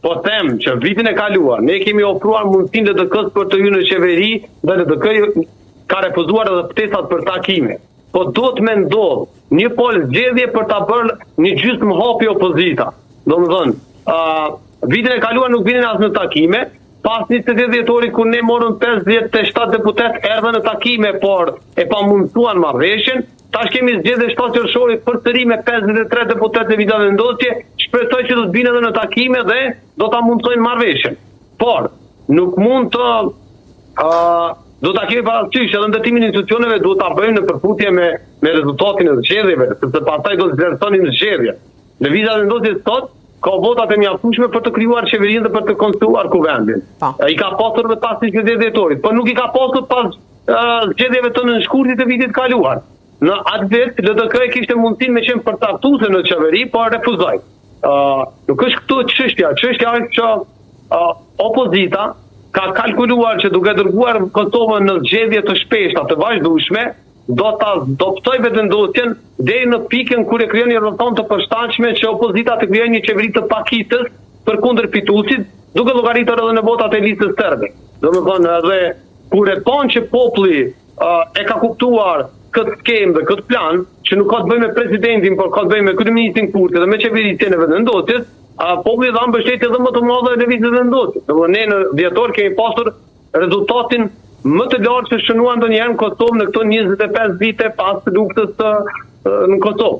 S12: po them që vitin e kaluar ne kemi ofruar mundësinë LDK-së për të hyrë në qeveri dhe LDK ka refuzuar edhe ftesat për takime. Po duhet me ndodh një palë zgjedhje për ta bërë një gjysmë hapi opozita. Domethënë, uh, vitin e kaluar nuk vinin as në takime, pas 28 dhjetorit kur ne morëm 57 deputet erdhën në takime, por e pamundësuan marrëveshjen, Tash kemi zgjedhjet e 7 qershorit përsëri me 53 deputetë Lëvizja Vetëvendosje, shpresoj që do të vinë edhe në takime dhe do ta mundësojnë marrëveshjen. Por nuk mund të ë uh, do ta kemi parasysh edhe ndërtimin e institucioneve duhet ta bëjmë në përputhje me me rezultatin e zgjedhjeve, sepse pastaj do të vlerësonim zgjedhjet. Lëvizja Vetëvendosje sot ka votat e mjaftueshme për të krijuar qeverinë dhe për të konstituuar kuvendin. Po. I ka pasur edhe pas 28 dhjetorit, por nuk i ka pasur pas zgjedhjeve të nënshkurtit të vitit kaluar. Në atë vit, LDK e kishte mundësinë me qenë përcaktuese në qeveri, por refuzoi. Uh, nuk është këtu çështja, çështja është që uh, opozita ka kalkuluar që duke dërguar Kosovën në zgjedhje të shpeshta, të vazhdueshme, do ta dobësojë Vetëvendosjen deri në pikën kur e krijon një rrethanë të përshtatshme që opozita të krijojë një qeveri të pakicës përkundër fituesit, duke llogaritur edhe në votat e listës serbe. Domethënë edhe kur e panë që populli e ka kuptuar këtë skemë dhe këtë plan, që nuk ka të bëjë me presidentin, por ka të bëjë me kryeministrin Kurti dhe me qeverisjen e Vetëvendosjes, populli dha mbështetje edhe më të madhe Lëvizjes Vetëvendosje. Domethënë ne në dhjetor kemi pasur rezultatin më të lartë që shënuar ndonjëherë në Kosovë në këto 25 vite pas luftës të, në
S1: Kosovë.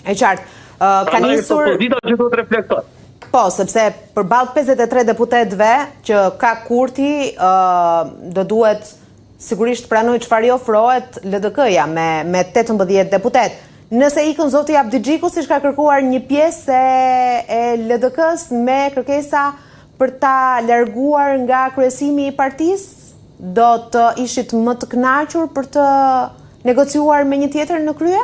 S1: E qartë. Uh, ka nisur
S12: opozita që do të reflektojë.
S1: Po, sepse përballë 53 deputetëve që ka Kurti, uh, do duhet Sigurisht pranojë çfarë i ofrohet LDK-ja me me 18 deputetë. Nëse ikën zoti Abdixhiku, siç ka kërkuar një pjesë e, e LDK-së me kërkesa për ta larguar nga kryesimi i partisë, do të ishit më të kënaqur për të negociuar me një tjetër në krye?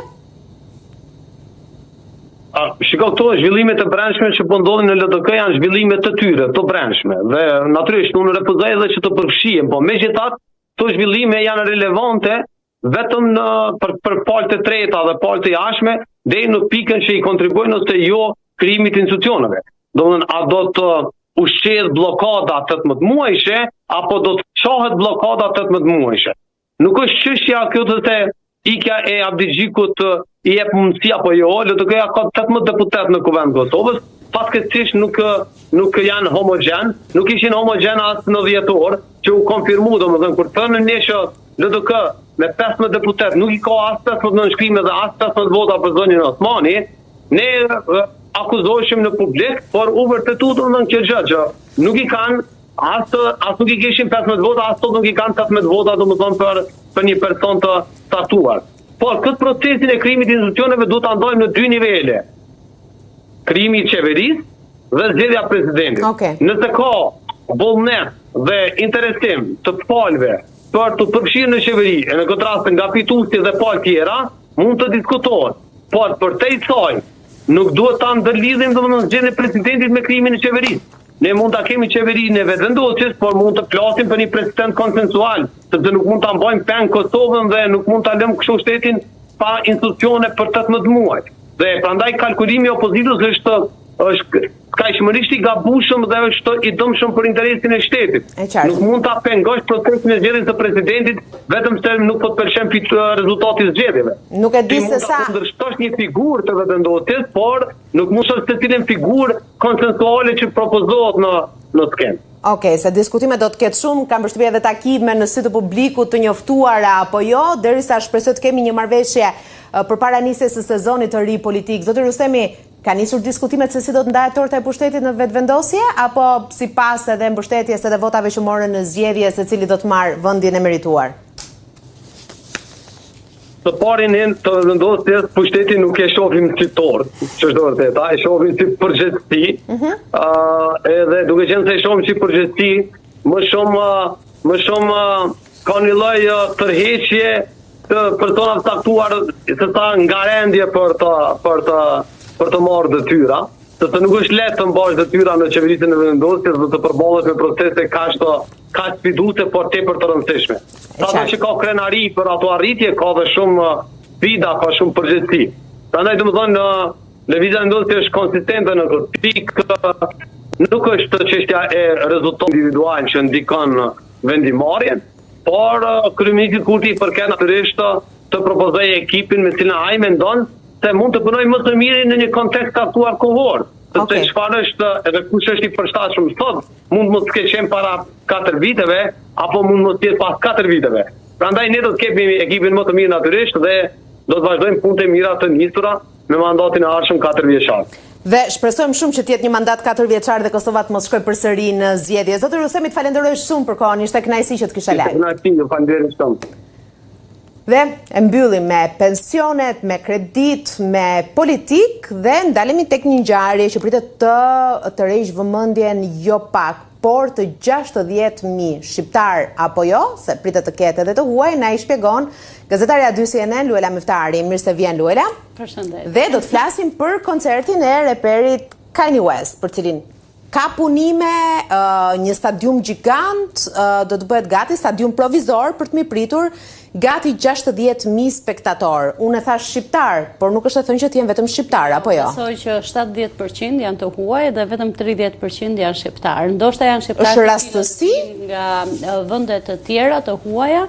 S12: A, shiko këto zhvillime të brendshme që po ndodhin në LDK janë zhvillime të tyre, të brendshme. Dhe natyrisht unë refuzoj edhe që të përfshihem, po megjithatë këto zhvillime janë relevante vetëm në për për palë të treta dhe palë të jashtme deri në pikën që i kontribuojnë ose jo krijimit të institucioneve. Domethënë a do të ushqehet bllokada 18 muajshe apo do të çohet bllokada 18 muajshe. Nuk është çështja kjo të se ikja e Abdixhikut i jep mundësi apo jo, LDK-ja ka 18 deputetë në Kuvend të Kosovës, fatkeqësisht nuk nuk janë homogjen, nuk ishin homogjen as në dhjetor, që u konfirmu, domethënë kur thënë ne që LDK me 15 deputetë nuk i ka as 15 nënshkrime dhe as 15 vota për zonjën Osmani, ne akuzoheshim në publik, por u vërtetu domethënë kjo gjë që nuk i kanë As as nuk i kishin 15 vota, as sot nuk i kanë 18 vota, domethënë për për një person të caktuar. Por këtë procesin e krijimit të institucioneve duhet ta ndajmë në dy nivele. Krijimi i qeverisë dhe zgjedhja e presidentit.
S1: Okay.
S12: Nëse ka vullnet dhe interesim të palëve për t'u përfshirë në qeveri, e në këtë rast nga fituesi dhe palë tjera, mund të diskutohet. Por përtej saj, nuk duhet ta ndërlidhim domethënë zgjedhjen e presidentit me krijimin e qeverisë. Ne mund ta kemi qeverinë e Vetëvendosjes, por mund të flasim për një president konsensual, sepse nuk mund ta mbajmë peng Kosovën dhe nuk mund ta lëmë kështu shtetin pa institucione për 18 muaj. Dhe prandaj kalkulimi i opozitës është është skajshmërisht i gabueshëm dhe është i dëmshëm për interesin e shtetit.
S1: E qartë.
S12: Nuk mund ta pengosh procesin e zgjedhjes së presidentit vetëm se nuk po të pëlqen rezultati i zgjedhjeve.
S1: Nuk e di se
S12: sa Ti mund ta kundërshtosh një figurë të Vetëvendosjes, por nuk mund të secilën figurë konsensuale që propozohet në në
S1: skenë. Okej, okay, se diskutime do të ketë shumë, kam përshtypje edhe takime në sy të publikut të njoftuara apo jo, derisa shpresoj të kemi një marrëveshje përpara nisjes së sezonit të ri politik. Zoti Rustemi, ka nisur diskutimet se si do të ndahet torta e pushtetit në Vetëvendosje apo sipas edhe mbështetjes edhe votave që morën në zgjedhje secili do të marrë vendin e merituar?
S12: Së pari ne të Vetëvendosjes pushtetin nuk e shohim si tortë, që është e vërteta, e shohim si përgjegjësi. Ëh, uh -huh. uh, edhe duke qenë se e shohim si përgjegjësi, më shumë më shumë ka një lloj tërheqje të personave të caktuar se sa ngarendje për të për të për të marrë detyra, sepse nuk është lehtë të mbash detyra në qeverisjen e Vetëvendosjes dhe të përballesh me procese kaq të kaq sfiduese, por tepër të rëndësishme. Sado që ka krenari për ato arritje, ka dhe shumë uh, sfida, ka shumë përgjegjësi. Prandaj domethënë uh, Lëvizja Vetëvendosje është konsistente në këtë pikë, nuk është çështja e rezultatit individual që ndikon në vendimmarrjen, por uh, kryeministrit Kurti i përket natyrisht të propozojë ekipin me cilin ai mendon se mund të punojë më së miri në një kontekst të caktuar kohor. Sepse okay. çfarë është edhe kush është i përshtatshëm sot, mund mos të ketë qenë para 4 viteve apo mund mos të jetë pas 4 viteve. Prandaj ne do të kemi ekipin më të mirë natyrisht dhe do të vazhdojmë punët e mira të nisura me mandatin e ardhshëm 4 vjeçar.
S1: Dhe shpresojmë shumë që të jetë një mandat 4 vjeçar dhe Kosova të mos shkojë përsëri në zgjedhje. Zoti Rustemi, të falenderoj shumë për kohën, ishte kënaqësi që të kisha
S12: live. Ishte kënaqësi, ju falenderoj shumë.
S1: Dhe e mbyllim me pensionet, me kreditë, me politikë dhe ndalemi tek një ngjarje që pritet të tërheqë vëmendjen jo pak. por të 60.000 shqiptarë apo jo, se pritet të ketë edhe të huaj, na i shpjegon gazetarja 2 CNN Luela Myftari. Mirë se vjen Luela.
S13: Përshëndetje.
S1: Dhe do të flasim për koncertin e reperit Kanye West, për cilin ka punime, një stadium gjigant, do të bëhet gati stadium provizor për të mirëpritur gati 60.000 spektatorë. Unë e thashë shqiptarë, por nuk është e thënë që të jenë vetëm shqiptarë, apo jo?
S13: Besoj që 70% janë të huaj dhe vetëm 30% janë shqiptarë. Ndoshta janë shqiptarë
S1: Është rastësi?
S13: nga vende të tjera të huaja.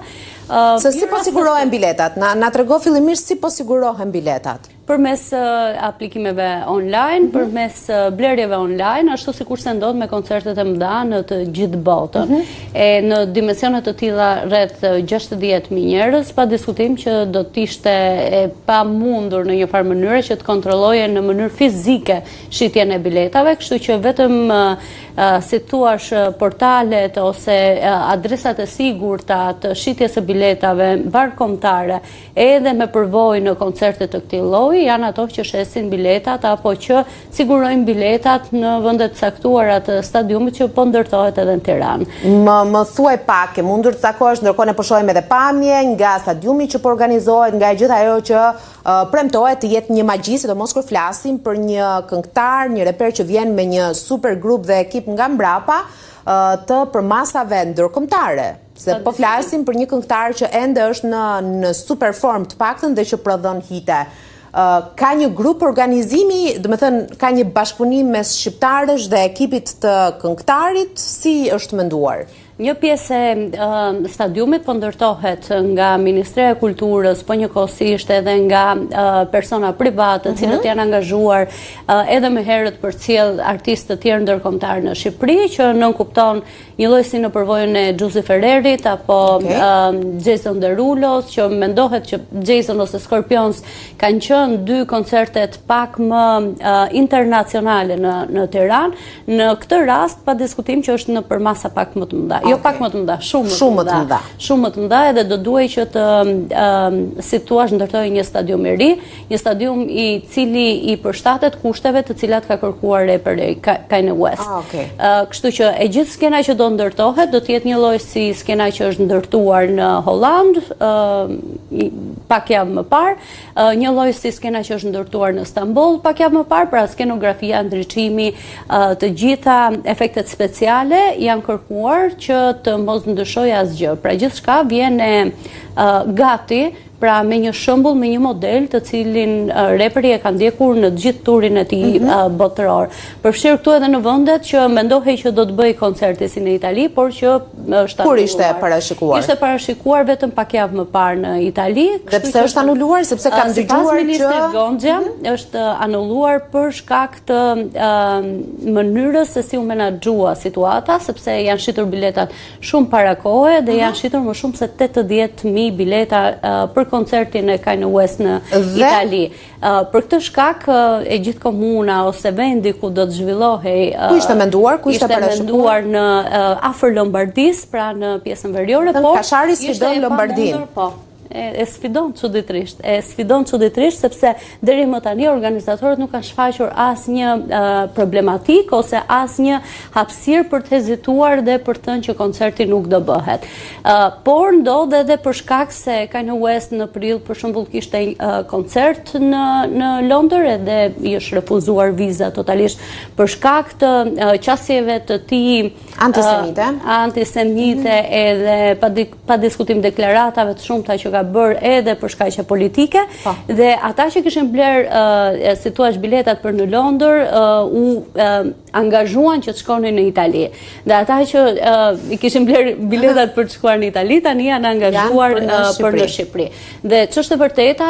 S1: Se si po sigurohen biletat? Na, na trego fillimisht si po sigurohen biletat?
S13: Përmes aplikimeve online, mhm. përmes blerjeve online, ashtu sikurse ndodh me koncertet e mëdha në të gjithë botën. Mhm. E në dimensione të tilla rreth 60.000 njerëz, pa diskutim që do të ishte e pamundur në një farë mënyre që të kontrolloje në mënyrë fizike shitjen e biletave, kështu që vetëm si të thuash portalet ose adresat e sigurta të shitjes së biletave mbarëkombëtare edhe me përvojë në koncerte të këtij lloji, janë ato që shesin biletat apo që sigurojnë biletat në vende të caktuara të stadiumit që po ndërtohet edhe në
S1: Tiranë. Më më thuaj pak, ke mundur të takosh, ndërkohë ne po shohim edhe pamje nga stadiumi që po organizohet, nga e gjithë ajo që uh, premtohet të jetë një magji, sidomos kur flasim për një këngëtar, një reper që vjen me një super grup dhe ekip nga mbrapa uh, të përmasave ndërkombëtare. Se po flasim për një këngëtar që ende është në në super formë të paktën dhe që prodhon hite. Uh, ka një grup organizimi, domethënë ka një bashkëpunim mes shqiptarësh dhe ekipit të këngëtarit, si është menduar?
S13: Një pjesë e uh, stadiumit po ndërtohet nga Ministria e Kulturës, po njëkohësisht edhe nga uh, persona privatë, të cilët mhm. janë angazhuar uh, edhe më herët për të sjellë artistë të tjerë ndërkombëtarë në Shqipëri, që nënkupton Njëlloj si në përvojën e Giusy Ferrerit apo Jason Derulos, që mendohet që Jason ose Scorpions kanë qenë dy koncertet pak më internacionale në në Tiranë, në këtë rast pa diskutim që është në përmasa pak më të mëdha. Jo pak më të mëdha, shumë më të mëdha. Shumë më të mëdha edhe do duhej që të si të thuash ndërtohej një stadium i ri, Një stadium i cili i përshtatet kushteve të cilat ka kërkuar reperi Kanye West. Ah, okay. Kështu që e gjithë skena që do ndërtohet do të jetë një lloj si skena që është ndërtuar në Hollandë, pak javë më parë, një lloj si skena që është ndërtuar në Stamboll pak javë më parë, pra skenografia, ndriçimi, të gjitha efektet speciale janë kërkuar që të mos ndryshojë asgjë. Pra gjithçka vjen e gati Pra me një shembull, me një model të cilin reperi e ka ndjekur në të gjithë turin e tij mhm. botëror. Përfshirë këtu edhe në vendet që mendohej që do të bëhej koncerti si në Itali, por që është
S1: anuluar. Kur ishte parashikuar?
S13: Ishte parashikuar vetëm pak javë më parë në Itali.
S1: Dhe pse është anuluar? Sepse kam dëgjuar që
S13: Sipas ministrit Gonxhja, mhm. është anuluar për shkak të mënyrës se si u menaxhua situata, sepse janë shitur biletat shumë para kohe dhe janë shitur më shumë se 80.000 bileta për koncertin e Kanye West në Itali. Për këtë shkak e gjithë komuna ose vendi ku do të zhvillohej
S1: Ku ishte menduar, ku ishte
S13: parashikuar? Ishte menduar në afër Lombardisë, pra në pjesën veriore,
S1: por Kashari sfidon Lombardinë.
S13: Po e sfidon çuditërisht. E sfidon çuditërisht sepse deri më tani organizatorët nuk kanë shfaqur asnjë problematikë ose asnjë hapësirë për të hezituar dhe për të thënë që koncerti nuk do bëhet. Por ndodh edhe për shkak se Kanye West në prill për shembull kishte koncert në në Londër edhe i është refuzuar viza totalisht për shkak të qasjeve të tij
S1: antisemite,
S13: antisemite mhm. edhe pa diskutim deklaratave të shumta që ka bërë edhe për shkaqe politike po. dhe ata që kishin blerë si të thuash biletat për në Londër u angazhuan që të shkonin në Itali. Dhe ata që i kishin blerë biletat për të shkuar në Itali tani janë angazhuar për në Shqipëri. Dhe ç'është e vërteta,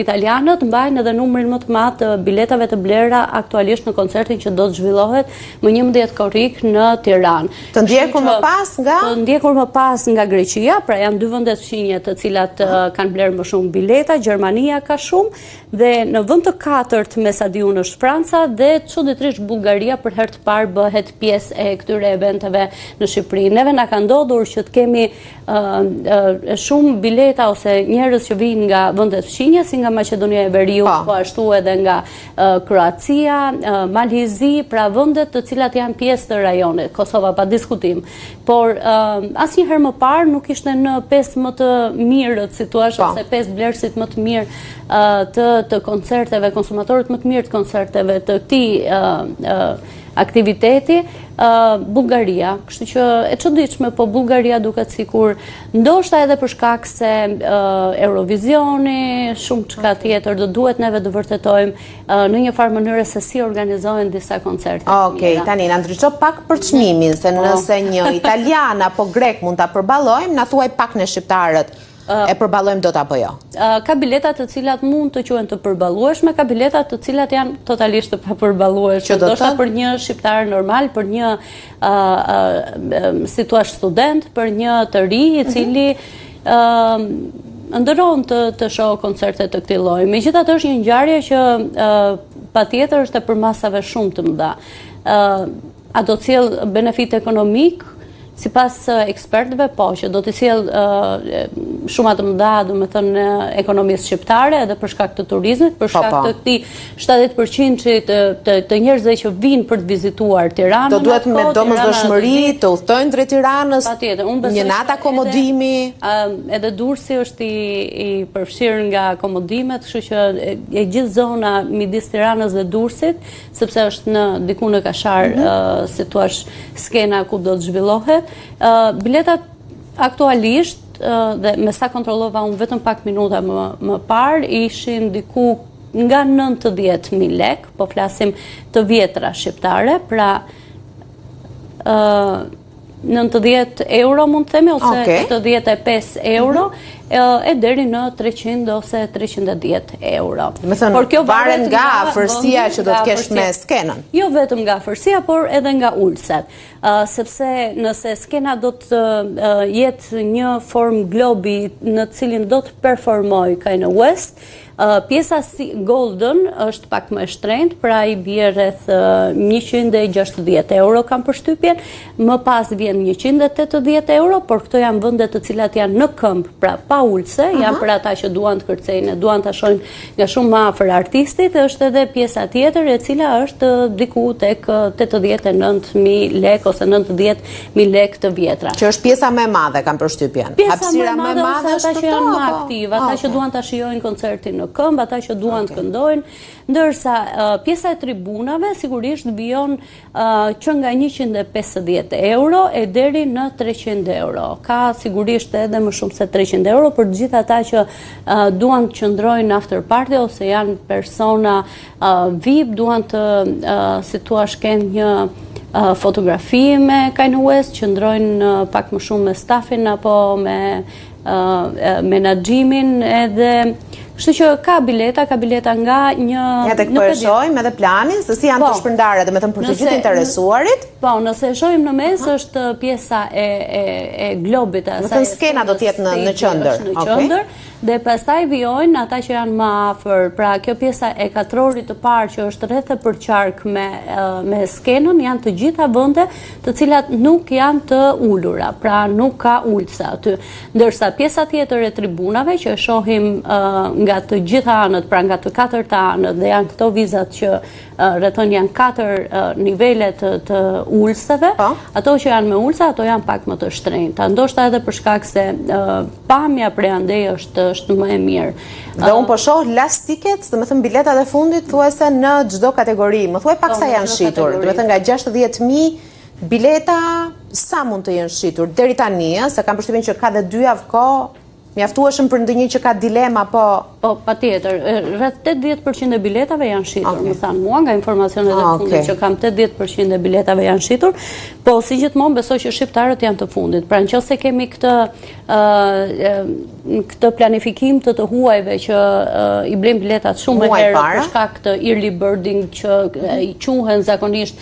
S13: italianët mbajnë edhe numrin më të madh të biletave të blera aktualisht në koncertin që do të zhvillohet më 11 korrik në Tiranë.
S1: Të ndjekur më pas nga?
S13: Të ndjekur më pas nga Greqia, pra janë dy vendet fqinje të cilat. cilat kanë blerë më shumë bileta, Gjermania ka shumë dhe në vend të katërt me sa di unë është Franca dhe çuditërisht Bullgaria për herë të parë bëhet pjesë e këtyre eventeve në Shqipëri. Neve na ka ndodhur që të kemi shumë bileta ose njerëz që vijnë nga vendet fqinje, si nga Maqedonia e Veriut, po, po ashtu edhe nga Kroacia, Mali i Zi, pra vendet të cilat janë pjesë të rajonit, Kosova pa diskutim. Por asnjëherë më parë nuk ishte në pesë më të mirët, si thua, po. ose pesë blerësit më të mirë të të koncerteve, konsumatorët më të mirë të koncerteve të këtij aktiviteti, Bullgaria, kështu që e çuditshme, po Bullgaria duket sikur ndoshta edhe për shkak se Eurovisioni, shumëçka tjetër do duhet neve të vërtetojmë në një farë mënyre se si organizohen disa koncerte.
S1: Okej, tani na ndriço pak për çmimin, se po. nëse një italian apo grek mund ta përballojmë, na thuaj pak ne shqiptarët e përballojmë dot apo jo?
S13: Ka bileta të cilat mund të quhen të përballueshme, ka bileta të cilat janë totalisht të papërballueshme. Ndoshta për një shqiptar normal, për një si thua student, për një të ri i mhm. cili ëndërron të të shohë koncerte të këtij lloji. Megjithatë është një ngjarje që patjetër është e përmasave shumë të mëdha. A do të sjellë benefit ekonomik? Sipas ekspertëve, po, që do të sjellë shuma të mëdha, domethënë, ekonomisë shqiptare, edhe për shkak të turizmit, për po, shkak po. të këtij 70% të, të, të njerëzve që vijnë për të vizituar Tiranën.
S1: Do duhet me domosdoshmëri të udhëtojnë drejt Tiranës, një natë akomodimi.
S13: Edhe, edhe Durrësi është i, i përfshirë nga akomodimet, kështu që e gjithë zona midis Tiranës dhe Durrësit, sepse është në diku në Kashar, mm -hmm. si thua skena ku do të zhvillohet. Biletat aktualisht dhe me sa kontrollova unë vetëm pak minuta më më parë ishin diku nga 90.000 lek, po flasim të vjetra shqiptare, pra ë 90 euro mund të themi ose okay. 85 euro mm -hmm. e deri në 300 ose 310 euro.
S1: Domethënë, por kjo varet nga afërsia që do të kesh me skenën.
S13: Jo vetëm nga afërsia, por edhe nga ulëset. Uh, sepse nëse skena do të uh, jetë një formë globi në të cilin do të performojë Kanye West, Pjesa si Golden është pak më e shtrenjtë, pra i bie rreth 160 euro kam përshtypjen, më pas vjen 180 euro, por këto janë vende të cilat janë në këmbë, pra pa ulëse, janë për ata që duan të kërcejnë, duan ta shohin nga shumë më afër artistit, është edhe pjesa tjetër e cila është diku tek 89.000 lek ose 90.000 lek të
S1: vjetra. Që është pjesa më e madhe, kam përshtypjen.
S13: Pjesa më e madhe ose ata që janë më aktivë, ata që duan ta shijojnë koncertin në këmbë, ata që duan të këndojnë, ndërsa pjesa e tribunave sigurisht vijon që nga 150 euro e deri në 300 euro. Ka sigurisht edhe më shumë se 300 euro për të gjithë ata që duan të qëndrojnë në after party ose janë persona VIP, duan të, si thua, kenë një fotografi me Kanye West, qëndrojnë pak më shumë me stafin apo me menaxhimin edhe Kështu që ka bileta, ka bileta nga
S1: një... Ja tek po e shohim edhe planin, se si janë të po. shpërndara, domethënë për të gjithë interesuarit.
S13: Po, nëse e shohim në mes, është pjesa e, e, e globit.
S1: Domethënë skena do të jetë në, në qendër.
S13: Në qendër, Dhe pastaj vijojnë ata që janë më afër, pra kjo pjesa e katrorit të parë që është rreth e përqark me me skenën janë të gjitha vende të cilat nuk janë të ulura, pra nuk ka ulëse aty. Ndërsa pjesa tjetër e tribunave që e shohim nga të gjitha anët, pra nga të katërta anët dhe janë këto vizat që rrethojnë janë katër nivele të, të ulëseve, po. ato që janë me ulëse, ato janë pak më të shtrenjta. Ndoshta edhe për shkak se pamja prej andej është, është më e
S1: mirë. Dhe unë po shoh last tickets, domethënë biletat e fundit, thuajse në çdo kategori. Më thuaj pak po, sa janë shitur, domethënë nga 60.000 bileta, sa mund të jenë shitur? Deri tani, se kam përshtypjen që ka dhe dy javë kohë, Mjaftueshëm për ndonjë që ka dilema,
S13: po... Po, patjetër, rreth 80% e biletave janë shitur, më thanë mua, nga informacionet e fundit që kam 80% e biletave janë shitur, po si gjithmonë besoj që shqiptarët janë të fundit. Pra në qoftë se kemi këtë, këtë planifikim të të huajve që i blejnë biletat shumë më herët për shkak të early birding që i quhen zakonisht.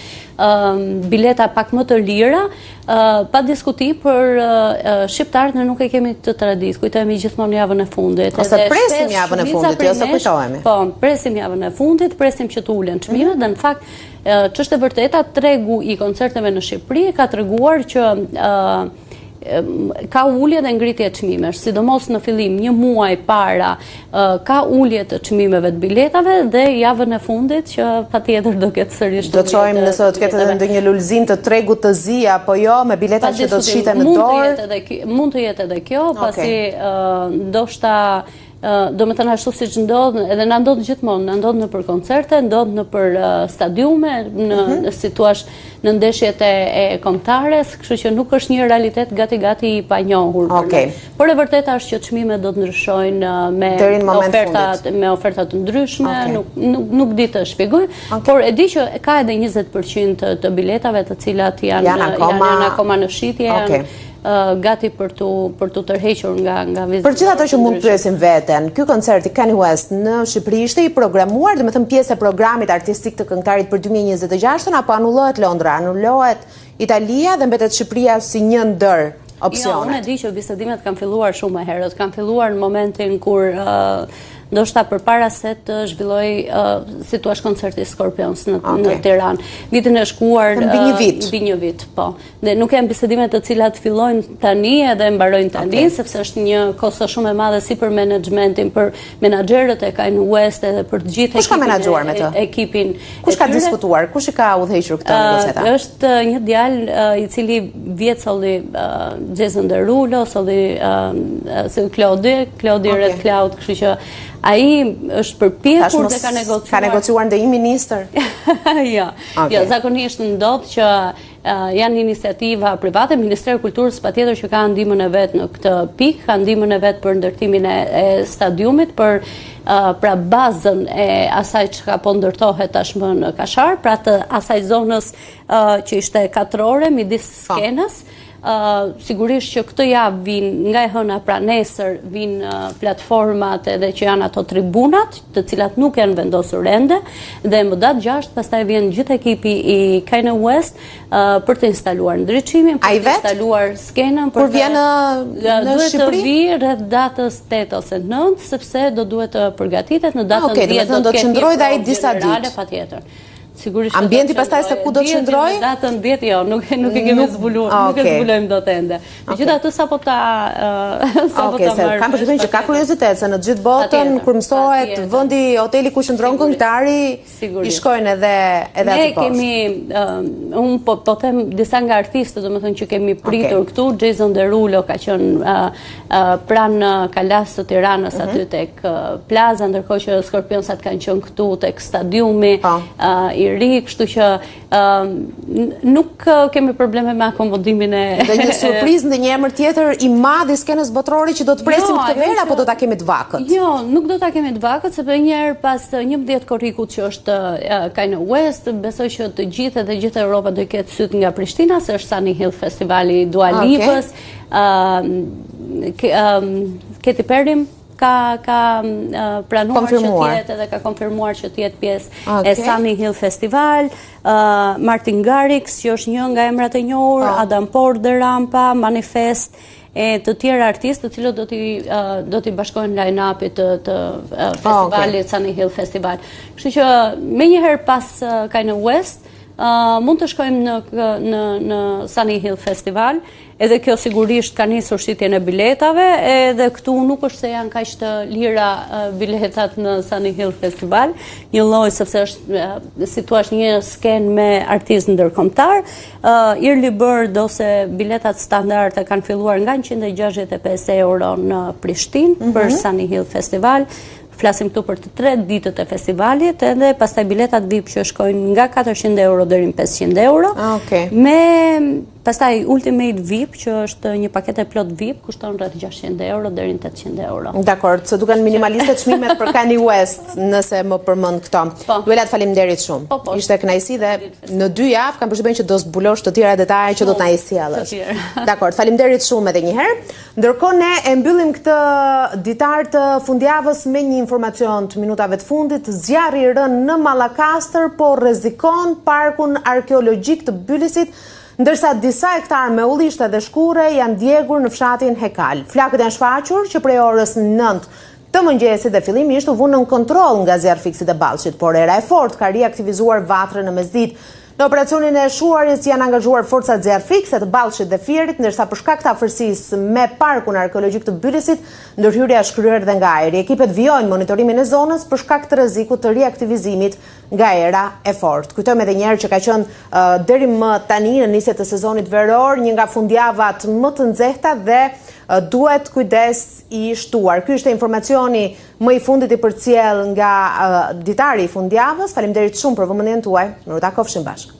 S13: Bileta pak më të lira, pa diskutim për shqiptarët ne nuk e kemi këtë traditë, kujtohemi gjithmonë javën e
S1: fundit. Ose presim javën e fundit, jo se kujtohemi.
S13: Po, presim javën e fundit, presim që të ulen çmimet mhm. dhe në fakt ç'është e vërteta tregu i koncerteve në Shqipëri ka treguar që ka ulje dhe ngritje çmimesh, sidomos në fillim një muaj para ka ulje të çmimeve të biletave dhe javën e fundit që patjetër do ketë
S1: sërish Do të shohim nëse do të ketë edhe ndonjë lulëzim të tregut të zi apo jo me bileta që do të shiten në
S13: dorë. Mund të jetë edhe kjo, pasi ndoshta Domethënë ashtu siç ndodh, edhe na ndodh gjithmonë, na ndodh nëpër koncerte, ndodh nëpër stadiume, në mm -hmm. si thua në ndeshjet e, e kombëtares, kështu që nuk është një realitet gati gati i panjohur.
S1: Okej.
S13: Por e vërteta është që çmimet do të ndryshojnë me oferta me oferta të ndryshme, okay. nuk nuk nuk di të shpjegoj, okay. por e di që ka edhe 20% të, të biletave të cilat janë janë akoma, janë, janë akoma në shitje, okay. janë gati për t'u për t'u tërhequr nga nga
S1: vizitorët. Për gjithë ato që mund të pyesin veten, ky koncert i Kanye West në Shqipëri ishte i programuar, domethënë pjesë e programit artistik të këngëtarit për 2026-ën apo anulohet Londra, anulohet Italia dhe mbetet Shqipëria si një ndër
S13: opsionet. Jo, unë e di që bisedimet kanë filluar shumë më herët, kanë filluar në momentin kur ndoshta përpara se të zhvillohej si thua koncerti Scorpions në okay. në Tiranë. Vitin e shkuar
S1: mbi një vit.
S13: Mbi një vit, po. Dhe nuk janë bisedime të cilat fillojnë tani edhe mbarojnë tani, okay. sepse është një kosto shumë e madhe si për menaxhmentin, për menaxherët e Kanye West edhe për të gjithë
S1: Kush ka menaxhuar me të?
S13: Ekipin.
S1: Kush ka diskutuar? Kush i ka udhëhequr këto
S13: negociata? Është një djalë i cili vjet solli Jason Derulo, solli si Klodi, Klodi okay. Red Cloud, kështu që ai është përpjekur dhe ka
S1: negociuar. Ka negociuar ndonjë ministër?
S13: Jo. Okay. Jo, zakonisht ndodh që janë iniciativa private, Ministria e Kulturës patjetër që ka ndihmën e vet në këtë pikë, ka ndihmën e vet për ndërtimin e, e stadiumit, për pra bazën e asaj çka po ndërtohet tashmë në Kashar, pra të asaj zonës që ishte katrore midis po. skenës. Sigurisht që këtë javë vijnë nga e hëna pra nesër vijnë platformat edhe që janë ato tribunat, të cilat nuk janë vendosur ende dhe më datë 6 pastaj vjen gjithë ekipi i Kanye West për të instaluar ndriçimin, për të instaluar skenën,
S1: për Kur vjen në në
S13: Shqipëri? Duhet të vijë rreth datës 8 ose 9 sepse do duhet të përgatitet në datën 10
S1: ah, do të ketë qëndrojë dhe ai disa ditë.
S13: Patjetër.
S1: Sigurisht Ambienti pastaj se ku do të qëndrojë?
S13: Datën 10 jo, nuk nuk e kemi zbuluar, ah, nuk e zbulojmë dot ende. Megjithatë sapo ta
S1: sapo ta marr. Kam përshtypjen që ka kuriozitet se në të gjithë botën kur mësohet vendi hoteli ku qëndron këngëtari, i shkojnë edhe edhe aty
S13: poshtë. Ne kemi un po po them disa nga artistët, domethënë që kemi pritur këtu, Jason Derulo ka qenë pranë Kalasë së Tiranës mhm. aty tek Plaza, ndërkohë që Scorpionsat kanë qenë këtu tek stadiumi po. i ri, kështu që nuk kemi probleme me akomodimin
S1: e... Dhe një surprizë ndonjë emër tjetër i madh i skenës botërore që do të presim jo, këtë verë, apo do ta kemi të
S13: vakët? Jo, nuk do ta kemi të vakët, sepse një herë pas 11 korrikut që është Kanye West, besoj që të gjithë edhe gjithë Europa do i ketë sytë nga Prishtina, se është Sunny Hill Festivali i Dua Lipës, Katy Perry ka ka pranuar që të jetë edhe ka konfirmuar që të jetë pjesë okay. e Sunny Hill Festival, uh, Martin Garrix që është një nga emrat e njohur, oh. Adam Port dhe Rampa, Manifest e të tjerë artistë të cilët do t'i uh, do t'i bashkohen line-upit të të uh, festivalit oh, okay. Sunny Hill Festival. Kështu që menjëherë pas uh, Kanye West uh, mund të shkojmë në në në Sunny Hill Festival Edhe kjo sigurisht ka nisur shitjen e biletave, edhe këtu nuk është se janë kaq të lira biletat në Sunny Hill Festival, një lloj sepse është si thua një skenë me artistë ndërkombëtar. Early Bird ose biletat standarde kanë filluar nga 165 euro në Prishtinë mm -hmm. për Sunny Hill Festival. Flasim këtu për të tre ditët e festivalit, edhe pastaj biletat VIP që shkojnë nga 400 euro deri në 500 euro.
S1: Ah, okay.
S13: Me Pastaj Ultimate VIP, që është një paketë e plotë VIP, kushton rreth 600 euro deri në 800
S1: euro. Dakord, se duken minimaliste çmimet për Kanye West, nëse më përmend këto. Po. Duela të faleminderit shumë. Po, po. Ishte kënaqësi dhe në dy javë kam përshtypjen që do zbulosh të tjera detaje që do të na i sjellësh. Dakord, faleminderit shumë edhe një herë. Ndërkohë ne e mbyllim këtë ditar të fundjavës me një informacion. informacion të minutave të fundit, zjarri i rënë në Mallakastër po rrezikon parkun arkeologjik të Bylisit, ndërsa disa hektarë me ullishte dhe shkurre janë djegur në fshatin Hekal. Flakët janë shfaqur që prej orës 9 të mëngjesit dhe fillimisht u vunë nën kontroll nga zjarrfikësit e Ballshit, por era e fortë ka riaktivizuar vatrën në mesditë. Në operacionin e shuarjes janë angazhuar forcat zjarrfikëse të Ballshit dhe Fierit, ndërsa për shkak të afërsisë me parkun arkeologjik të Bylisit, ndërhyrja është kryer dhe nga ajri. Ekipet vijojnë monitorimin e zonës për shkak të rrezikut të riaktivizimit nga era e fortë. Kujtojmë edhe një herë që ka qenë deri më tani në nisje të sezonit veror një nga fundjavat më të nxehta dhe duhet kujdes i shtuar. Ky ishte informacioni më i fundit i përcjellë nga ditari i fundjavës. Faleminderit shumë për vëmendjen tuaj. Mirutakofshim bashkë.